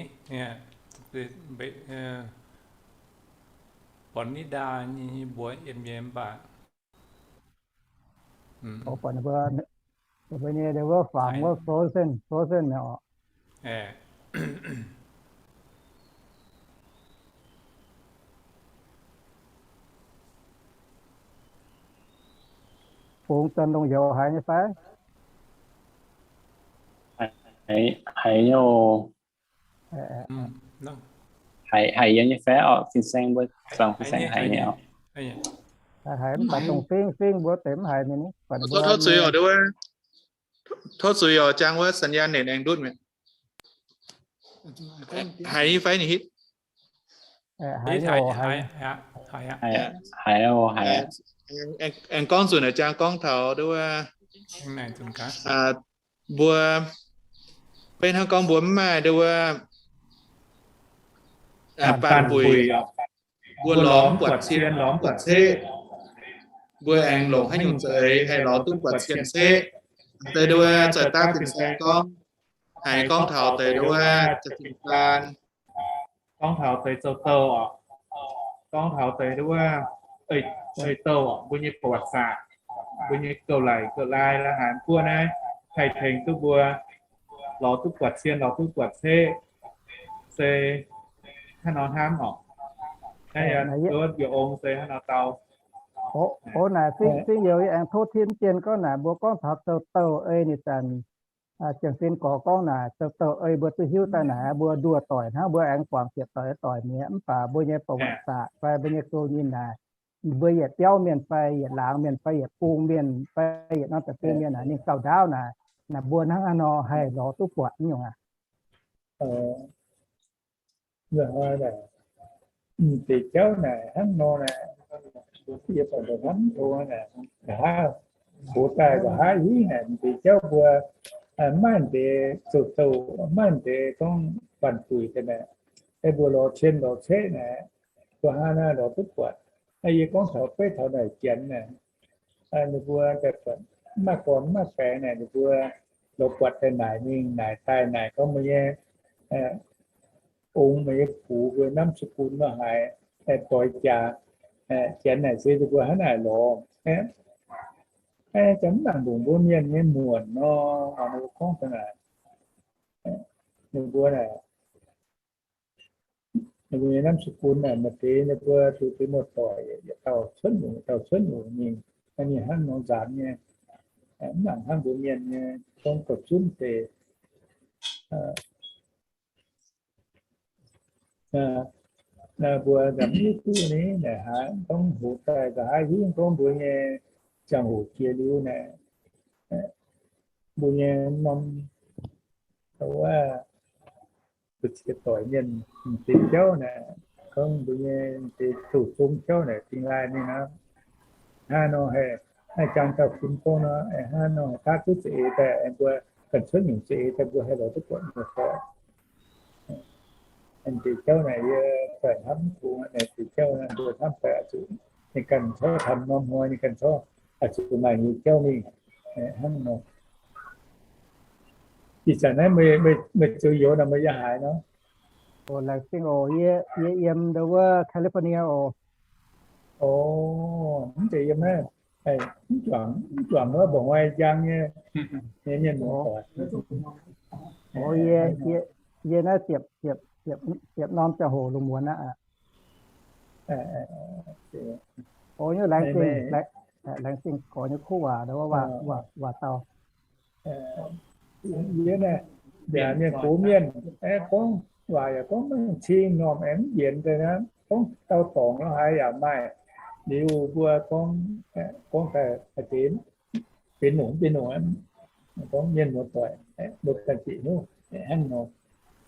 buatc ni ndaa nyei mbuo yiem nyei mv baac buatc ninh mbuo, ninh mbuo nyei, ninh mbuo fangx wuov frozen, frozen nyei orqc. Bungx daaih longc youz haiz nyei fai? Haiz, haiz nyei oc. Haiz, haiz yiem nyei fai orqc? Fin-saeng mbuo, fin-saeng haiz nyei orqc. Haiz mv baac dongh fingx, fingx mbuo deix mv haiz mingh. Tov zuiz oc, tov zuiz oc, jang wuov สัญญาณ เน็ต aengx ndutv mi'aqv. Haiz nyei fai ninh hitv? Haiz, haiz. Aengx gorngv nzunc a'jang gorngv taux nduov wuov, mbuo, beiv hnangv gorngv mbuo mv maaih nduov wuov baanh buic, mbuo lorz mv buatc cien, lorz mv buatc ceqv. Mbuo aengx longc haaix nyungc za'eix haih lorz duqv buatc cien ceqv? Deix nduov wuov zoih daav fin-saeng gorngv, haiz gorngv taux deix nduov wuov jaa-fin daan, gorngv taux deix zoux douh orqc, gorngv taux deix nduov wuov ei douh orqc, mbuo nyei ประวัติศาสตร์, mbuo nyei gouv-laic gouv-lai la'haaix guoqv naaiv haih tengx duqv mbuo lorz duqv buatc cien, lorz duqv buatc ceqv. se hnangv nor hnamv oc. Naaiv yie ong se hnangv nor dau. Oc, naaic Singx Youh yie aengx tov Tin Jien gorngv naaic, mbuo gorngv taux douh douh ei ninh zanc, Ziangh Sin Gorx gorngv naaic, douh douh ei mbuo duqv hiuv daaih naaic, mbuo nduoh doic hnangv, mbuo aengx guangc ziepc doic doic mi'aqv. Mv baac mbuo nyei ประวัติศาสตร์ fai mbuo nyei gouv nyei naaic, mbuo yietc biauv mienh fai yietc laangz mienh fai yietc bung mienh fai yietc norm deic-bung mienh naaic, ninh gauh ndaauv naaic, naaic mbuo hnangv haaix nor haih lorz duqv buatc nyungc aqv. Deix jauv naaic hnangv nor naaic, yie buatc hnamv tong naaic, nqa'haav, hoc daaih nqa'haav hingv naaic, deix jauv mbuo maaih deix zoux douh, maaih deix gorngv baanh buic daaih naaic, mbuo lorz cien lorz ceqv naaic, mbuo hnangv naaiv lorz duqv buatc. Yie gorngv taux beiv taux naaic Janx naaic, ninh mbuo maaih gorn maaih baengx naaic, ninh mbuo lorz buatc daaih naaic mingh, naaic daaih naaic gorngv mbuo nyei ong, mbuo nyei gux, mbuo นามสกุล nor haaix, doix jaax, Janx naaic se ninh mbuo hnangv naaic lorz. Janx mv nangc longc mbuo mienh nyei muonc nor, ninh mbuo gorngv daaih naaic, ninh mbuo naaic, ninh mbuo nyei นามสกุล naaic maaih deix ninh mbuo zuqc deix muoz-doic yietc dauh cuotv nyungc, yietc dauh cuotv nyungc mingh, ninh hnangv nor nzaanx nyei, mv nangc hnangv mbuo mienh nyei gorngv gauh zunv deix. Mbuo nzamc hiuv duqv ni, naaic haaix gorngv hoc daaih nqa'haav hingv gorngv mbuo nyei ziangh hoc jiex liuz naaic, mbuo nyei norm wuov, mbuo ziex doic mienh deix jauv naaic, gorngv mbuo nyei deix zuqc zong jauv naaic, dingh laaih ninh nor, hnangv nor haih, haih jangx dauh fun gorngv nor, hnangv nor haih daav duqv za'eix daaih, mbuo ganh cuotv nyungc za'eix daaih, mbuo haih lorz duqv buatc muoz-doic. Deix jauv naaic yie daaih hnamv kungx naaic, deix jauv naaic mbuo hnamv daaih oix zuqc ninh ganh corc taux norm hnoi, ninh ganh corc oix zuqc maaih nyei jauv mingh hnangv nor. Ih zanc naaiv meih zoux youz nor, meih yaac haaix nor? Laengz zingh oc. Yie yiem ndo wuov California oc. Mv zeiz yiem naaiv, mv juangc wuov mba'hnoi njang nyei, nyei mienh muoz-doic. Yie naaiv ziepc, ziepc norm ziangh hoc lungh muonz aqv. Oc, nyei laengz zingh, laengz zingh gorx nyei kuv waac, waac dauh. Yie naaiv, yaac mienh gox mienh, aengx gorngv waac yaac gorngv maiv cing normh, aengx mv yienx deix naaiv, gorngv dau dorngc nor haaix yaac maaih. Liuz mbuo gorngv, gorngv daaih deix benx nongc, benx nongc, gorngv mienh muoz-doic, mbuo ganh bieqc hnyouv hnangv nor.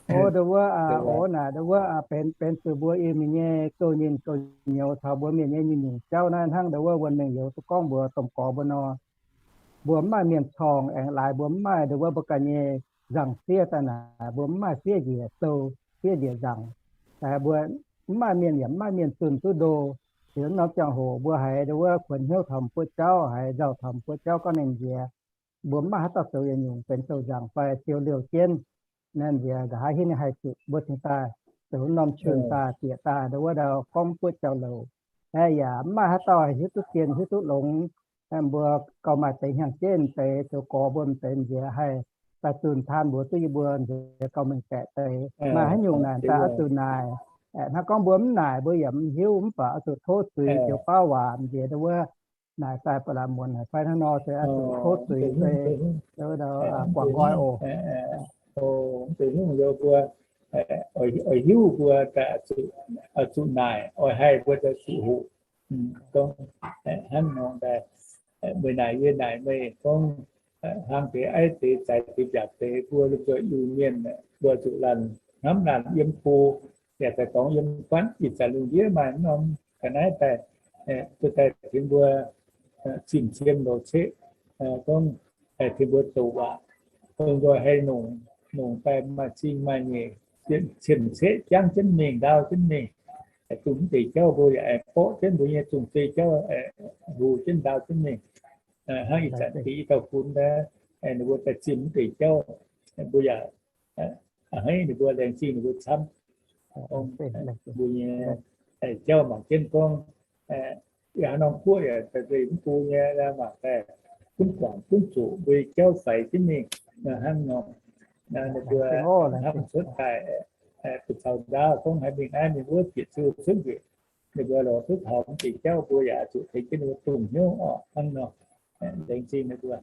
Ov, ndo wuov, ov, naaic ndo wuov benx, benx zuqc mbuo Iu-Mienh nyei gouv nyinh gouv nyouz caux mbuo mienh nyei nyungc-nyungc jauv naaiv hnangv ndo wuov wuonh mengh youz duqv gorngv mbuox domh gorx mbuo nor, mbuo mv maaih mienh corngh aengx laaix mbuo mv maaih ndo wuov mbuo ganh nyei nzangc-fiev daaih naaic, mbuo mv maaih fiev njiec sou, fiev njiec nzangc. Mbuo mv maaih mienh yaac mv maaih mienh zunh duqv ndo. Liuz norm ziangh hoc mbuo haiz ndo wuov kuonx hnyouv taux m'buoqv jauv, haiz nzauh taux m'buoqv jauv gorngv ninh nziex, mbuo mv maaih haaix dauh zoux yietc nyungc benx sou nzangc fai siou liouh jienv. Naaiv nziex nqa'haav hingv ninh haih zuqc mbuo cingx daaih zoux norm qun daaih bieqc daaih ndo wuov ndau gorngv m'buoqv jauv-louc. Aeqv, yaac mv maaih haaix dauh hiuv duqv zien hiuv duqv longx. Mbuo gauh maaih deix hnyangx-jeiv deix, zoux gorx mbuo m'deix nziex haih daaih zunh taan mbuox duqv yie mbuo nziex gauh mengh baeqc deix. Maaih haaix nyungc naaic daaih oix zuqc naaic. Hnangv gorngv mbuo mv naaic mbuo yaac mv hiuv, mv baac oix zuqc tov zuiz joux baav waac nziex ndo wuov naaic daaih ba'laqc muonc haic fai hnangv nor se oix zuqc tov zuiz se guangc nqoi oc. Mv zeiz nyungc mbuo oix hiuv mbuo daaih oix zuqc naaic, oix haih mbuo daaih zuqc hoqc. Gorngv hnangv nor daaih, meih naaic yie naaic meih gorngv, hlang deix aiv deix zaaix deix mbiaauc deix, mbuo lomh nzoih Iu-Mienh mbuo zuqc laanh hnamv laanh yiem go, yaac daaih dorngx yiem guaatv ih zanc lungh ndiev maaih mv norm ga'naaiv daaih, duqv daaih tengx mbuo zimh cien lorz ceqv, gorngv tengx mbuo douc waac, dongh nzoih haih nongc, nongc daaih maaih zingh maaih nyeic, cien-ceqv jangv jienv mingh, ndau jienv mingh. Dongh mv deix jauv mbuo yaac aengx borqv jienv mbuo nyei zong-zei jauv, hlo jienv ndau jienv mingh. Hnangv ih zanc deix i dauh gunv naaiv, ninh mbuo daaih zimh mv deix jauv, mbuo yaac a'hneiv ninh mbuo, laengz zingh ninh mbuo camv. Mbuo nyei jauv mangc jienv gorngv, yaac haaix norm guoqv yaac daaih nzuih mv bung nyei, mangc daaih gunv guangc gunv zuqc mbuo nyei jauv faix jienv mingh hnangv nor. Ninh mbuo hnamv cuotv daaih, butv caux ndaauv gorngv haaix mingh naaiv mingh wuov bieqc ziuh cuotv njiec, ninh mbuo lorz duqv taux mv deix jauv mbuo yaac zuqc tengx jienv ninh mbuo dongh hnyouv orqc hnangv nor. Laengz zingh ninh mbuo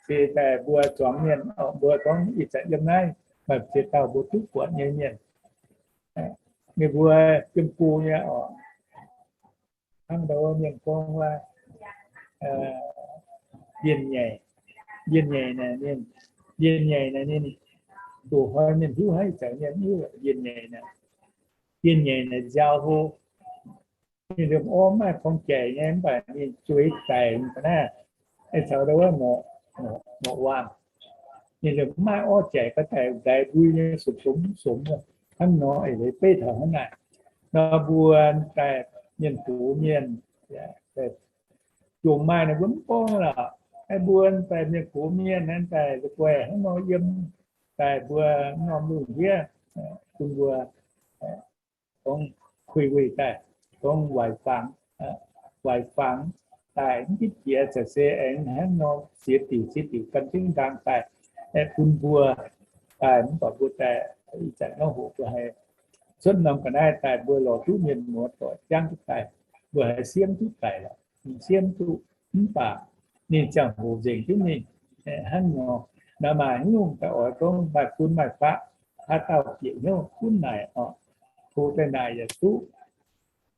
se daaih mbuo zuangx mienh, mbuo gorngv ih zanc yiem naaiv maaih ziex dauh mbuo duqv buatc nyei mienh, ninh mbuo yiem go nyei orqc. Hnangv ndau mienh gorngv wuov, njien-nyeic, njien-nyeic naaic ninh, njien-nyeic naaic ninh, doqc hnoi mienh hiuv haiv zanc mienh hiuv njien-nyeic naaic. Njien-nyeic naaic nziaaux hlo, ninh liemh orv maaih gorngv jaic nyei, mv baac ninh zueiz daic ga'naaiv, caux ndau wuov norqc waangh. Ninh liemh maaih orv jaic ga'daic ndaix mbui nyei, sopc-sopc sopc hnangv nor, eix leiz beiv taux hnangv naaic. Nor mbuo daaih mienh gox mienh, jomc maaih ninh mbuo mv gorngv lorqc. Mbuo daaih mienh gox mienh naaiv daaih la'guaih hnangv nor yiem daaih mbuo norm lungh ndiev bun mbuo gorngv kuiv-weih daaih, gorngv waaic fangx, waaic fangx daaih mv diqv jiex, za'gengh se aengx hnangv nor ziex diuc ziex diuc gan jienv ndaang daaih, bun mbuo daaih mv baac mbuo daaih ih zanc norm hoc mbuo haiz cuotv norm ga'naaiv daaih mbuo lorz duqv mienh muoz doic jangv duqv daaih, mbuo haiz siemv duqv daic lorqc, siemv duqv, mv baac ninh ziangh hoc nzengc jienv mingh hnangv nor. Naaiv maaih haaix nyungc daaih oix gorngv maaih fun maaih faqv, haaix dauh bieqc hnyouv gunv naaic orqc, tov daaih naaic yaac duqv,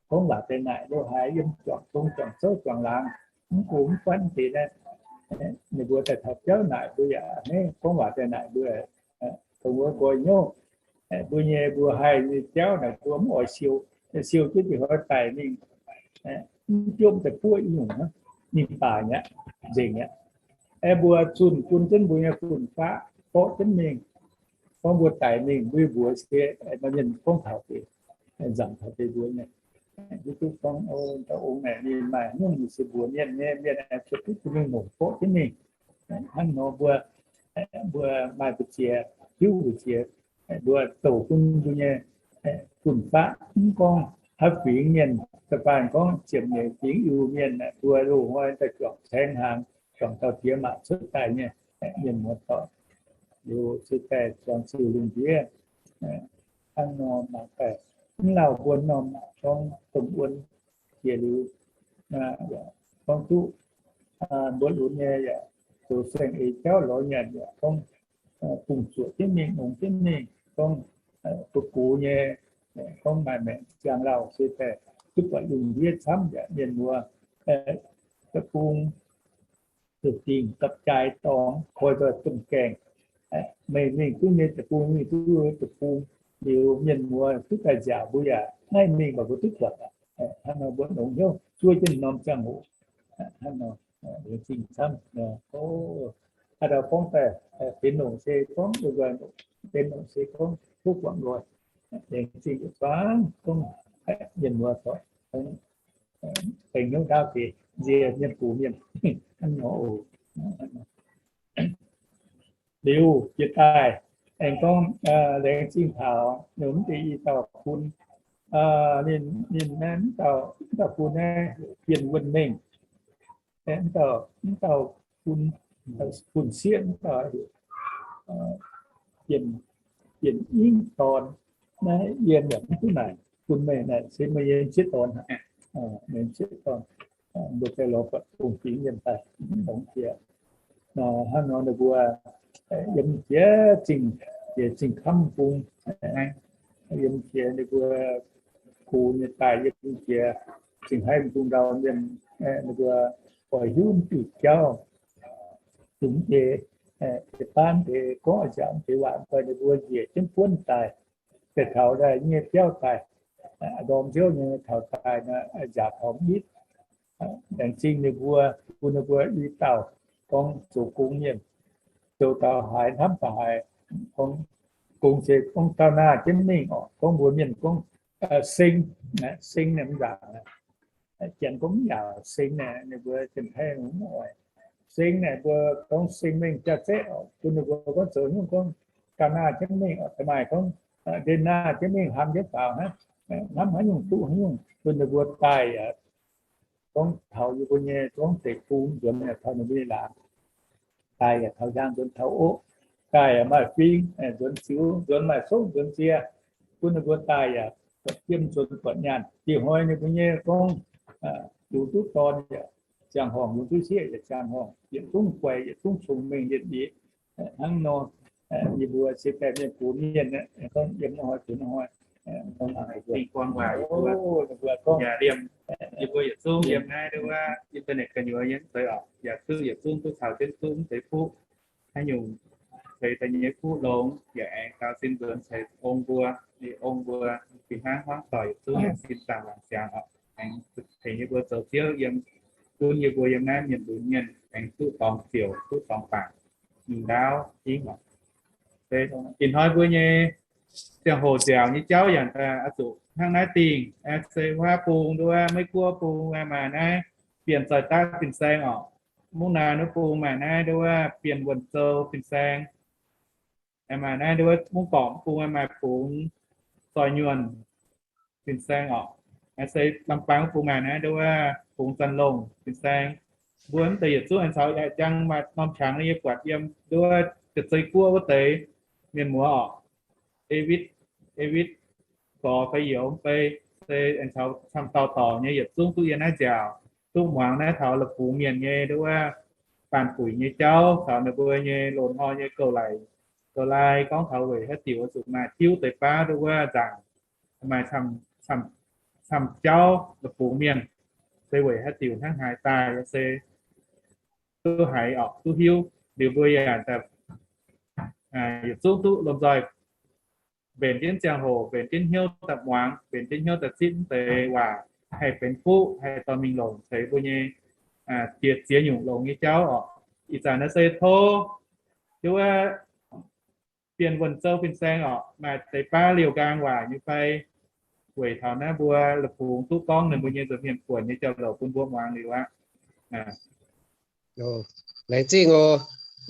gorngv waac daaih naaic lo haaix yiem juangc zong juangc zouv juangc laangz, mv go mv fatv deix naaiv, ninh mbuo daaih taux biauv naaic mbuo yaac hnangv, gorngv waac daaih naaic mbuo dongh wuov nqoi hnyouv. Mbuo nyei mbuo haih nyei jauv naaic mbuo mv oix siou, siou jienv dih hnoi daic mingh, mv jomv daaih buoqv i nyungc, ninh baac aqv, nzengc aqv. Aeqv, mbuo zunh bun jienv mbuo nyei fun-faqv borqv jienv mingh. Gorngv mbuo daic mingh mbuo mbuox se maaih mienh gorngv taux deix, nzangc taux deix mbuox nyei. Hiuv duqv gorngv, o, dauh ong naaic ninh maaih nyungc se mbuox mienh nyei, mienh aengx zuotc duqv bun ninh longc borqv jienv mingh. Hnangv nor mbuo, mbuo maaih mbu'ziex, hiuv mbu'ziex, mbuo douc bun mbuo nyei fun-faqv mv gorngv haaix fingx mienh, da'faanh gorngv ziepc nyeic fingx Iu-Mienh, mbuo loz-hnoi daaih juangc caengx hnaangx, juangc dauh diex maac cuotv daaih nyei mienh muoz doic, liuz se daaih zuangx ziuh lungh ndiev. Hnangv nor mangc daaih mv lauh mbuo norm gorngv domh wuon jiex liuz, yaac gorngv duqv mbuo lunx nyei yaac zoux saeng-eix jauv lorz nyanc yaac gorngv bungx zuoqc jienv mingh, nongx jienv mingh, gorngv gox gox nyei, gorngv maaih maengc ziangh lauh se daaih duqv buatc lungh ndiev camv yaac mienh muoz deic-bung, deic-dingh gapv-jaaix dorngx koi nzoih domh gaengh. Meih mingh duqv nyei deic-bung, mingh duqv deic-bung, liuz mienh muoz duqv daaih nziaauc mbuo yaac naaiv mingh mbuo duqv buatc aqv. Hnangv nor mbuo nongx hnyouv zuov jienv norm ziangh hoc. Hnangv nor, laengz zingh camv. Haaix dauh gorngv daaih benx nongc se gorngv nqoi, benx nongc se gorngv tov guangc nqoi. Laengz zingh yietc zungv gorngv mienh muoz doic, dengh hnyouv ndaauv deix nzie mienh gox mienh. Hnangv nor oc. Liuz jiex daaih aengx gorngv laengz zingh taux ninh mv deix i dauh bun, ninh, ninh naaiv mv dauh, mv dauh bun naaiv Bienh Wuonh Mengh, mv dauh, mv dauh bun, bun sieqv mv dauh Bienh, Bienh Ingv dorn. Naaiv yie yaac mv duqv naaic, bun meih naaic se meih nyei sieqv dorn aqv, meih sieqv dorn. Mbuo ganh lorz buatc bung fingx mienh daaih, longx jiex. Hnangv nor ninh mbuo yiem jiex zingh, jiex zingh kamv bung, yiem jiex ninh mbuo gox nyei daaih yiem jiex zingh haiv bung ndau mienh, ninh mbuo oix hiuv diuc jauv, dongh deix, deix baan deix gorngv a'nziaauc deix waac, ninh mbuo njiec jienv buonv daaih, daaih taux daaih nyei biauv daaih, ndorm nziouv nyei taux daaih nziaauc taux mv nitv. Laengz zingh ninh mbuo, bun ninh mbuo i dauh gorngv zoux gong mienh, zoux taux haaix hnamv taux haaix. Gorngv gong se gorngv gauh naah jienv mingh orqc. Gorngv mbuo mienh gorngv seng, seng naaic mv nzaangc. Janx gorngv mv yaac seng naaic, ninh mbuo Janx-Taiv mv oix. Seng naaic mbuo gorngv seng mengh jaax-zeqv orqc, bun ninh mbuo gorngv zoux nyungc gorngv gauh naah jienv mingh orqc, maaih gorngv ndeen naah jienv mingh, hnamv jienv faaux hnangv, hnamv haaix nyungc duqv haaix nyungc, bun ninh mbuo daaih yaac gorngv taux yie mbuo nyei gorngv deic-bung nzuonx yaac taux ninh mbuo nyei laangz, daaih yaac taux njang nzuonx taux oqv. daaih yaac maaih fing, nzuonx ziux, nzuonx maaih sokv, nzuonx nzie, bun ninh mbuo daaih yaac buatc yiem, nzuonx buatc nyaanh. Dieh hnoi ninh mbuo nyei gorngv, yungz duqv dorn yaac ziangh horngh, yungz duqv sieqv yaac ziangh horngh, yietc zungv guaix, yietc zungv cong-mengh yietc liuz. Hnangv nor, yie mbuo se baeqc mienh gox mienh, gorngv yiem naaiv hnoi, gox naaiv hnoi, ninh mbuo gorngv, yie mbuo yietc zungv yiem naaiv nduov internet gu'nyuoz yiem deix oc, yaac duqv yietc zungv duqv caux jienv duqv mv deix fuqv. Haaix nyungc ceix daaih nyei fuqv longx yaac aengx dau sin nzuonx ceix ong mbuo, liuz ong mbuo fih hnangv hmuangv doic yietc zungv yaac sin zaangc wangc ziangx oc. Aengx tengx yie mbuo zoux Ziouv yiem, bun yie mbuo yiem naaiv mienh lunx mienh aengx duqv dorngx ziouc, duqv dorngx bangc, mingh ndaauv ingv oc. Ih hnoi mbuo nyei ziangh hoc nziaauc nyei jauv yaac oix zuqc hnangv naaiv dingh, se wuov bung nduov Meiv Guoqv bung maaih naaiv Bienh Zoih Daqv fin-saeng oc. Mungv Naan wuov bung maaih naaiv nduov Bienh Wuonh Zou fin-saeng. Maaih naaiv nduov Mungv Gorqc bung maaih Bungx Zoih Nyuonh fin-saeng oc. Se Lamh Bang bung maaih naaiv nduov Bungx Zanh Longh fin-saeng. Mbuo mv deix yietc zungv aengx caux yaac jangx maaih norm qangx nyei buatc yiem nduov Ga'zei Guoqv wuov deix mienh muoz oc. E witv, e witv gorx fai youz mv bei, se aengx caux camv dauh dorngc nyei yietc zungv duqv yiem naaiv nziaauc, duqv muangx naaiv taux la'bungx mienh nyei nduov baanh buic nyei jauv, caux ninh mbuo nyei loz-hnoi nyei gouv laic, gouv lai gorngv taux weic haaix diuc oix zuqc maaih tiuv deix baav nduov wuov nzaangc, maaih camv, camv jauv la'bungx mienh, se weic haaix diuc hnangv haaix daaih se duqv haiz oc, duqv hiuv. Liuz mbuo yaac yietc zungv duqv lomh nzoih mbenc jienv ziangh hoc, mbenc jienv hnyouv daaih muangx, mbenc jienv hnyouv daaih zipv mv deix waac haih benx fuqv, haih dorh mingh longc ceix mbuo nyei ziex, ziex nyungc longx nyei jauv oc. Ih zanc naaiv se tov nduov Bienh Wuonh Zou fin-saeng oc, maaih deix baav liouh nqaang waac nyei fai? Weic taux naaiv mbuo la'bungx duqv gorngv ninh mbuo nyei nza'hmien buonc nyei jauv-louc bun mbuo muangx liuz aqv. Laengz zingh oc.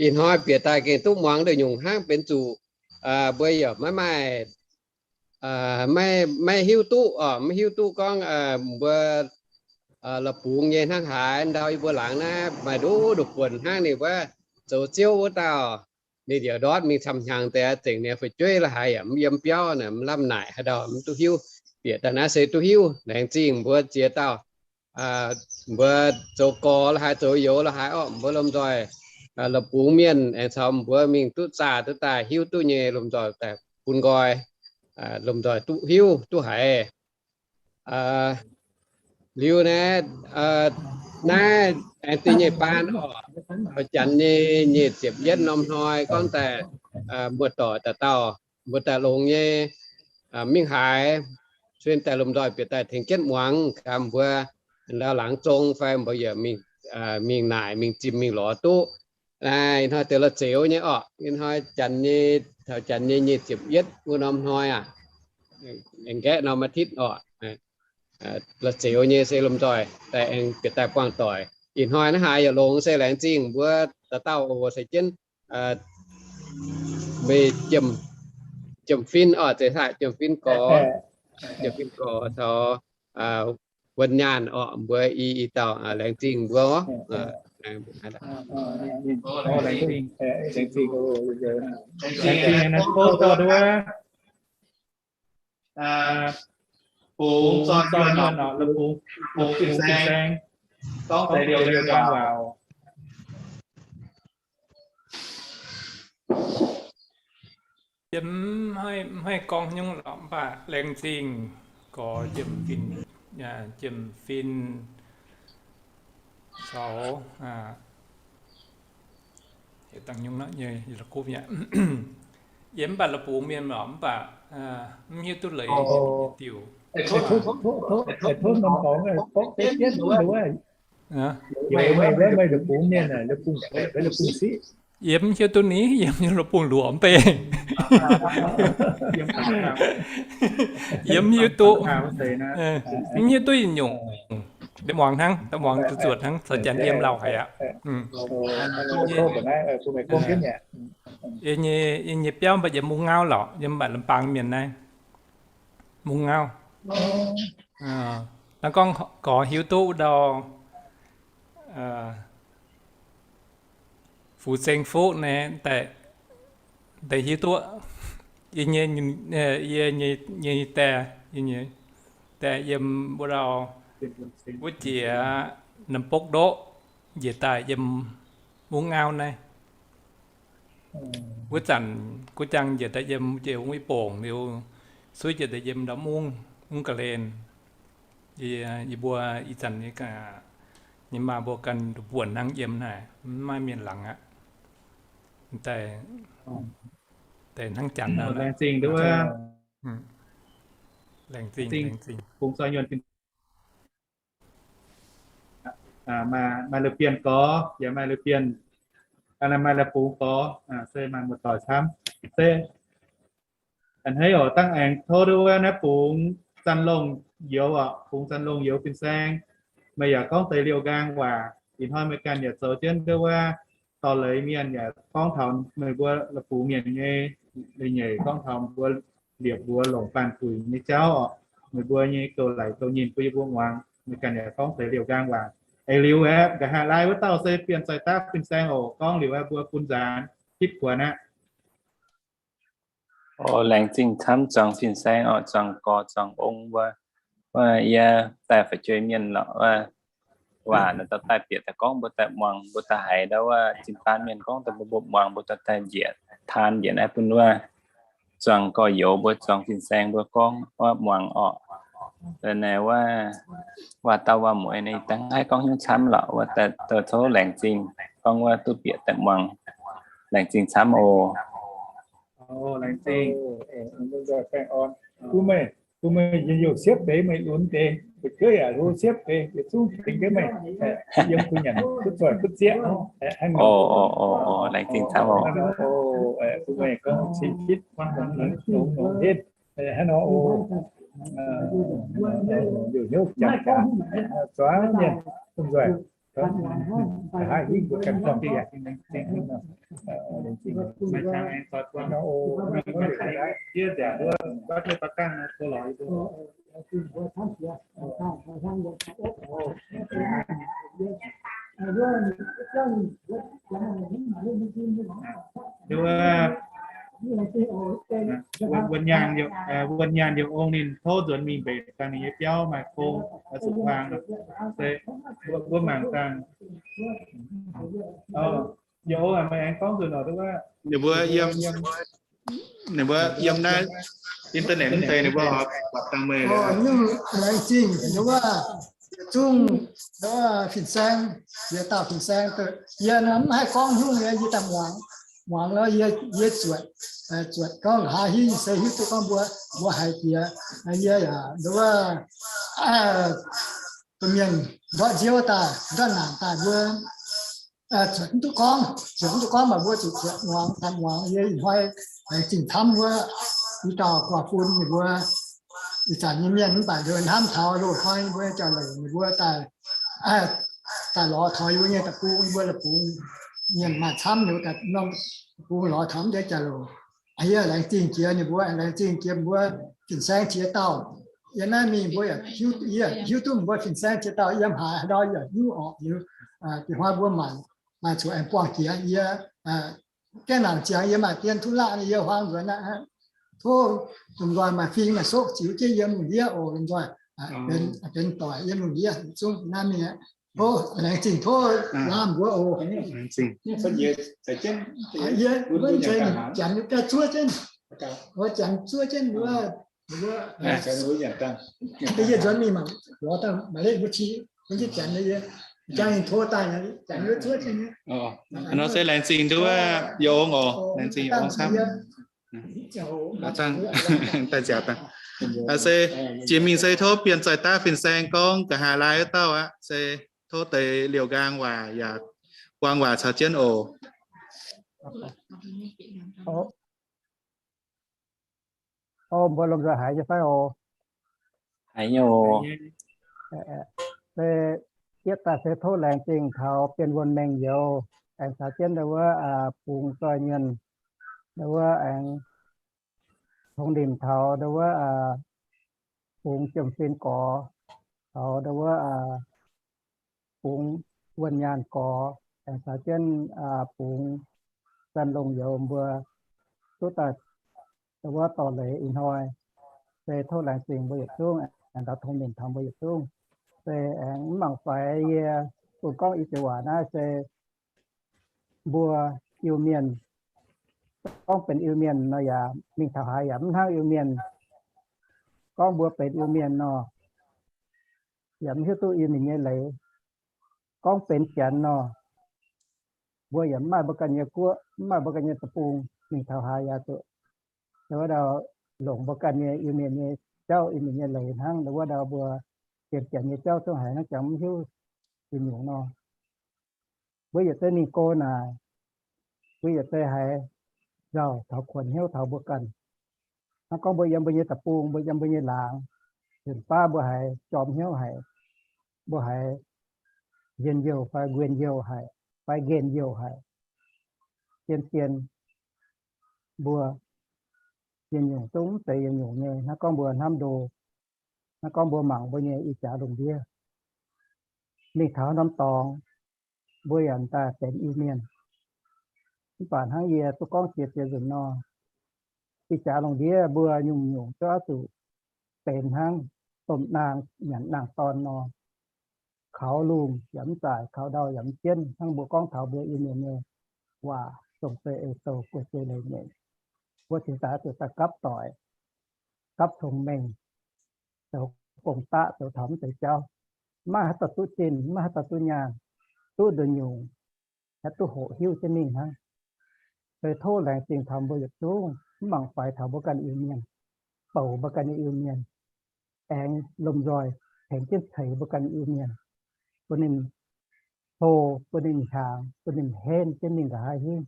Ih hnoi bieqc daaih gengh duqv muangx nduqc nyungc hnangv benx zuqc mbuo yaac maiv maaih, maiv hiuv duqv oc, maiv hiuv duqv gorngv mbuo la'bungx nyei hnangv haaix. Ndau yie mbuo laangz naaiv maaih nduqc nduqc buonc hnangv ninh wuov zoux ziouv wuov dauh, ninh yaac ndortv mingh camv hnyangx deix zengc ninh fu'jueiv la'haaix yaac mv yiem biauv, mv lamh naaic haaix dauh mv duqv hiuv. Bieqc daaih naaiv se duqv hiuv. Laengz zingh mbuo ziex dauh, mbuo zoux gorx la'haaix zoux youz la'haaix orqc, mbuo lomh nzoih la'bungx mienh aengx caux mbuo mingh duqv zaah duqv daaih hiuv duqv nyei lomh nzoih daaih bun nqoi, lomh nzoih duqv hiuv duqv haiz. Liuz naaiv, naaiv aengx dinh nyei baan oc, taux janx nyei nyic ziepc yietv norm hnoi gorngv daaih muoz-doic dauh dauh mbuo daaih longx nyei mingh haaix, suein daaih lomh nzoih bieqc daaih tengx jienv muangx gaax mbuo ndau laangz zong fai mbuo yaac mingh naaic mingh zimh mingh lorz duqv. Naaiv ih hnoi deix la'zioux nyei orqc, ih hnoi janx nyei, taux janx nyei nyic ziepc yietv wuov norm hnoi aqv, aengx nqaeqv norm atitv orqc. La'zioux nyei se lomh nzoih daaih aengx bieqc daaih buangh doic. Ih hnoi naaiv haaix yaac longx se laengz zingh mbuo dauh dauh oc, se jienv meih Jiem Fin orqc, zeiz haaix Jiem Fin gorx, Jiem Fin gorx taux Wuonh Nyaanh orqc, mbuo i, i dauh laengz zingh mbuo orqc. Bungx Zoih Nyuonh orqc, bungx fin-saeng, gorngv deix liouh nqaang waac. Yie mv haih gorngv nyungc lorqc, mv baac laengz zingh gorx Jiem Fin, Jiem Fin caux dangh nyungc nyei, yie mv baac la'bungx mienh lorqc, mv baac mv hiuv duqv leiz diuc. Yie mv hiuv duqv ni, yie mv hiuv duqv luoqc mv bei. Yie mv hiuv duqv, mv hiuv duqv yietc nyungc. Daaih muangx hnangv, daaih muangx zuqc zuotc hnangv, caux janx yiem lauh haic aqv. Yie nyei biauv mv baac yiem Mungv Ngauv lorqc, yiem mv baac Lamh Baang mienh naaiv. Mungv Ngauv. Naaiv gorngv gorx hiuv duqv ndau Fu Seng Fuqv naaiv daaih deix hiuv duqv. Yie nyei, yie nyei, nyei die, yie nyei die yiem wuov dauh, wuov jiex Nam Bokv ndoqv, njiec daaih yiem Mungv Auv naaiv. Wuov zanc Guv Jang njiec daaih yiem jiex Mungv Ih Bongc liuz, Suiv njiec daaih yiem ndau Mungv, Mungv Ga'hlen. Yie, yie mbuo ih zanc nyei, nyei maa mbuo ganh buonc hnangv yiem naaic, mv maaih mienh laangz aqv. Daaih, daaih hnangv janx nor, laengz zingh, laengz zingh, laengz zingh. Maaih la'bienh gorx, yaac maaih la'bienh, maaih la'bungx gorx, se maaih muoz-doic camv. Se a'hneiv oc, dangh aengx tov nduov wuov naaiv bungx Zanh Longh Youz oc, bungx Zanh Longh Youz fin-saeng. Meih yaac gorngv deix liouh nqaang waac. Ih hnoi meih ganh yaac zoux jienv nduov wuov dorh leiz mienh yaac gorngv taux meih mbuo la'bungx mienh nyei leiz-nyeic, gorngv taux mbuo liepc mbuox longc baanh fuix nyei jauv oc. Meih mbuo nyei gouv laic gouv nyinh bun yie mbuo muangx. Meih ganh yaac gorngv deix liouh nqaang waac. Eix liuz aeqv, nqa'haav laai wuov dauh se Bienh Zoih Daav fin-saeng oc. Gorngv liuz aeqv, mbuo bun nzaanx tipv kuonx aqv. O, laengz zingh camv zuangx fin-saeng oc, zuangx gorx zuangx ong mbuo. Wuov yie daaih fu'jueiv mienh lorqc, wuov waac naaiv dauh daaih bieqc daaih gorngv mbuo daaih muangx, mbuo daaih haiz ndau wuov zinh daan mienh gorngv daaih mbuo mbuo muangx, mbuo daaih daaih njiec taan njiec naaiv bun wuov zuangx gorx-youz mbuo, zuangx fin-saeng mbuo gorngv wuov muangx orqc. Naaiv wuov, waac dauh waac mueiz naaiv dangh haih gorngv hnyouv camv lorqc, wuov daaih tov laengz zingh gorngv wuov duqv bieqc daaih muangx. Laengz zingh camv oc. Bun meih, bun meih yietc youh siepv deix, meih lunx deix, fu'jueiv yaac hlo siepv deix, yietc zungv tengx jienv meih yiem kuh nyanc kuv zoih kuv zieqv. Laengz zingh camv oc. Bun meih gorngv cing kitv longx longx henv. Hnangv nor oc. Youh hnyouv jangx jaax, zuangx mienh, bun nzoih nqa'haav hingv mbuo ganh buangh jiex. Wuonh nyaanh youh ong ninh tov nzuonx mingh mbenc dangh ninh nyei biauv maaih gong, zuqc hmuangx, se mbuo mangc dangh. Youh ong, meih aengx gorngv nzunc oc, ninh mbuo yiem, ninh mbuo yiem naaiv internet mv deix ninh mbuo buatc dangh meih. Laengz zingh ninh wuov zungv, wuov fin-saeng, yie dauh fin-saeng, yie nor mv haih gorngv hnyouv nyei, yie daaih muangx, muangx nor yie, yie zuotc, zuotc gorngv nqa'haav hingv se hiuv duqv gorngv mbuo, mbuo haiz jiex. Yie yaac nduov wuov domh mienh ndortv nziouv daaih, ndortv naanc daaih mbuo zuotc mv duqv gorngv, zuotc mv duqv gorngv, maaih mbuo zuqc zuotc muangx, daaih muangx. Yie ih hnoi laengz zingh camv wuov i dauh guaax fun ninh mbuo, ih zanc nyei mienh mv baac nduov hnamv taux loz-hnoi mbuo nyei jauv-louc ninh mbuo daaih, daaih lorz taux yie mbuo nyei deic-bung, yie mbuo la'bungx mienh maaih camv liuz daaih norm deic-bung lorz taux mv deix jauv-louc. Yie laengz zingh jiex ninh mbuo, laengz zingh jiex mbuo fin-saeng ziex dauh. Yiem naaiv mingh mbuo yaac hiuv, yie hiuv duqv mbuo fin-saeng ziex dauh yiem haaix, haaix ndau yaac hiuv orqc liuz, da'hnoi mbuo mangc, maaih zuqc aengx buangh jiex. Yie gaengh nangc ziangx yie maaih dien duqv laqv, yie huaang nzuonx aqv. Tov lomh nzoih maaih fing maaih soqv ziux jienv yiem lungh ndiev oc. Lomh nzoih benx doic yiem lungh ndiev zungv naaiv mingh aqv. Tov laengz zingh, tov lamh mbuo oc. Yie janx ganh zuov jienv, janx zuov jienv wuov, yie nzuonx mingh mangc lorz dangh maaih leiz mbuo qiex, mbuo qiex janx, yie jangx ninh tov daaih, janx wuov zuov jienv. Nor se laengz zingh nduov yie ong oc, laengz zingh yie ong camv. Daaih nziaauc dangh. Se jiex mingh se tov Bienh Zoih Daav fin-saeng gorngv nqa'haav laai wuov dauh aqv, se tov deix liouh nqaang waac yaac buang waac caux jienv oc. O, mbuo lomh nzoih haiz nyei fai oc? Haiz nyei oc. Se yietv daaih se tov laengz zingh taux Bienh Wuonh Mengh Youz aengx caux jienv ndau wuov bungx zoih mienh, ndau wuov aengx tongx nimc taux ndau wuov bungx Jiem Fin Gorx, taux ndau wuov bungx Wuonh Nyaanh Gorx, aengx caux jienv bungx Zanh Longh Youz mbuo, duqv daaih wuov dorh leiz ih hnoi. Se tov laengz zingh mbuo yietc zungv, aengx tongx mengh taux mbuo yietc zungv. Se aengx mv mangc faix yie bun gorngv i joux waac naaiv se mbuo Iu-Mienh gorngv benx Iu-Mienh nor yaac mingh taux haaix yaac mv hnangv Iu-Mienh gorngv mbuo benx Iu-Mienh nor, yaac mv hiuv duqv Iu-Mienh nyei leiz. Gorngv benx Janx nor, mbuo yaac mv maaih mbuo ganh nyei guoqv, mv maaih mbuo ganh nyei deic-bung, mingh taux haaix yaac zuqc wuov ndau longc mbuo ganh nyei Iu-Mienh nyei jauv, Iu-Mienh nyei leiz hnangv. Wuov ndau mbuo sienx Janx nyei jauv zungv haiz hnangv jangx mv hiuv yietc nyungc nor. Mbuo yietc zei mingh go naaic, mbuo yietc zei haiz nzauh taux kuonx hnyouv taux mbuo ganh. Hnangv gorngv mbuo yiem mbuo nyei deic-bung, mbuo yiem mbuo nyei laangz, nzunc baav mbuo haiz jorm hnyouv haic, mbuo haiz njien-youh fai njien-youh haic, fai njien-youh haic. Zien-zien mbuo yietc nyungc zungv mv zeiz yietc nyungc nyei. Hnangv gorngv mbuo hnamv ndo, hnangv gorngv mbuo mangc mbuo nyei ih jaax lungh ndiev, mingh taux norm dorngx, mbuo yaac daaih benx Iu-Mienh. Mv baac hnangv yie duqv gorngv jiex ziex nzunc nor, ih jaax lungh ndiev mbuo nyungc-nyungc duqv oix zuqc benx hnangv domh naang nyanc naang-dorn nor, kaux lungh yaac mv zaaix, kaux ndau yaac mv jienv. Hnangv mbuo gorngv taux mbuo Iu-Mienh nyei waac, zong zei ei-sou, guei zei leiz nyeic, mbuo cingx daaih zuqc daaih gapv doic, gapv cong-mengh, zoux gong-daqv, zoux taux mv deix jauv. Maiv haaix dauh duqv zinh, maiv haaix dauh duqv nyaanh, duqv nduqc nyungc, haih duqv hoqc hiuv jienv mingh hnangv. Se tov laengz zingh taux mbuo yietc zungv, mv mangc faix taux mbuo ganh Iu-Mienh, bouc mbuo ganh nyei Iu-Mienh, aengx lomh nzoih tengx jienv ceix mbuo ganh Iu-Mienh, bun ninh hlo, bun ninh hnyangx, bun ninh henv jienv mingh nqa'haav hingv.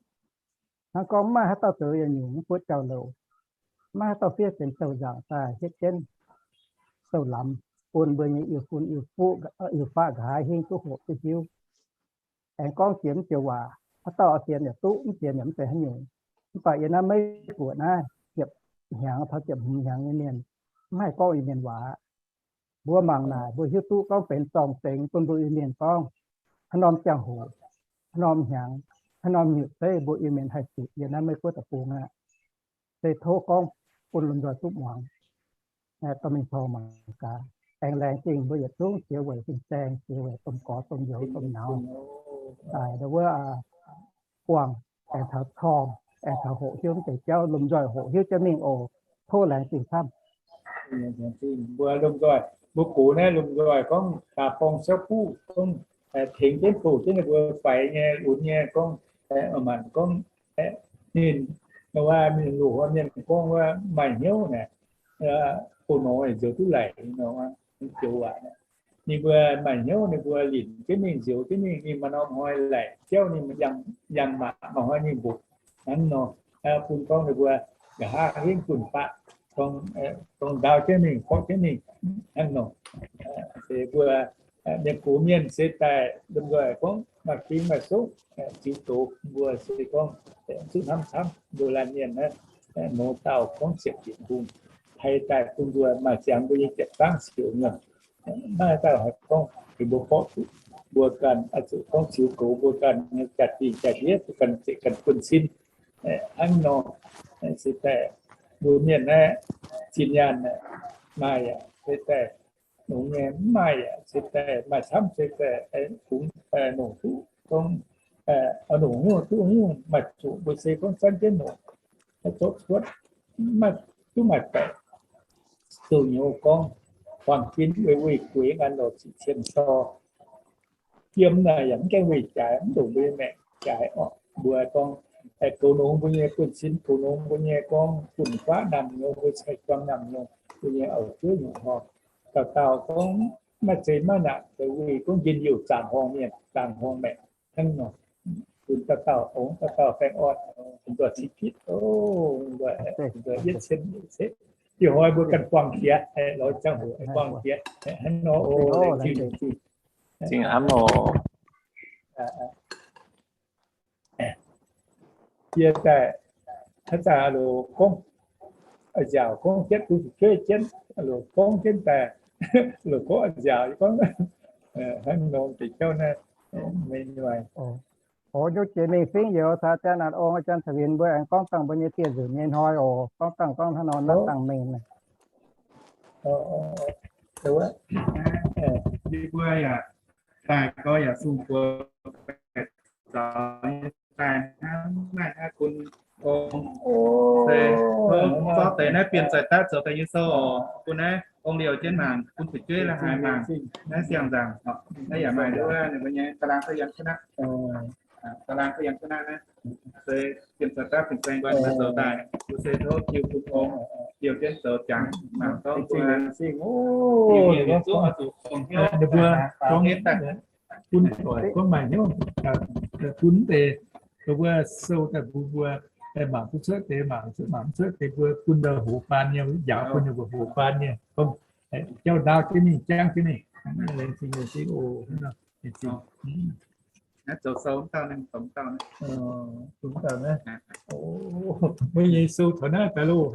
Hnangv gorngv maiv haaix dauh zoux yietc nyungc mv buoqv jauv-louc, maiv haaix dauh fiev benx douh nzaangc daaih hietv jienv douh lamz bun mbuo nyei iu-fun iu-fuqv, iu-faqv nqa'haav hingv duqv hoqc duqv hiuv. Aengx gorngv jiex mv joux waac, haaix dauh sienx yaac duqv, mv sienx yaac mv zeiz haaix nyungc. Mv baac yiem naaiv Meiv Guoqv naaiv ziepc hnyangx taux ziepc hmz hnyangx nyei mienh mv haih gorngv Iu-Mienh waac. Mbuo mangc naaic mbuo hiuv duqv gorngv benx zorng-zengx bun mbuo Iu-Mienh gorngv, haaix norm ziangh hoc, haaix norm hnyangx, haaix norm nyutc zeiv mbuo Iu-Mienh haih zuqc yiem naaiv Meiv Guoqv deic-bung aqv. Se tov gorngv bun lomh nzoih duqv muangx, dorh mingh tov mangc gaax. Aengx laengz zingh mbuo yietc zungv jiex weic fin-saeng, jiex weic domh gorx domh youz domh nauz daaih ndau wuov buangh, aengx taux corng, aengx taux hoqc hiuv mv deix jauv, lomh nzoih hoqc hiuv jienv mingh oc. Tov laengz zingh camv. Mbuo lomh nzoih, mbuo gox naaiv lomh nzoih gorngv daaih borng siauv buv gorngv tengx jienv bouh jienv ninh mbuo faix nyei lunx nyei gorngv, manc gorngv ninh, wuov mienh loz-mienh gorngv wuov maaih hnyouv naaic, bouh norm nziouv duqv laic nor, joux waac. Ninh mbuo maaih hnyouv ninh mbuo linc jienv mingh nziouv jienv mingh, ninh maaih norm hnoi laic jauv ninh yangh, yangh maac maaih hnoi ninh mbopv hnangv nor, bun gorngv ninh mbuo nqa'haav hingv bun baqv, gorngv ndaauv jienv mingh, korqv jienv mingh hnangv nor. Se mbuo mienh gox mienh se daaih lomh nzoih gorngv maaih fing maaih souv ziux doz, mbuo se gorngv zuqc hnamv camv. Mbuo laanh mienh naaiv, mouz dauh gorngv ziepc nyeic hungh, haiz daaih bun mbuo maaih ziangx mbuo nyei jiepc zangv siouc nyuonh. Naaiv dauh haiz gorngv heuc mbuo borqv zuqc mbuo ganh oix zuqc gorngv ziux goux mbuo ganh nyei jaa-dingh jaa-ndiev, mbuo ganh zeqc ganh buonv-sin hnangv nor. Se daaih mbuo mienh naaiv zinh nyaanh maaih yaac se daaih longx nyei, mv maaih yaac se daaih maaih camv, se daaih kungx longc duqv gorngv, longc hnyouv duqv hnyouv maaih zuqc mbuo se gorngv zanv jienv longc, zorqv cuotv, maiv duqv maaih baeqc. Dongh nyouz gorngv, huaang-fin weih weih gueix an lorz ziqc cien tor. Yiem naaic yaac mv gaengh weih jaaix, mv ndongc mbuo nyei maengc jaaix orqc. Mbuo gorngv goux nongx mbuo nyei buonv-sin, goux nongx mbuo nyei gorngv fun-faqv naamh nyouz, mbuo cai-juang naamh nyouz, mbuo nyei auv-juov nyungc hnoi. Dauh dauh gorngv maiv zeiz maiv nangc, weic gorngv njien-youh zaangc horngh mienh, zaangc horngh maengc hnangv nor. Bun dauh dauh ong, dauh dauh baengh orn, bun nzoih cix pitv, o, nzoih yietv cien yietv cien. Ih hnoi mbuo ganh buangh jiex, lorz ziangh hoc buangh jiex hnangv nor. O, laengz zingh, laengz zingh. Zingh hnamv oc. Yie daaih, haaix zanc loc gorngv, nziaauc gorngv jienv, duqv zuqc jueiv jienv, loc gorngv jienv daaih, loc gorngv nziaauc gorngv, hnangv nor deix jauv naaiv, meih nyuaih. Oc, nyungc jiex mingh fingx youz caux อาจารย์ An Ong, อาจารย์ Taux Winx mbuo aengx gorngv dangh mbuo nyei dieh nzunc nyei hnoi oc. Gorngv dangh gorngv hnangv nor naaiv dangh mengh. ยกเว้น อ่ะ ตายก็อย่าซุ่มกลัว daaih hnangv naaiv hnangv bun ong se zorqv deix naaiv bienh zaaih daav zoux daaih nyei sou oc. Bun naaiv ong liouh jienv mangc, bun fu'jueiv la'haaix mangc naaiv siang-nzangc. Naaiv yaac maaih nduov ninh mbuo nyei ตารางพยัญชนะ ตารางพยัญชนะ naaiv se bienh zaaih daav fin-saeng nquan zoux daaih, mbuo se tov jiu bun ong liouh jienv zoux jangx mangc gorngv mbuo zuqc ong hnyouv bun doic gorngv maaih hnyouv bun deix, mbuo sou daaih mbuo, mbuo mangc duqv cuotv deix mangc, cuotv mangc cuotv deix mbuo bun ndau hoz baan nyei, njaaux bun ninh mbuo hoz baan nyei, jauv ndaauv jienv mingh, jangv jienv mingh. Laengz zingh, laengz zingh oc. Meih nyei sou taux naaiv daaih loh.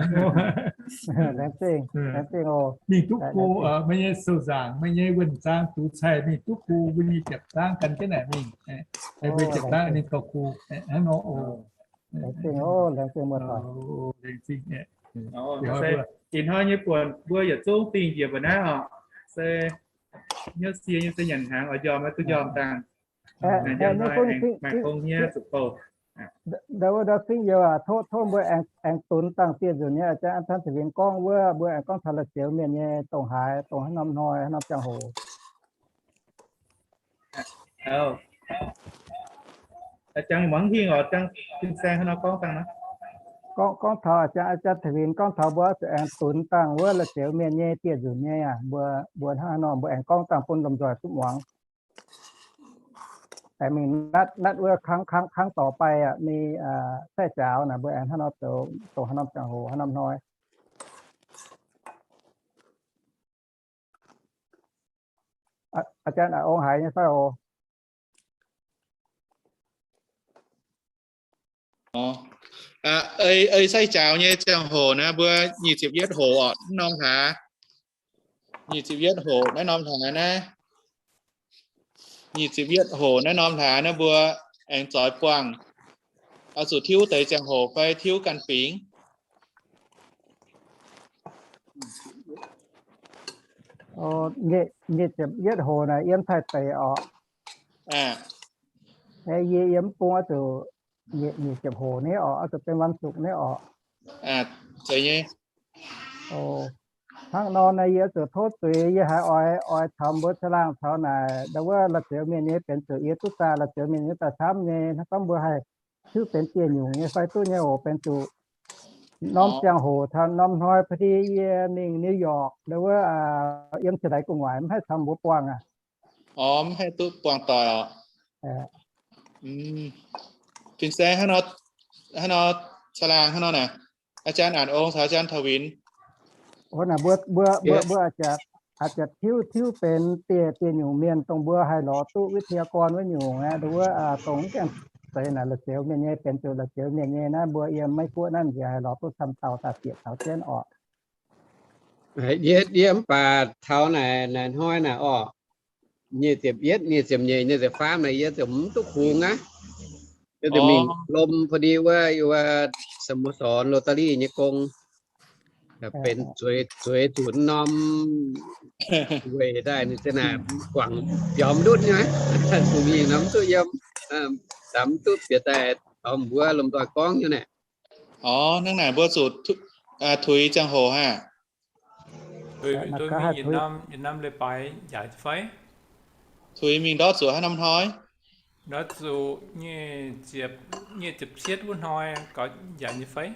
Mingh duqv go, meih nyei sou nzaangc, meih nyei wuonh zaang dux caih mingh duqv go, mbuo nyei japc zaangv gan jienv naaic mingh, mbuo nyei japc zaangv ninh gauh go hnangv nor oc. Ih hnoi nyei buonc mbuo yietc zungv dingh njiec mbuo naaiv oc. Se hnyouv sie nyei se nyanc hnaangx oix njormh maiv duqv njormh dangh. Maaih gong hniev zuqc bouh. Ndau wuov ndau fingx youz aac, tov, tov mbuo aengx dunx dangh dieh nzunc nyei, อาจารย์ An Tan Cin Winx gorngv wuov, mbuo aengx gorngv taux la'zioux mienh nyei dongh haaix, dongh haaix norm hnoi, haaix norm ziangh hoc. Gorngv, gorngv taux อาจารย์ An Tan Cin Winx gorngv taux mbuo zuqc aengx dunx dangh wuov la'zioux mienh nyei dieh nzunc nyei aac, mbuo, mbuo hnangv haaix nor mbuo aengx gorngv dangh bun lomh nzoih duqv muangx. Aengx mingh natv, natv wuov ครั้ง ครั้ง ครั้งต่อไป aac, mingh ไส้จ๋าว naaic mbuo aengx hnangv nor zoux, dongh haaix norm ziangh hoc, haaix norm hnoi. อาจารย์ An Ong haiz nyei fai oc? Ei, ei ไส้จ๋าว nyei ziangh hoc naaiv mbuo nyic ziepc yietv hoc oc, norm hlaax. Nyic ziepc yietv hoc naaiv norm hlaax naaiv. Nyic ziepc yietv hoc naaiv norm hlaax naaiv mbuo aengx zoix buangh. Oix zuqc tiuv deix ziangh hoc fai tiuv ganh fingx? Nyic ziepc yietv hoc naaic yiem Taiv deic oc. Yie yiem bung oix zuqc nyic ziepc hoc nyei oc, oix zuqc benx วันศุกร์ nyei oc. Hnangv nor naaic yie zuqc tov zuiz, yie haiz oix, oix caux mbuo caangh laangh caux naaic ndau wuov la'zioux mienh nyei benx zuqc yie duqv zaah la'zioux mienh nyei daaih camv nyei. Hnangv gorngv mbuo haih tiuv benx dieh nyungc nyei fai duqv nyei oc, benx zuqc norm ziangh hoc taux norm hnoi พอดี yie mingh New York ndau wuov, yiem Jiex Laaix gu'nguaaic mv haih caux mbuo buangh aqv. Mv haih duqv buangh doic oc. Fin-saeng hnangv nor, hnangv nor, caangh laangh hnangv nor naaic, อาจารย์ An Ong caux อาจารย์ Taux Winx, mbuo, mbuo, mbuo aqc ziepc, aqc ziepc tiuv, tiuv benx dieh, dieh nyungc mienh dongh mbuo haih lorz duqv วิทยากร wuov nyungc aqv. Ndau wuov dongh mv gaengh zeiz naaic la'zioux mienh nyei benx zuqc la'zioux mienh nyei naaiv, mbuo yiem Meiv Guoqv naaiv nziex haih lorz duqv camv dauh daaih bieqc taux jienv oc. Yie, yie mv baac taux naaic, naaic hnoi naaic orqc, nyic ziepc yietv, nyic ziepc nyeic, nyic ziepc faam naaic yie ziouc mv duqv kungx aqv. Yie ziouc mingh lomh พอดี wuov, wuov สโมสร Rotary nyei gong, benx zueiz, zueiz zuqc norm weic daaih ninh se naaic guangc biomv ndutv nyei, zuqc mingh norm duqv yiem, daaih mv duqv bieqc daaih taux mbuo lomh nzoih gorngv nyei naaic. Orqc, hnangv naaic mbuo zuqc tuix ziangh hoc haah? Tuix mingh yietc norm, yietc norm leiz-baaix njaaic nyei fai? Tuix mingh ndortv zuqc haaix norm hnoi? Ndortv zuqc nyic ziepc, nyic ziepc cietv wuov hnoi gaux njaaic nyei fai?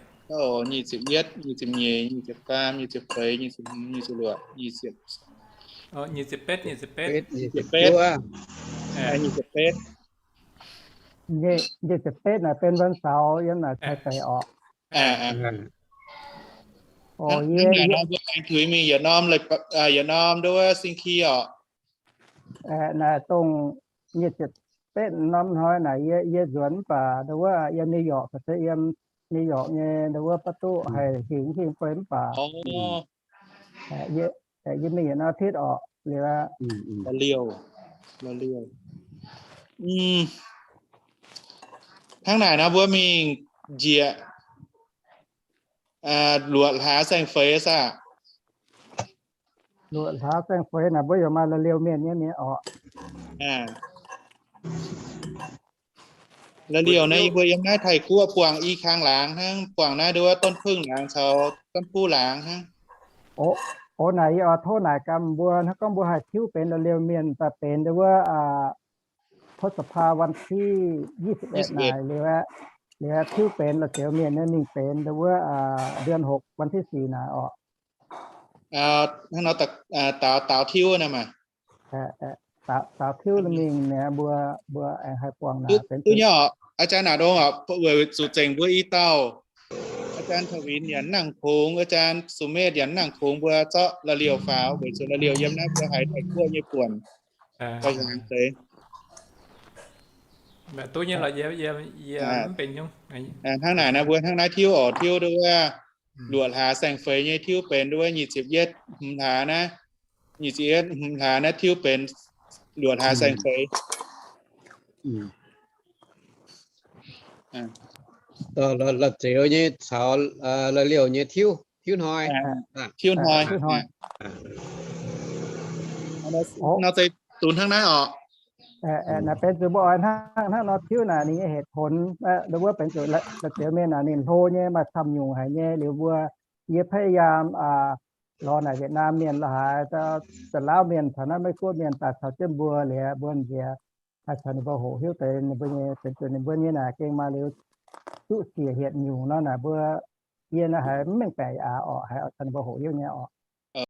Nyic ziepc yietv, nyic ziepc nyeic, nyic ziepc faam, nyic ziepc feix, nyic ziepc hmz, nyic ziepc luoqc, nyic ziepc, nyic ziepc betv, nyic ziepc betv, nyic ziepc betv. Nyic ziepc betv naaic benx วันเสาร์ yiem naaic Taiv deic orqc. Hnangv naaic nor mbuo aengx tuix mingh yietc norm, yietc norm nduov 星期 orqc. Naaic dongh nyic ziepc betv norm hnoi naaic yie, yie nzuonx mv baac ndau wuov yiem New York, se yiem New York nyei ndau wuov baav duqv haih hingh hingh fei mv baac yie mingh yietc norm อาทิตย์ orqc. Liuz, liuz, Hnangv naaic nor mbuo mingh njiec luoqc hlaax saeng-feix saah? Luoqc hlaax saeng-feix naaic mbuo yaac maaih la'liouh mienh nyei mienh orqc. La'liouh naaiv yie mbuo yiem naaiv Taiv-Guoqv buangh i kang laangz hnangv, buangh naaiv nduov Donv Pengh laangz caux Donv Buv laangz hnangv. O, naaic yie oix tov naaic gaax mbuo, hnangv gorngv mbuo haih tiuv benx la'liouh mienh daaih benx nduov wuov พฤษภา วันที่ ยี่สิบเอ็ด naaic liuz, liuz tiuv benx la'zioux mienh nyei mingh benx nduov wuov เดือนหก วันที่สี่ naaic orqc. Hnangv nor daaux, daaux tiuv naaic maah. Daaux tiuv mingh naaic mbuo, mbuo aengx haih buangh naaic benx duqv nyei orqc. อาจารย์ Naaic Ndongh orqc, weic zuqc zengc mbuo i dauh อาจารย์ Taux Winc Yienc Nangh Kungx, อาจารย์ สุเมธ Yienc Nangh Kungx mbuo zorqv la'liouh faaux, weic zuqc la'liouh yiem naaiv mbuo haiz Taiv-Guoqv nyei buonc. Duqv nyei lorqc, yie, yie mv benx nyungc. Hnangv naaic naaiv mbuo hnangv naaiv tiuv orqc, tiuv nduov wuov luoqc hlaax saeng-feix nyei tiuv benx nduov wuov nyic ziepc yietv hmz hlaax naaiv, nyic ziepc yietv hmz hlaax naaiv tiuv benx luoqc hlaax saeng-feix. La'zioux nyei caux la'liouh nyei tiuv, tiuv hnoi. Tiuv hnoi. Nor zeiz dunx hnangv naaiv orqc. Naaic benx zuqc mbuo oix hnangv, hnangv nor tiuv naaic ninh nyei เหตุผล, nduov wuov benx zuqc la'zioux mienh naaic ninh hlo nyei, maaih camv nyungc haic nyei. Liuz mbuo, yie พยายาม lorz naaic Việt Nam mienh la'haaix, Da'laauv mienh caux naaiv Meiv-Guoqv mienh daaih caux jienv mbuo liuz, mbuo nziex haih caux ninh mbuo hoqc hiuv deix ninh mbuo nyei, benx zuqc ninh mbuo nyei naaic gengh maaih liuz duqv siec hietc nyungc nor naaic mbuo, yie naaiv haiz mv mengh baeqc aqv orqc, haiz oix caux ninh mbuo hoqc hiuv nyei orqc.